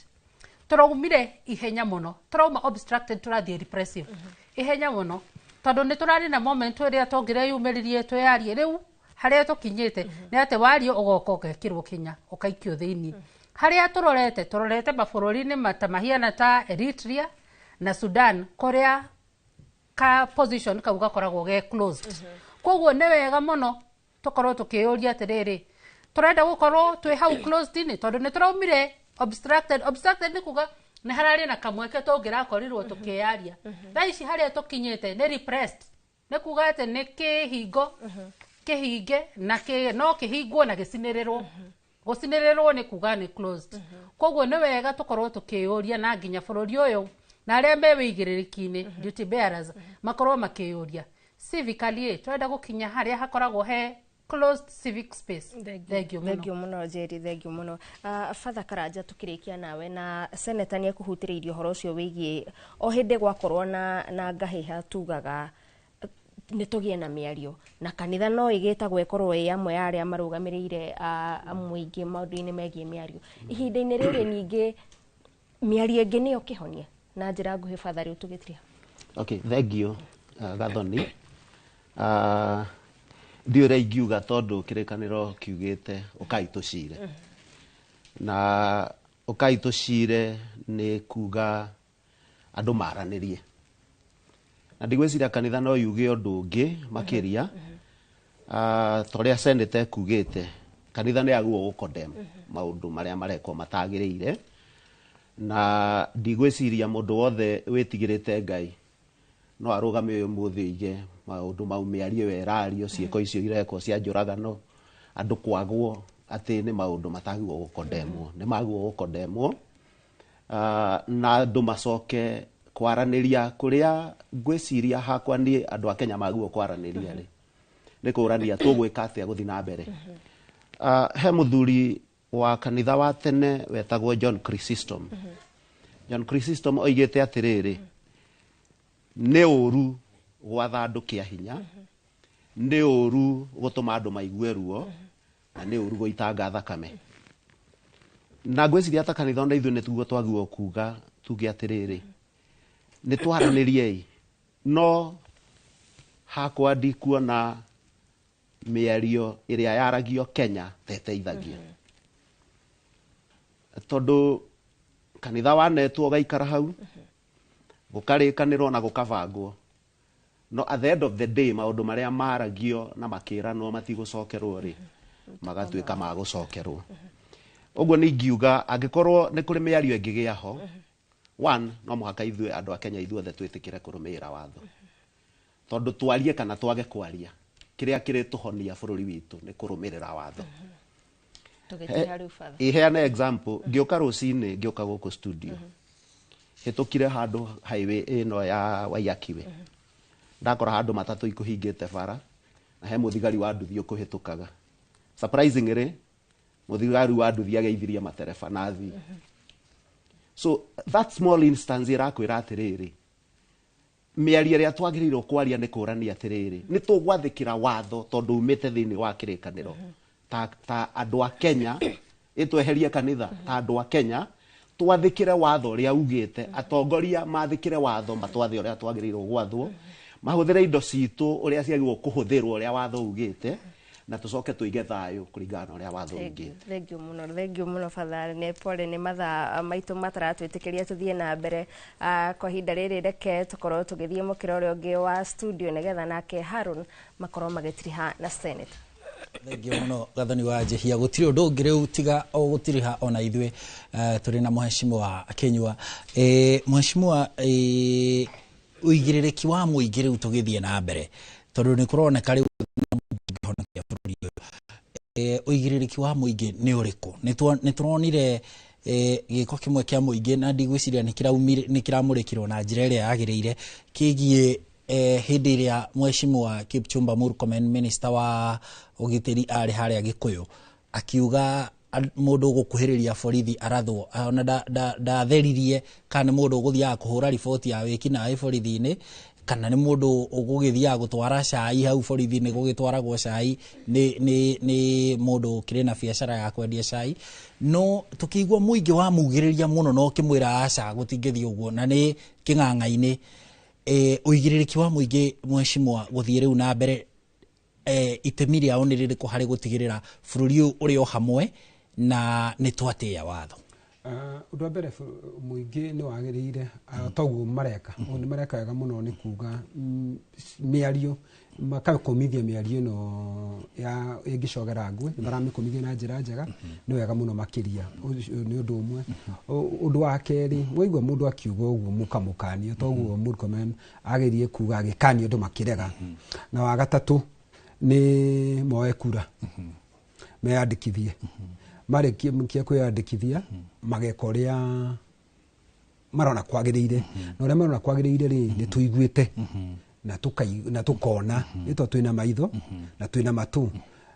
Tũraumire ihenya mũno, tũrauma obstructed tũrathiĩ repressive ihenya mũno, tondũ nĩ tũrarĩ na moment ĩrĩa tũngĩreyumĩririe twĩyarie. Rĩu harĩa tũkinyĩte nĩ atĩ wario ũgoka ũgekĩrwo kinya ũkaikio thĩinĩ. Harĩa tũrorete mabũrũri-inĩ ta mahiana ta Eritrea na Sudan, kũrĩa ka position kau gakoragwo ge closed. Koguo nĩ wega mũno tũkorwo tũkĩyũria atĩrĩrĩ, tũrenda gũkorwo twĩ hau closed-inĩ? Tondũ nĩ tũraumire obstructed. Obstructed nĩ kuga nĩ hararĩ na kamweke tũngĩrakorirwo tũkĩyaria. Thaa ici harĩa tũkinyĩte nĩ repressed, nĩ kuga atĩ nĩ kĩhingo kĩhinge na no kĩhingwo na gĩcinĩrĩrwo. Gũcinĩrĩrwo nĩ kuga nĩ closed. Koguo nĩ wega tũkorwo tũkĩyũria, na nginya bũrũri ũyũ na arĩa me wĩigĩrĩrĩki-inĩ, duty bearers, makorwo makĩyũria civically ĩ, tũrenda gũkinya harĩa hakoragwo he closed civic space? Thank you mũno. Thank you mũno Njeri, thank you mũno. Father Karanja, tukĩrĩkia nawe, na senator nĩ ekũhutĩrĩirie ũhoro ũcio wĩgiĩ o hĩndĩ gwakorwo na ngahĩha tugaga nĩ tũgĩe na mĩario, na kanitha no ĩgĩtagwo ĩkorwo ĩ amwe ya arĩa marũgamĩrĩire mũingĩ maũndũ-inĩ megiĩ mĩario ihinda-inĩ rĩrĩ. Ningĩ mĩario ĩngĩ nĩyo kĩhonia? Na njĩra nguhĩ, Father, rĩu tũgĩtiria. Okay, thank you, Gathoni. Ndiũ ũrĩa ingiuga, tondũ kĩrĩkanĩro kiugĩte ũkai tũcire, na ũkai tũcire nĩ kuga andũ maranĩrie, na ndigwĩciria kanitha no yuge ũndũ ũngĩ makĩria. Ta ũrĩa senate ekugĩte, kanitha nĩ yagĩrĩirwo gũcondemn maũndũ marĩa marekwo matagĩrĩire, na ndigwĩciria mũndũ wothe wĩtigĩrĩte Ngai no arũgame ũyũ mũthĩ oige maũndũ mau, mĩario ĩyo ĩrario, ciĩko icio irekwo cia njũragano, andũ kwagwo, atĩ nĩ maũndũ matagĩrĩirwo gũcondemnwo. Nĩ magĩrĩirwo gũcondemnwo, na andũ macoke kwaranĩria. Kũrĩa ngwĩciria hakwa niĩ andũ a Kenya magĩrĩirwo kwaranĩria rĩ, nĩ kũrania tũgwĩka atĩa gũthiĩ na mbere. He mũthuri wa kanitha wa tene wetagwo John Chrysostom. John Chrysostom oigĩte atĩrĩrĩ, nĩ ũru gwatha andũ kĩa hinya, nĩ ũru gũtũma andũ maigue ruo, na nĩ ũru gũitanga thakame. Na ngwĩciria ta kanitha ona ithuĩ nĩ tuguo twagĩrĩirwo kuga, tuge atĩrĩrĩ, nĩ twaranĩriei. No hakwa ndikuona mĩario ĩrĩa yaragio Kenya ta ĩteithagia, tondũ kanitha wanetwo ũgaikara hau, gũkarĩkanĩrwo na gũkabangwo, no at the end of the day maũndũ marĩa maragio na makĩranwo matigũcokerwo rĩ, magatuĩka ma gũcokerwo. Ũguo nĩ ingiuga angĩkorwo nĩ kũrĩ mĩario ĩngĩgĩa ho, one, no mũhaka ithuĩ andũ a Kenya ithuothe twĩtĩkĩre kũrũmĩrĩra watho, tondũ twarie kana twage kwaria, kĩrĩa kĩrĩtũhonia bũrũri witũ nĩ kũrũmĩrĩra watho. Tũgĩtiha rĩu, Father. Iheane example, ngĩũka rũcinĩ, ngĩũka gũkũ studio, hĩtũkire handũ highway ĩno ya Waiyaki ndakora handũ matatũ ikũhingĩte bara, na he mũthigari wa nduthi ũkũhĩtũkaga. Surprisingly, mũthigari wa nduthi ageithirie matereba na athii. So that small instance ĩrakwĩra atĩrĩrĩ, mĩario ĩrĩa twagĩrĩirwo kwaria nĩ kũrania atĩrĩrĩ, nĩ tũgwathĩkĩra watho tondũ umĩte thĩinĩ wa kĩrĩkanĩro ta andũ a Kenya, ĩtweherie kanitha, ta andũ a Kenya Twathĩkĩre watho ũrĩa ugĩte, atongoria mathĩkĩre watho, matwathe ũrĩa twagĩrĩirwo gwathwo, mahũthĩre indo citũ ũrĩa ciagĩrĩirwo kũhũthĩrwo, ũrĩa watho ugĩte, na tũcoke tũige thayũ kũringana na ũrĩa watho ugĩte. Thank you mũno, thank you mũno, Father. Nĩ pole nĩ mathaa maitũ mataratwĩtĩkĩria tũthiĩ na mbere. Kwa ihinda rĩrĩ reke tũkorwo tũgĩthiĩ mũkĩra ũrĩa ũngĩ wa studio nĩgetha nake Harun makorwo magĩtiriha na Senate. Thengiũ mũno, Gathoni wa Njihia. Gũtirĩ ũndũ ũngĩ rĩu tiga o gũtiriha ona ithuĩ. Tũrĩ na Mheshimiwa Kinyua. Mheshimiwa, ũigĩrĩrĩki wa mũingĩ rĩu tũgĩthiĩ na mbere, tondũ nĩ kũroneka rĩu ũngĩhonokia bũrũri ũyũ, ũigĩrĩrĩki wa mũingĩ nĩ ũrĩkũ? Nĩ tũronire gĩko kĩmwe kĩa mũingĩ na ndigwĩciria nĩ kĩramũrĩkirwo na njĩra ĩrĩa yagĩrĩire, kĩgiĩ hĩndĩ ĩrĩa Mheshimiwa Kipchumba Murkomen, minister wa ũgitĩri, arĩ harĩa Gĩkũyũ akiuga mũndũ ũgũkuhĩrĩria borithi arathwo. Ona ndatheririe kana nĩ mũndũ ũgũthiaga kũhũra riboti ya wĩkinaĩ borithi-inĩ, kana nĩ mũndũ ũgũgĩthiaga gũtwara cai hau borithi-inĩ. Gũgĩtwaragwo cai nĩ mũndũ ũkĩrĩ na biacara ya kwendia cai, no tũkĩigua mũingĩ wamugĩrĩria mũno na ũkĩmwĩra aca, gũtingĩthiĩ ũguo, na nĩ kĩng'ang'a-inĩ. Ũigĩrĩrĩki wa mũingĩ, Mheshimiwa, gũthiĩ rĩu na mbere, itemi rĩao nĩ rĩrĩkũ harĩ gũtigĩrĩra bũrũri ũyũ ũrĩ o hamwe na nĩ twatĩĩa watho? Ũndũ wa mbere, mũingĩ nĩ wagĩrĩire, toguo mareka, nĩ mareka wega mũno, nĩ kuga mĩario makakũmithia mĩario ĩno ya ĩngĩcogera ngũĩ, nĩ maramĩkũmithia na njĩra njega, nĩ wega mũno makĩria. Ũcio nĩ ũndũ ũmwe. Ũndũ wa kerĩ, waigua mũndũ akiuga ũguo mũkamũkania, toguo Murkomen agerie kuga, agĩkania andũ makĩrega. Na wa gatatũ nĩ moe kura, meyandĩkithie. Marĩkia kwĩyandĩkithia, mageka ũrĩa marona kwagĩrĩire, na ũrĩa marona kwagĩrĩire rĩ, nĩ tũiguĩte na tũkona, nĩ tondũ twĩna maitho na twĩna matũ,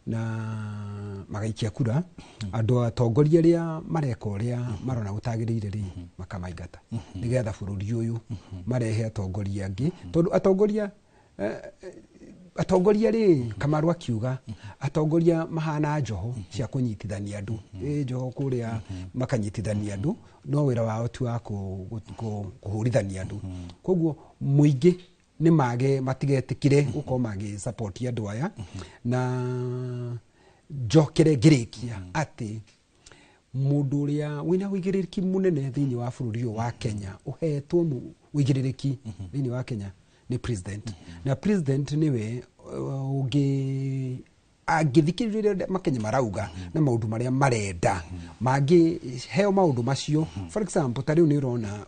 na magaikia kura andũ atongoria arĩa mareka ũrĩa marona gũtagĩrĩire rĩ, makamaingata, nĩgetha bũrũri ũyũ marehe atongoria angĩ, tondũ atongoria rĩ, Kamaru akiuga atongoria mahana njoho cia kũnyitithania andũ, ĩ njoho kũrĩa makanyitithania andũ, no wĩra wao ti wa kũhũrithania andũ. Koguo mũingĩ nĩ mage matigetĩkire gũkorwo magĩ support andũ aya. Na njokere ngĩrĩkia atĩ mũndũ ũrĩa wĩna ũigĩrĩrĩki mũnene thĩinĩ wa bũrũri ũyũ wa Kenya, ũhetwo ũigĩrĩrĩki thĩinĩ wa Kenya, nĩ president, na president nĩwe ũngĩ angĩthikĩrĩria ũrĩa Makenya marauga na maũndũ marĩa marenda mangĩheo maũndũ macio. For example, ta rĩu nĩ ũrona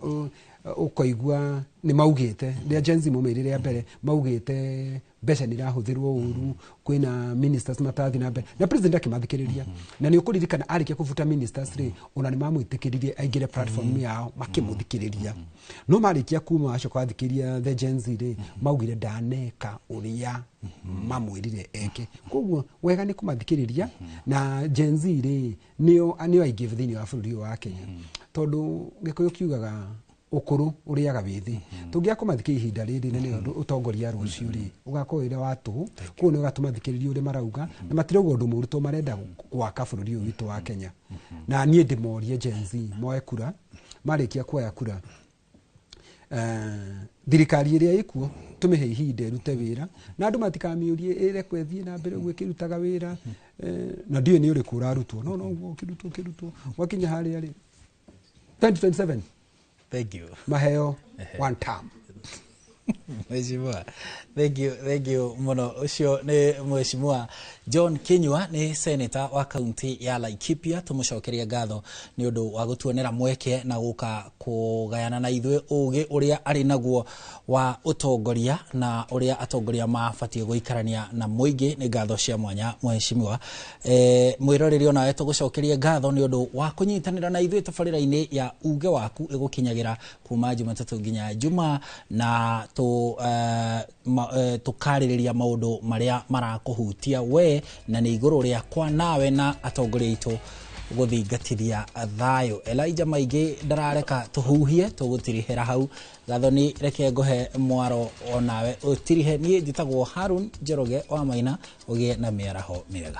ũkoigua nĩ maugĩte rĩa Gen Z maumĩrire rĩa mbere, maugĩte mbeca nĩ irahũthĩrwo ũru, kwĩna ministers matarathiĩ na mbere, na president akĩmathikĩrĩria. Na nĩ ũkũririkana arĩkia kũbuta ministers rĩ, ona nĩ mamwĩtĩkĩririe aingĩre platform yao makĩmũthikĩrĩria. No marĩkia kuma acoka athikĩrĩria the Gen Z rĩ, maugire ndaneka ũrĩa mamwĩrire eke. Koguo wega nĩ kũmathikĩrĩria, na Gen Z rĩ, nĩo aingĩ thĩinĩ wa bũrũri ũyũ wa Kenya, tondũ Gĩkũyũ kiugaga ũkũrũ ũrĩaga wĩthĩ. Tũngĩaga kũmathikĩrĩria ihinda rĩrĩ, na nĩyo ũtongoria rũciũ rĩ, ũgakorwo wĩra wa tũhũ. Koguo nĩ wega tũmathikĩrĩrie ũrĩa marauga, na matirauga ũndũ mũũru, tondũ marenda gwaka bũrũri ũyũ witũ wa Kenya. Na niĩ ndĩmorie Gen Z moe kura. Marĩkia kuoya kura, thirikari ĩrĩa ĩkuo tũmĩhe ihinda ĩrute wĩra, na andũ matikamĩũrie ĩrekwo ĩthiĩ na mbere ũguo ĩkĩrutaga wĩra, na ndiũĩ nĩ ũrĩkũ ũrarutwo, no noguo ũkĩrutwo ũkĩrutwo gwakinya harĩa rĩ, 2027 Thank you. maheo one term. Mheshimiwa, thank you, thank you mũno. Ũcio nĩ Mheshimiwa John Kinyua, nĩ senator wa kaunti ya Laikipia. Tũmũcokerie ngatho nĩ ũndũ wa gũtuonera mweke na gũka kũgayana na ithuĩ ũgĩ ũrĩa arĩ naguo wa ũtongoria na ũrĩa atongoria mabatiĩ gũikarania na mũingĩ. Nĩ ngatho cia mwanya, Mheshimiwa. Mwĩroreri, onawe tũgũcokerie ngatho nĩ ũndũ wa kũnyitanĩra na ithuĩ tabarĩra-inĩ ya Uge Waku, ĩgũkinyagĩra kuma Jumatatũ nginya Juma, na tũkarĩrĩria maũndũ marĩa marakũhutia we, na nĩ igũrũ rĩakwa nawe na atongoria aitũ gũthingatithia thayũ. Elijah maingĩ ndarareka tũhuhie, tũgũtirihĩra hau. Gathoni, reke ngũhe mwaro onawe ũtirihe. Niĩ njĩtagwo Harun Njoroge wa Maina. Ũgĩe na mĩaraho mĩega.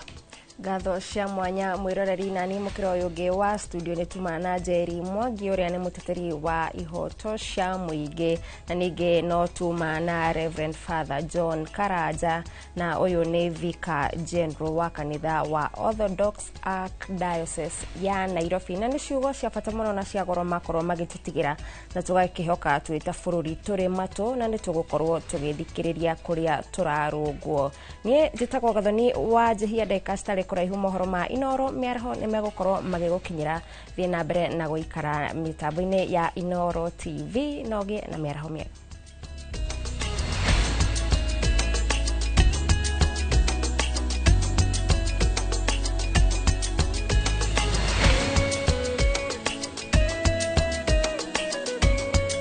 Ngatho cia mwanya mwiroreri. Nani mukira uyu ungi wa studio nĩ tuma na Njeri Mwangi ũrĩa nĩ mũteteri wa ihoto cia mũingĩ, na ningĩ no tuma na Reverend Father John Karanja, na ũyũ nĩ Vicar General wa kanitha wa Orthodox Archdiocese ya Nairobi. Na nĩ ciugo cia bata mũno na cia goro makorwo magĩtũtigĩra, na tũgakĩhoka twĩ ta bũrũri tũrĩ matũ na nĩ tũgũkorwo tũgĩthikĩrĩria kũrĩa tũrarũngwo. Niĩ njĩtagwo Gathoni wa Njĩhia. Ndagĩka citarĩ kũraihu, mohoro ma Inoro Mĩaraho nĩ megũkorwo magĩgũkinyĩra. Thiĩ na mbere na gũikara mĩtambo-inĩ ya Inoro TV na ũgĩe na mĩaraho mĩega.